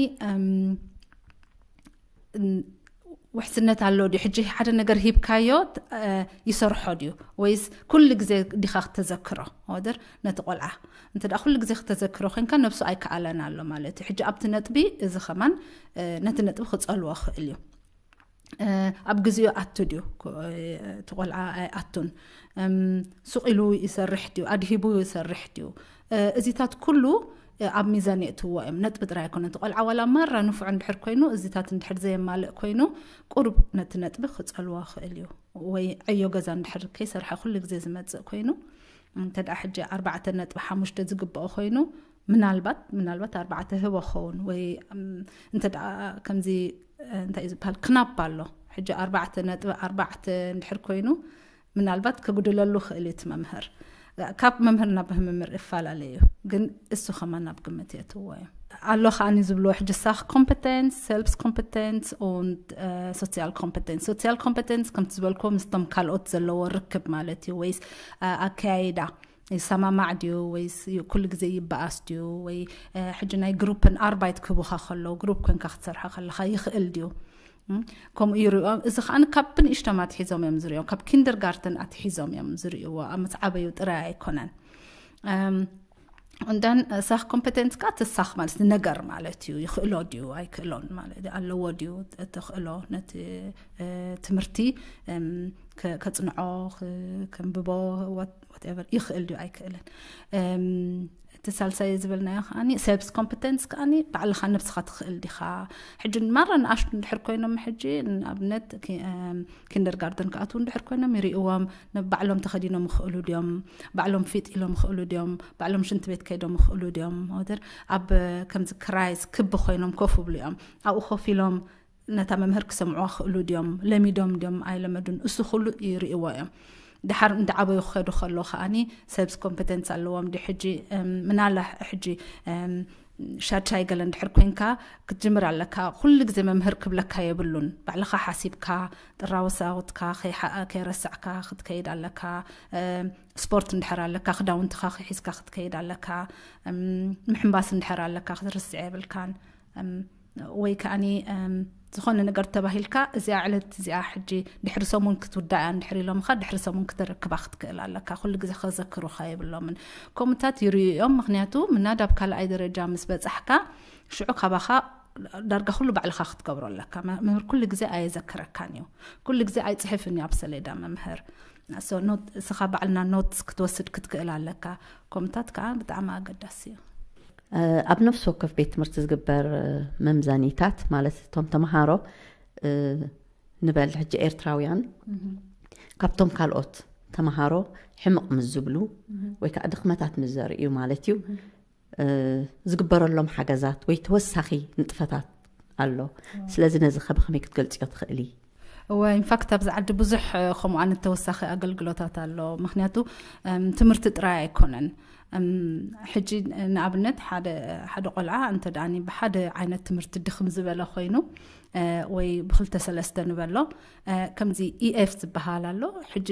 ውሕስነት ኣሎ ድዩ? ሕጂ ሓደ ነገር ሂብካዮ ይሰርሖ ድዩ? ወይስ ኩሉ ግዜ ዲኻ ክተዘክሮ? ወደር ነቲ ቆልዓ እንተ ደኣ ኩሉ ግዜ ክተዘክሮ ኮይንካ ነብሱ ኣይከኣለን ኣሎ ማለት እዩ። ሕጂ ኣብቲ ነጥቢ እዚ ከማን ነቲ ነጥቢ ክጸልዎ ክእል እዩ። ኣብ ግዜኡ ኣቱ ድዩ እቲ ቆልዓ ኣይኣቱን? ሱቕ ኢሉ ይሰርሕ ድዩ? ኣድሂቡ ይሰርሕ ድዩ? እዚታት ኩሉ ኣብ ሚዛን የእትዎ እዮም። ነጥቢ ጥራይ ኣይኮነ። እቲ ቆልዓ ዋላ ማራ ንፉዕ እንድሕር ኮይኑ፣ እዚታት እንድሕር ዘየማልእ ኮይኑ፣ ቁሩብ ነቲ ነጥቢ ክጸልዎ ክእል እዩ። ወይ ዕዮ ገዛ እንድሕር ከይሰርሐ ኩሉ ግዜ ዝመጽእ ኮይኑ፣ እንተ ደኣ ሕጂ ኣርባዕተ ነጥቢ ሓሙሽተ ዝግብኦ ኮይኑ፣ ምናልባት ምናልባት ኣርባዕተ ህቦ ክኸውን ወይ እንተ ደኣ ከምዚ እንታይ እዩ ዝበሃል ክናፕ ኣሎ። ሕጂ ኣርባዕተ ነጥቢ ኣርባዕተ እንድሕር ኮይኑ ምናልባት ከጉድለሉ ክእል እዩ እቲ መምህር። ካብ መምህር ናብ መምህር ይፈላለ እዩ፣ ግን እሱ ከማን ናብ ግምት የእትዎ እዩ። ኣሎ ከዓኒ ዝብልዎ ሕጂ ሳኽ ኮምፐተንስ፣ ሰልብስ ኮምፐተንስ ን ሶሲያል ኮምፐተንስ። ሶሲያል ኮምፐተንስ ከምቲ ዝበልክዎ ምስቶም ካልኦት ዘለዎ ርክብ ማለት እዩ፣ ወይስ ኣከያይዳ ይሰማማዕ ድዩ ወይስ ኩሉ ግዜ ይበኣስ ድዩ? ወይ ሕጂ ናይ ግሩፕን ኣርባይት ክህቡኻ ከለዉ ግሩፕ ኮንካ ክትሰርሐ ከለኻ ይኽእል ድዩ? ከምኡ ይሪኦ። እዚ ከዓ ካብ ብንእሽቶም ኣትሒዞም እዮም ዝሪኦ፣ ካብ ኪንደርጋርተን ኣትሒዞም እዮም ዝሪእዎ፣ ኣብ ምስ ዓበዩ ጥራይ ኣይኮነን። እንዳን ሳኽ ኮምፐተንስ ከዓ ትሳኽ ማለት ነገር ማለት እዩ። ይኽእሎ ድዩ ኣይክእሎን ማለት ኣለዎ ድዩ ተኽእሎ ነቲ ትምህርቲ ከፅንዖ፣ ከንብቦ፣ whatever ይኽእል ድዩ ኣይክእልን። እቲ ሳልሳይ ዝበልናዮ ከዓኒ ሰልብስ ኮምፕተንስ ከዓኒ ባዕልኻ ነብስኻ ትኽእል ዲኻ? ሕጂ ማራ ንኣሽቱ እንድሕር ኮይኖም፣ ሕጂ ንኣብነት ኪንደርጋርተን ክኣትዉ እንድሕር ኮይኖም ይርእዎም፣ ባዕሎም ተኸዲኖም ይኽእሉ ድዮም? ባዕሎም ፊጥ ኢሎም ይኽእሉ ድዮም? ባዕሎም ሽንቲ ቤት ከይዶም ይኽእሉ ድዮም? ወደር ኣብ ከምዚ ክራይስ ክቢ ኮይኖም ኮፍ ይብሉ እዮም። ኣብኡ ኮፍ ኢሎም ነታ መምህር ክሰምዕዋ ክእሉ ድዮም፣ ለሚዶም ድዮም ኣይለመዱን፣ እሱ ኩሉ ይርእይዎ እዮም። ድሓር እንዳዓበዩ ክኸዱ ከሎ ከኣኒ ሰብስ ኮምፐተንስ ኣለዎም። ዲ ሕጂ ምናለ ሕጂ ሻድሻይ ገለ እንድሕር ኮይንካ ክትጅምር ኣለካ። ኩሉ ግዜ መምህር ክብለካ የብሉን። ባዕልኻ ሓሲብካ ጥራዊ ሳውትካ ከይረሳዕካ ክትከይድ ኣለካ። ስፖርት እንድሕር ኣለካ ክዳውንትኻ ከሒዝካ ክትከይድ ኣለካ። ምሕንባስ እንድሕር ኣለካ ክትርስዕ የብልካን። ወይ ከዓኒ ዝኾነ ነገር ተባሂልካ እዚኣ ዕለት እዚኣ ሕጂ ድሕሪ ሰሙን ክትውዳእያ እንድሕር ኢሎምካ ድሕሪ ሰሙን ክትረክባ ክትክእል ኣለካ። ኩሉ ግዜ ከዘክሩኻ የብሎምን። ከምኡታት ይርእዩ እዮም። ምክንያቱ ምናድ ኣብ ካልኣይ ደረጃ ምስ በጻሕካ ሽዑ ካባኻ ዳርጋ ኩሉ ባዕልኻ ክትገብሮ ኣለካ። መምህር ኩሉ ግዜ ኣየዘክረካን እዩ። ኩሉ ግዜ ኣይጽሕፍን እዩ ኣብ ሰሌዳ መምህር። እስኻ ባዕልና ኖትስ ክትወስድ ክትክእል ኣለካ። ከምኡታት ከዓ ብጣዕሚ ኣገዳሲ እዩ። ኣብ ነፍሲ ወከፍ ቤት ትምህርቲ ዝግበር መምዘኒታት ማለት እቶም ተምሃሮ ንበል ሕጂ ኤርትራውያን ካብቶም ካልኦት ተምሃሮ ሕምቕ ምስ ዝብሉ ወይ ከዓ ድኽመታት ምስ ዘርእዩ ማለት እዩ ዝግበረሎም ሓገዛት ወይ ተወሳኺ ንጥፈታት ኣሎ። ስለዚ ነዚ ከብኸመይ ክትገልፅዮ ትኽእሊ? እወ ኢንፋክት ኣብዚ ዓዲ ብዙሕ ከምኡ ዓይነት ተወሳኺ ኣገልግሎታት ኣሎ። ምክንያቱ ትምህርቲ ጥራይ ኣይኮነን። ሕጂ ንኣብነት ሓደ ቆልዓ እንተ ደኣኒ ብሓደ ዓይነት ትምህርቲ ድኽም ዝበለ ኮይኑ ወይ ብክልተ ሰለስተ ንበሎ ከምዚ ኢኤፍ ዝበሃል ኣሎ። ሕጂ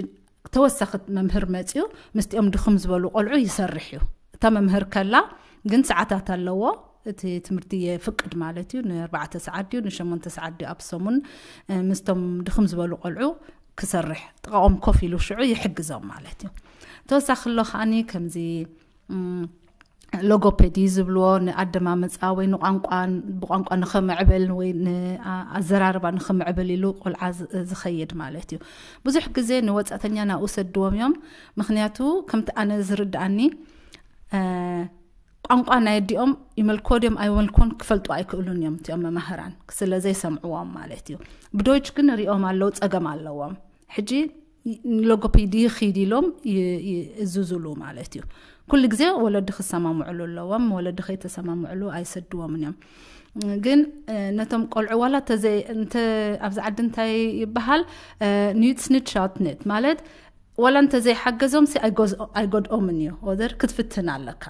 ተወሳኺ መምህር መፅኡ ምስቲኦም ድኽም ዝበሉ ቆልዑ ይሰርሕ እዩ። እታ መምህር ከላ ግን ሰዓታት ኣለዎ። እቲ ትምህርቲ የፍቅድ ማለት እዩ። ንኣርባዕተ ሰዓት ድዩ ንሸሞንተ ሰዓት ድዩ ኣብ ሰሙን ምስቶም ድኽም ዝበሉ ቆልዑ ክሰርሕ ጥቃኦም ኮፍ ኢሉ ሽዑ ይሕግዞም ማለት እዩ። ተወሳኺ ኣሎ ከዓኒ ከምዚ ሎጎፔዲ ዝብልዎ ንኣደማምፃ ወይ ንቋንቋ ብቋንቋ ንኸምዕብል ወይ ኣዘራርባ ንኸምዕብል ኢሉ ቆልዓ ዝኸይድ ማለት እዩ። ብዙሕ ግዜ ንወፃእተኛ ናብኡ ሰድዎም እዮም። ምክንያቱ ከምቲ ኣነ ዝርድኣኒ ቋንቋ ናይ ኣዲኦም ይመልክዎ ድዮም ኣይመልክዎን ክፈልጡ ኣይክእሉን እዮም እቲኦም መማህራን ስለ ዘይሰምዕዎም ማለት እዩ። ብዶይች ግን ሪኦም ኣለዉ ፀገም ኣለዎም። ሕጂ ሎጎፔዲ ይኺድ ኢሎም ይእዝዙሉ ማለት እዩ። ኩሉ ግዜ ወለዲ ክሰማምዕሉ ኣለዎም። ወለዲ ከይተሰማምዕሉ ኣይሰድዎምን እዮም። ግን ነቶም ቆልዑ ዋላ እንተ ኣብዚ ዓዲ እንታይ ይበሃል ኒትስ ንት ሻትነት ማለት ዋላ እንተዘይሓገዞም ሲ ኣይጎድኦምን እዩ። ወደር ክትፍትን ኣለካ።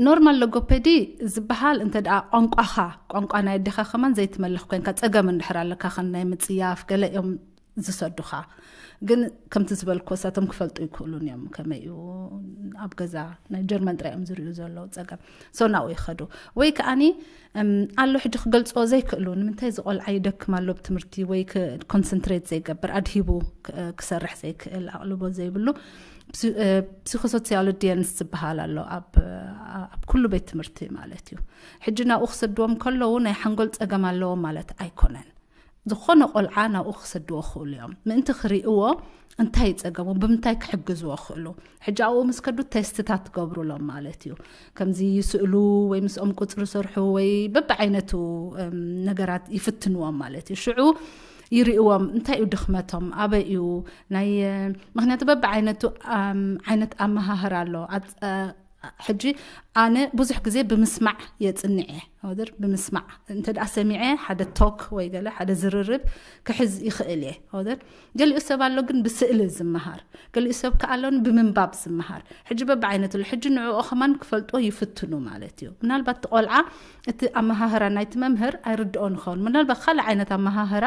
ኖርማል ሎጎፔዲ ዝበሃል እንተ ደኣ ቋንቋኻ ቋንቋ ናይ ኣዴኻ ከማን ዘይትመልኽ ኮንካ ፀገም እንድሕር ኣለካ ከም ናይ ምፅያፍ ገለ እዮም ዝሰዱኻ። ግን ከምቲ ዝበልኩ እሳቶም ክፈልጡ ይክእሉን እዮም ከመይ እዩ ኣብ ገዛ ናይ ጀርመን ጥራይ እዮም ዝርእዩ ዘለዉ ፀገም። ሶ ናብኡ ይኸዱ ወይ ከዓኒ ኣሎ ሕጂ ክገልፅዎ ዘይክእሉ ንምንታይ ዝቆልዓ ይደክም ኣሎ ብትምህርቲ ወይ ኮንሰንትሬት ዘይገብር ኣድሂቡ ክሰርሕ ዘይክእል ኣቕልቦ ዘይብሉ ፕሲኮሶሲያል ዲየንስ ዝበሃል ኣሎ ኣብ ኩሉ ቤት ትምህርቲ ማለት እዩ። ሕጂ ናብኡ ክሰድዎም ከለዉ ናይ ሓንጎል ፀገም ኣለዎም ማለት ኣይኮነን። ዝኾነ ቆልዓ ናብኡ ክሰድዎ ክኽእሉ እዮም ምእንቲ ክርእይዎ እንታይ ይፀገሙ ብምንታይ ክሕግዝዎ ክኽእሉ። ሕጂ ኣብኡ ምስ ከዱ ቴስትታት ትገብሩሎም ማለት እዩ። ከምዚ ይስእሉ ወይ ምስኦም ቁፅሪ ሰርሑ ወይ በብዓይነቱ ነገራት ይፍትንዎም ማለት እዩ። ሽዑ ይርእዎም እንታይ እዩ ድኽመቶም ኣበይ እዩ ናይ ምክንያቱ በብዓይነቱ ዓይነት ኣመሃህር ኣሎ። ሕጂ ኣነ ብዙሕ ግዜ ብምስማዕ የፅንዕ እየ። ወደር ብምስማዕ እንተ ደኣ ሰሚዐ ሓደ ቶክ ወይ ገለ ሓደ ዝርርብ ክሕዝ ይኽእል እየ። ወደር ገሊኡ ሰብ ኣሎ ግን ብስእሊ ዝመሃር፣ ገሊኡ ሰብ ከኣ ኣሎን ብምንባብ ዝመሃር። ሕጂ በብዓይነቱ ኣሎ። ሕጂ ንዕኡ ከማን ክፈልጦ ይፍትኑ ማለት እዩ። ምናልባት እቲ ቆልዓ እቲ ኣመሃህራ ናይቲ መምህር ኣይርድኦ ንኸውን ምናልባት ካልእ ዓይነት ኣመሃህራ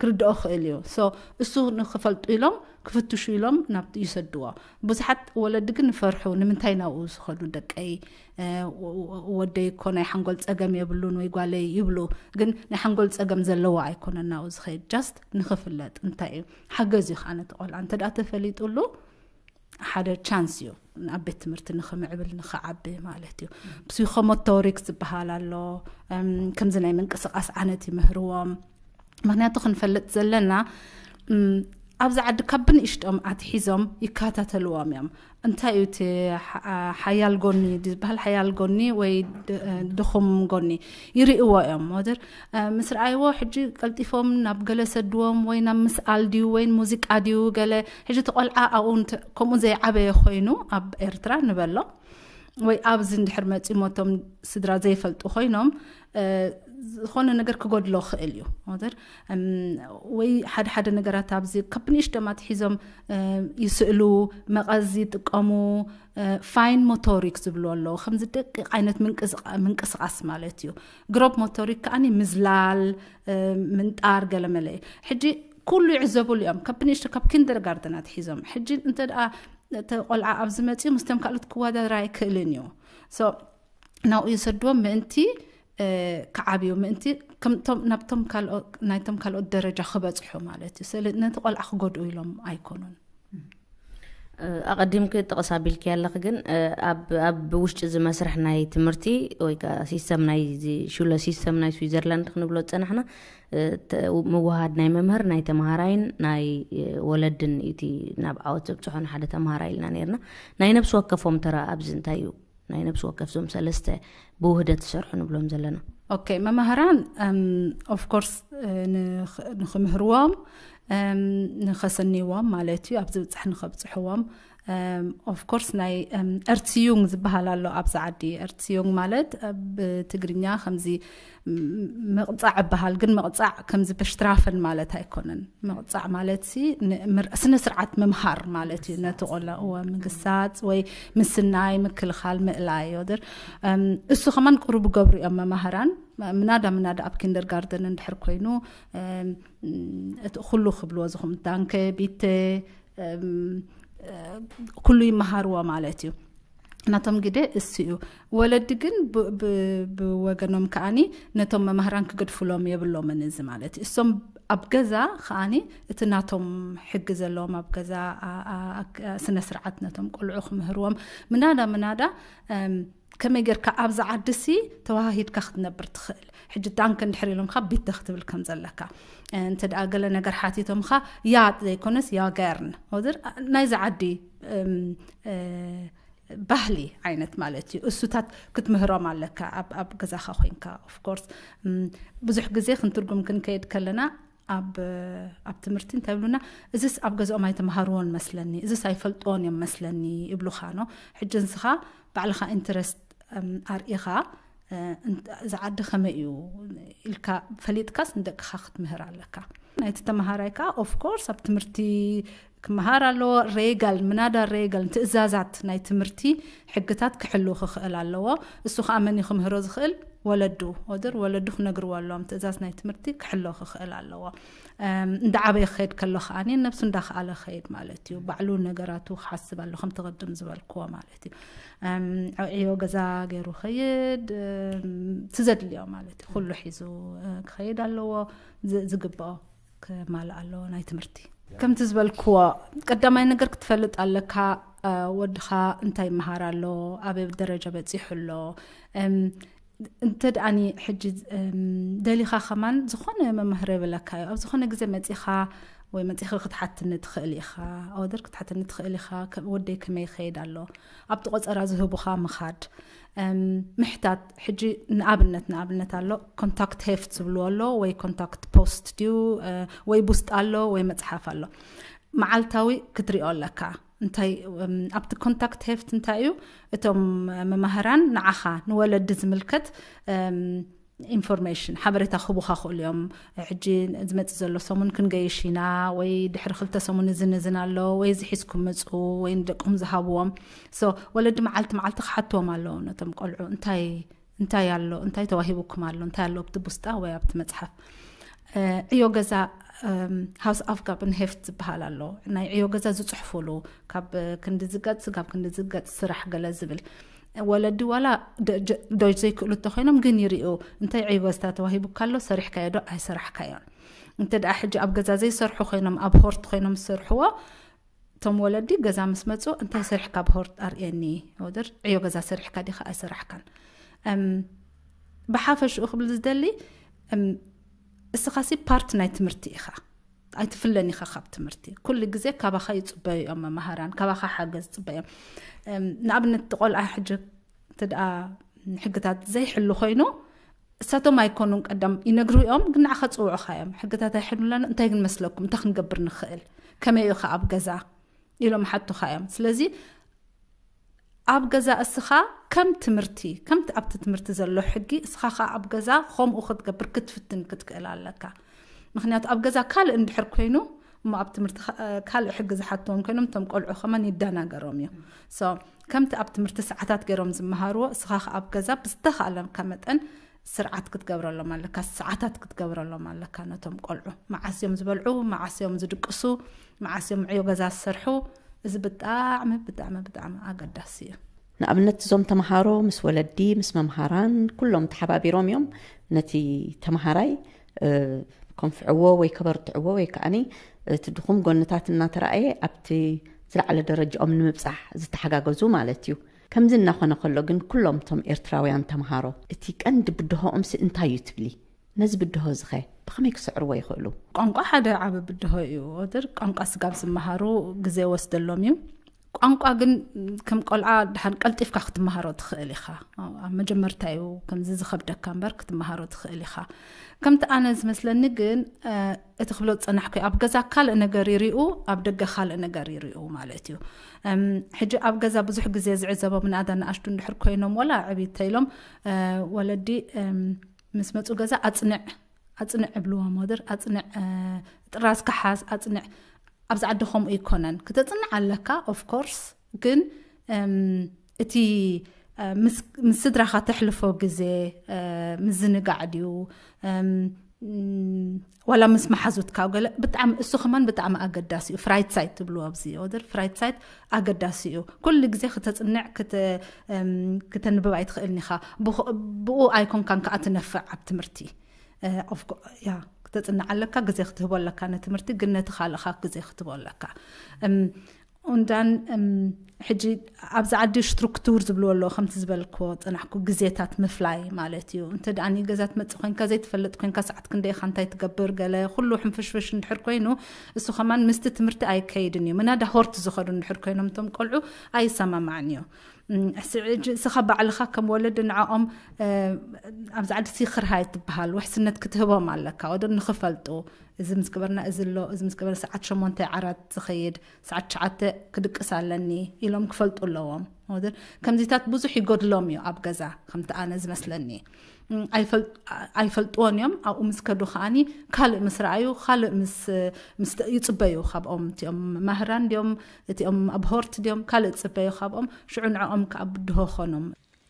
ክርድኦ ክእል እዩ። ሶ እሱ ንክፈልጡ ኢሎም ክፍትሹ ኢሎም ናብ ይሰድዎ። ብዙሓት ወለዲ ግን ይፈርሑ ንምንታይ ናብኡ ዝኸዱ ደቀይ ወደይ እኮ ናይ ሓንጎል ፀገም የብሉን ወይ ጓለይ ይብሉ። ግን ናይ ሓንጎል ፀገም ዘለዎ ኣይኮነን ናብኡ ዝኸይድ just ንክፍለጥ እንታይ እዩ ሓገዝ እዩ ከዓ ነቲ ቆልዓ እንተ ደኣ ተፈሊጡሉ ሓደ ቻንስ እዩ ኣብ ቤት ትምህርቲ ንክምዕብል ንክዓቢ ማለት እዩ። ፕሲኮሞቶሪክ ዝበሃል ኣሎ። ከምዚ ናይ ምንቅስቃስ ዓነት ይምህርዎም። ምክንያቱ ክንፈልጥ ዘለና ኣብዚ ዓዲ ካብ ብንእሽቶም ኣትሒዞም ይከታተልዎም እዮም። እንታይ እዩ እቲ ሓያል ጎኒ ዝበሃል ሓያል ጎኒ ወይ ድኹም ጎኒ ይርእዎ እዮም። ወደር ምስ ረኣይዎ ሕጂ ቀልጢፎም ናብ ገለ ሰድዎም ወይ ናብ ምስኣል ድዩ ወይ ሙዚቃ ድዩ ገለ ሕጂ እቲ ቆልዓ ኣብኡ ከምኡ ዘይዓበየ ኮይኑ ኣብ ኤርትራ ንበሎ ወይ ኣብዚ እንድሕር መፂሞቶም ስድራ ዘይፈልጡ ኮይኖም ዝኾነ ነገር ክጎድሎ ክእል እዩ ወደር ወይ ሓደ ሓደ ነገራት ኣብዚ ካብ ንእሽቶም ኣትሒዞም ይስእሉ፣ መቐዝ ይጥቀሙ፣ ፋይን ሞቶሪክ ዝብሉ ኣለዉ። ከምዚ ደቂቕ ዓይነት ምንቅስቃስ ማለት እዩ። ግሮብ ሞቶሪክ ከዓኒ ምዝላል፣ ምንጣር፣ ገለመለ እዩ። ሕጂ ኩሉ ይዕዘብሉ እዮም፣ ካብ ንእሽቶ ካብ ኪንደርጋርደን ኣትሒዞም። ሕጂ እንተ ደኣ እቲ ቆልዓ ኣብዚ መፅኡ ምስቶም ካልኦት ክወዳደር ኣይክእልን እዩ። ናብኡ ይሰድዎም ምእንቲ ክዓብዩ፣ ምእንቲ ናብቶም ናይቶም ካልኦት ደረጃ ክበፅሑ ማለት እዩ። ስለ ነቲ ቆልዓ ክጎድኡ ኢሎም ኣይኮኑን። ኣቐዲምኪ ጥቕስ ኣቢልኪ ኣለኺ፣ ግን ኣብ ውሽጢ እዚ መስርሕ ናይ ትምህርቲ ወይ ከዓ ሲስተም ናይ ሽለ ሲስተም ናይ ስዊዘርላንድ ክንብሎ ዝፀናሕና ምውሃድ ናይ መምህር ናይ ተምሃራይን ናይ ወለድን እቲ ናብ ዓወት ዘብፅሖ ንሓደ ተምሃራይ ኢልና ነርና። ናይ ነብሲ ወከፎም ተራ ኣብዚ እንታይ እዩ? ናይ ነብሲ ወከፍ ዞም ሰለስተ ብውህደት ዝሰርሑ ንብሎም ዘለና። ኦኬ፣ መማህራን ኦፍኮርስ ንክምህርዎም ንኸሰንይዎም ማለት እዩ፣ ኣብ ዝብፃሕ ንኸብፅሕዎም። ኦፍኮርስ ናይ እርትዩንግ ዝበሃል ኣሎ ኣብዚ ዓዲ። እርትዩንግ ማለት ብትግርኛ ከምዚ ምቕፃዕ ይበሃል፣ ግን ምቕፃዕ ከምዚ በሽትራፈን ማለት ኣይኮነን። ምቕፃዕ ማለት ሲ ስነ ስርዓት ምምሃር ማለት እዩ። ነቲ ቆልዓ እወ ምግሳፅ ወይ ምስናይ፣ ምክልኻል፣ ምእላይ ወደር እሱ ከማን ቅሩብ ገብሩ እዮም መማህራን። ምናዳ ምናዳ ኣብ ኪንደርጋርደን እንድሕር ኮይኑ እቲ ኩሉ ክብልዎ ዝኹም ዳንከ ቢተ ኩሉ ይመሃርዎ ማለት እዩ። ናቶም ግደ እሱ እዩ። ወለዲ ግን ብወገኖም ከዓኒ ነቶም መማህራን ክገድፍሎም የብሎምን እዚ ማለት እዩ። እሶም ኣብ ገዛ ከዓኒ እቲ ናቶም ሕጊ ዘለዎም ኣብ ገዛ ስነ ስርዓት ነቶም ቆልዑ ክምህርዎም ምናዳ ምናዳ ከመይ ጌርካ ኣብዚ ዓዲ ሲ ተዋሃሂድካ ክትነብር ትኽእል። ሕጂ ዳንክ እንድሕር ኢሎምካ ቢተ ክትብል ከም ዘለካ፣ እንተ ደኣ ገለ ነገር ሓቲቶምካ ያ ዘይኮነስ ያ ገርን ወድር ናይዚ ዓዲ ባህሊ ዓይነት ማለት እዩ። እሱታት ክትምህሮም ኣለካ ኣብ ገዛኻ ኮይንካ። ኦፍኮርስ ብዙሕ ግዜ ክንትርጉም ክንከይድ ከለና ኣብ ኣብ ትምህርቲ እንታይ ይብሉና፣ እዚስ ኣብ ገዛኦም ኣይተምሃርዎን መስለኒ፣ እዚስ ኣይፈልጥዎን እዮም መስለኒ ይብሉኻ ኖ። ሕጂ ንስኻ ባዕልኻ ኢንትረስት ኣርኢኻ እዚ ዓዲ ከመይ እዩ ኢልካ ፈሊጥካስ ንደቅኻ ክትምህር ኣለካ። ናይቲ ተምሃራይ ከዓ ኦፍኮርስ ኣብ ትምህርቲ ክመሃር ኣለዎ። ሬጋል ምናዳ ሬጋል ትእዛዛት ናይ ትምህርቲ ሕግታት ክሕሉ ክኽእል ኣለዎ። እሱ ከዓ መን እዩ ክምህሮ ዝኽእል? ወለዱ ወድር ወለዱ ክነግርዎ ኣለዎም። ትእዛዝ ናይ ትምህርቲ ክሕሎ ክኽእል ኣለዎ። እንዳዓበየ ክኸይድ ከሎ ከዓኒ ነብሱ እንዳኸኣለ ክኸይድ ማለት እዩ። ባዕሉ ነገራቱ ክሓስብ ኣሎ ከምቲ ቅድም ዝበልክዎ ማለት እዩ። ዕዮ ገዛ ገይሩ ኸይድ ትዘድልዮ ማለት እዩ። ኩሉ ሒዙ ክኸይድ ኣለዎ። ዝግብኦ ክማልእ ኣለዎ ናይ ትምህርቲ። ከምቲ ዝበልክዎ ቀዳማይ ነገር ክትፈልጥ ኣለካ። ወድኻ እንታይ ይመሃር ኣሎ፣ ኣበይ ደረጃ በፂሑ ኣሎ። እንተ ደኣኒ ሕጂ ደሊኻ ከማን ዝኾነ መምህር የብለካ እዩ። ኣብ ዝኾነ ግዜ መፂኻ ወይ መፂኺ ክትሓትኒ ትኽእል ኢኻ። ኦደር ክትሓትኒ ትኽእል ኢኻ። ወደይ ከመይ ይኸይድ ኣሎ፣ ኣብቲ ቆፀራ ዝህቡኻ ምኻድ ምሕታት። ሕጂ ንኣብነት ንኣብነት ኣሎ ኮንታክት ሄፍት ዝብልዎ ኣሎ ወይ ኮንታክት ፖስት ድዩ ወይ ቡስጥ ኣሎ ወይ መፅሓፍ ኣሎ። መዓልታዊ ክትሪኦ ኣለካ። እንታይ ኣብቲ ኮንታክት ሄፍት እንታይ እዩ? እቶም መማህራን ንዓኻ ንወለዲ ዝምልከት ኢንፎርሜሽን ሓበሬታ ክህቡኻ ክእሉ እዮም። ሕጂ ዝመፅእ ዘሎ ሰሙን ክንገይሽ ኢና ወይ ድሕሪ ክልተ ሰሙን እዝን እዝን ኣሎ ወይ እዚ ሒዝኩም ምፁ ወይ ንደቅኹም ዝሃብዎም። ሶ ወለዲ መዓልቲ መዓልቲ ክሓትዎም ኣለዎ ነቶም ቆልዑ እንታይ እንታይ ኣሎ እንታይ ተዋሂቡኩም ኣሎ እንታይ ኣሎ ኣብቲ ቡስጣ ወይ ኣብቲ መፅሓፍ። ዕዮ ገዛ ሃውስ ኣፍጋብን ሄፍት ዝበሃል ኣሎ። ናይ ዕዮ ገዛ ዝፅሕፉሉ ካብ ክንዲ ዝገፅ ካብ ክንዲ ዝገፅ ስራሕ ገለ ዝብል ወለዲ ዋላ ዶጅ ዘይክእሉ እንተኮይኖም ግን ይሪኡ እንታይ ዕዮ ገዝታ ተዋሂቡካ ኣሎ ሰሪሕካዮ ዶ ኣይሰራሕካዮን። እንተ ደኣ ሕጂ ኣብ ገዛ ዘይሰርሑ ኮይኖም ኣብ ሆርት ኮይኖም ዝሰርሕዎ እቶም ወለዲ ገዛ ምስ መፁ እንታይ ሰሪሕካ ኣብ ሆርት ኣርእየኒ ወደር ዕዮ ገዛ ሰሪሕካ ዲኻ ኣይሰራሕካን። ብሓፈሽኡ ክብል ዝደሊ እስኻሲ ፓርት ናይ ትምህርቲ ኢኻ። ኣይትፍለን ኢኻ ካብ ትምህርቲ። ኩሉ ግዜ ካባኻ ይፅበዩ እዮም መማሃራን፣ ካባኻ ሓገዝ ይፅበዩ እዮም። ንኣብነት እቲ ቆልዓ ሕጂ እንተ ደኣ ሕግታት ዘይሕሉ ኮይኑ እሳቶም ኣይኮኑን ቀዳም ይነግሩ እዮም፣ ግን ንዓኻ ፅውዑኻ እዮም። ሕግታት ኣይሕሉለን እንታይ ግን መስለኩም እንታይ ክንገብር ንኽእል ከመይ ኢኻ ኣብ ገዛ ኢሎም ሓቱኻ እዮም። ስለዚ ኣብ ገዛ እስኻ ከም ትምህርቲ ከምቲ ኣብቲ ትምህርቲ ዘሎ ሕጊ እስኻ ኸዓ ኣብ ገዛ ከምኡ ክትገብር ክትፍትን ክትክእል ኣለካ። ምክንያቱ ኣብ ገዛ ካልእ እንድሕር ኮይኑ እሞ ኣብ ትምህርቲ ካልእ ሕጊ ዝሓትዎም ኮይኖም እቶም ቆልዑ ከመን ይደናገሮም እዩ። ከምቲ ኣብ ትምህርቲ ሰዓታት ገይሮም ዝመሃርዎ እስኻ ኣብ ገዛ ብዝተኻእለካ መጠን ስርዓት ክትገብረሎም ኣለካ፣ ሰዓታት ክትገብረሎም ኣለካ። ነቶም ቆልዑ መዓስ እዮም ዝበልዑ፣ መዓስ እዮም ዝድቅሱ፣ መዓስ እዮም ዕዮ ገዛ ዝሰርሑ፣ እዚ ብጣዕሚ ብጣዕሚ ብጣዕሚ ኣገዳሲ እዩ። ንኣብነት እዞም ተምሃሮ ምስ ወለዲ ምስ መምሃራን ኩሎም ተሓባቢሮም እዮም ነቲ ተምሃራይ ከንፍዕዎ ወይ ከበርትዕዎ ወይ ከዓኒ እቲ ድኹም ጎንታት እናተረኣየ ኣብቲ ዝለዓለ ደረጃኦም ንምብፃሕ ዝተሓጋገዙ ማለት እዩ። ከምዚ እናኾነ ከሎ ግን ኩሎም እቶም ኤርትራውያን ተምሃሮ እቲ ቀንዲ ብድሆኦምሲ እንታይ እዩ ትብሊ? ነዚ ብድሆ ዝኸ ብኸመይ ክስዕርዎ ይኽእሉ? ቋንቋ ሓደ ዓቢ ብድሆ እዩ። ወትር ቋንቋ ስጋብ ዝመሃሩ ግዜ ወስደሎም እዩ። ቋንቋ ግን ከም ቆልዓ ድሓን ቀልጢፍካ ክትመሃሮ ትኽእል ኢኻ። ኣብ መጀመርታ እዩ ከምዚ ዝኸብደካ እምበር ክትመሃሮ ትኽእል ኢኻ። ከምቲ ኣነ ዝመስለኒ ግን እቲ ክብሎ ዝጸናሕኩ ኣብ ገዛ ካልእ ነገር ይሪኡ፣ ኣብ ደገ ካልእ ነገር ይሪኡ ማለት እዩ። ሕጂ ኣብ ገዛ ብዙሕ ግዜ ዝዕዘቦም ንኣዳ ንኣሽቱ እንድሕር ኮይኖም ወላ ዕብይ ተይሎም ወለዲ ምስ መፁ ገዛ ኣፅንዕ ኣፅንዕ እብልዎም ወድር ኣፅንዕ ጥራዝ ከሓዝ ኣፅንዕ ኣብዚ ዓዲ ከምኡ ይኮነን። ክተፅንዕ ኣለካ ኦፍኮርስ፣ ግን እቲ ምስ ስድራኻ ተሕልፎ ግዜ ምዝንጋዕ ድዩ ዋላ ምስ መሓዙትካ ገለ ብጣዕሚ እሱ ከማን ብጣዕሚ ኣገዳሲ እዩ። ፍራይት ሳይት ትብልዎ ኣብዚ ወድር ፍራይት ሳይት ኣገዳሲ እዩ። ኩሉ ግዜ ክተፅንዕ ክተንብብ ኣይትኽእልን ኢኻ። ብኡ ኣይኮንካን ከዓ ትነፍዕ ኣብ ትምህርቲ። ያ ክተፅንዕ ኣለካ፣ ግዜ ክትህቦ ኣለካ ንትምህርቲ፣ ግን ነቲ ካልእኻ ግዜ ክትህቦ ኣለካ። እንዳን ሕጂ ኣብዚ ዓዲ ስትሩክቱር ዝብልዎ ኣለዎ ከምቲ ዝበልክዎ ፅናሕኩ ግዜታት ምፍላይ ማለት እዩ። እንተ ደኣ ገዛ ትመፅእ ኮይንካ ዘይትፈልጥ ኮይንካ ሰዓት ክንደይ ኢኻ እንታይ ትገብር ገለ ኩሉ ሕንፍሽፍሽ እንድሕር ኮይኑ እሱ ከማን ምስቲ ትምህርቲ ኣይከይድን እዩ። ምናዳ ሆርት ዝኸዱ እንድሕር ኮይኖም እቶም ቆልዑ ኣይሰማማዕን እዩ። ሕጂ እስኻ ባዕልኻ ከም ወለዲ ንዕኦም ኣብዚ ዓዲ ሲኽርሃይ ትበሃል ውሕስነት ክትህቦም ኣለካ ወደ ንኽፈልጡ እዚ ምስ ገበርና እዚ ኣሎ እዚ ምስ ገበርና ሰዓት ሸሞንተ ዓራት ዝኸይድ ሰዓት ትሽዓተ ክድቅስ ኣለኒ ኢሎም ክፈልጡ ኣለዎም። ከምዚታት ብዙሕ ይጎድሎም እዩ ኣብ ገዛ ከምቲ ኣነ ዝመስለኒ። ኣይፈልጥዎን እዮም። ኣብኡ ምስ ከዱ ከዓኒ ካልእ ምስ ረኣዩ ካልእ ይፅበዩ ካብኦም እቲኦም ማህራን ድዮም እቲኦም ኣብ ሆርት ድዮም ካልእ ዝፅበዩ ካብኦም ሽዑ ንዕኦም ከዓ ብድሆ ኾኖም።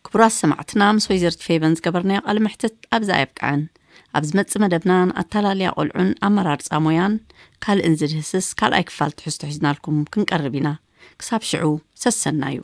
ክቡራት ሰማዕትና ምስ ወይዘሪት ፌቨን ዝገበርናዮ ቃለ መሕትት ኣብዚ ኣየብቅዐን። ኣብ ዝመጽእ መደብና ንኣተላልያ ቆልዑን ኣመራርጻ ሞያን ካልእን ዝድህስስ ካልኣይ ክፋል ትሕዝቶ ሒዝናልኩም ክንቀርብ ኢና። ክሳብ ሽዑ ሰሰናዩ።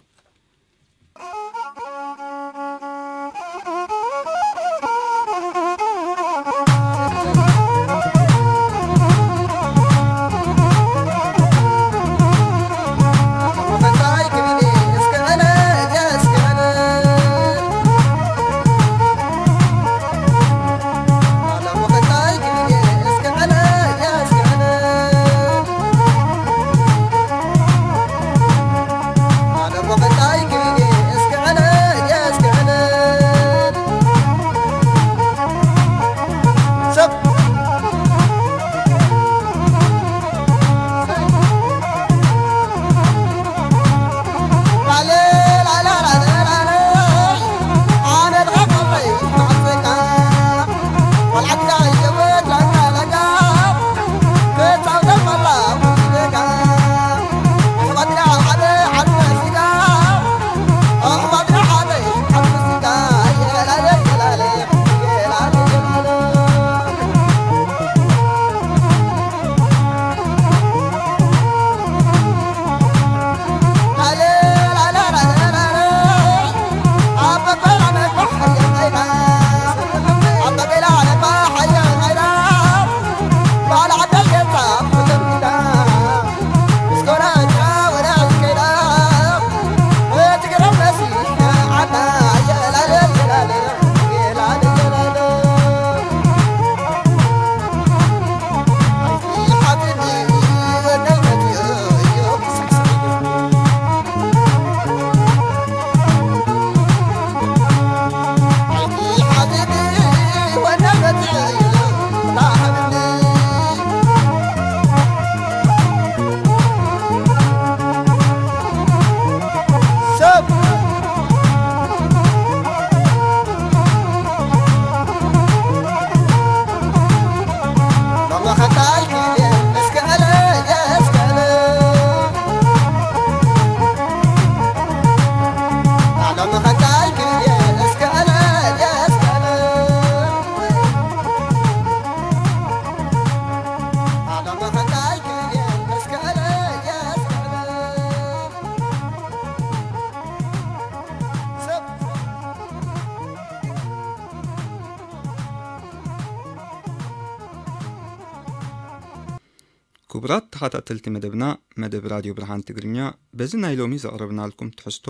ክቡራት ተኸታተልቲ መደብና፣ መደብ ራድዮ ብርሃን ትግርኛ፣ በዚ ናይ ሎሚ ዘቕረብናልኩም ትሕዝቶ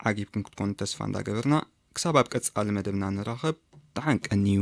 ዓጊብኩም ክትኮኑ ተስፋ እንዳገበርና፣ ክሳብ ኣብ ቀጻሊ መደብና ንራኸብ፣ ደሓን ቀንዩ።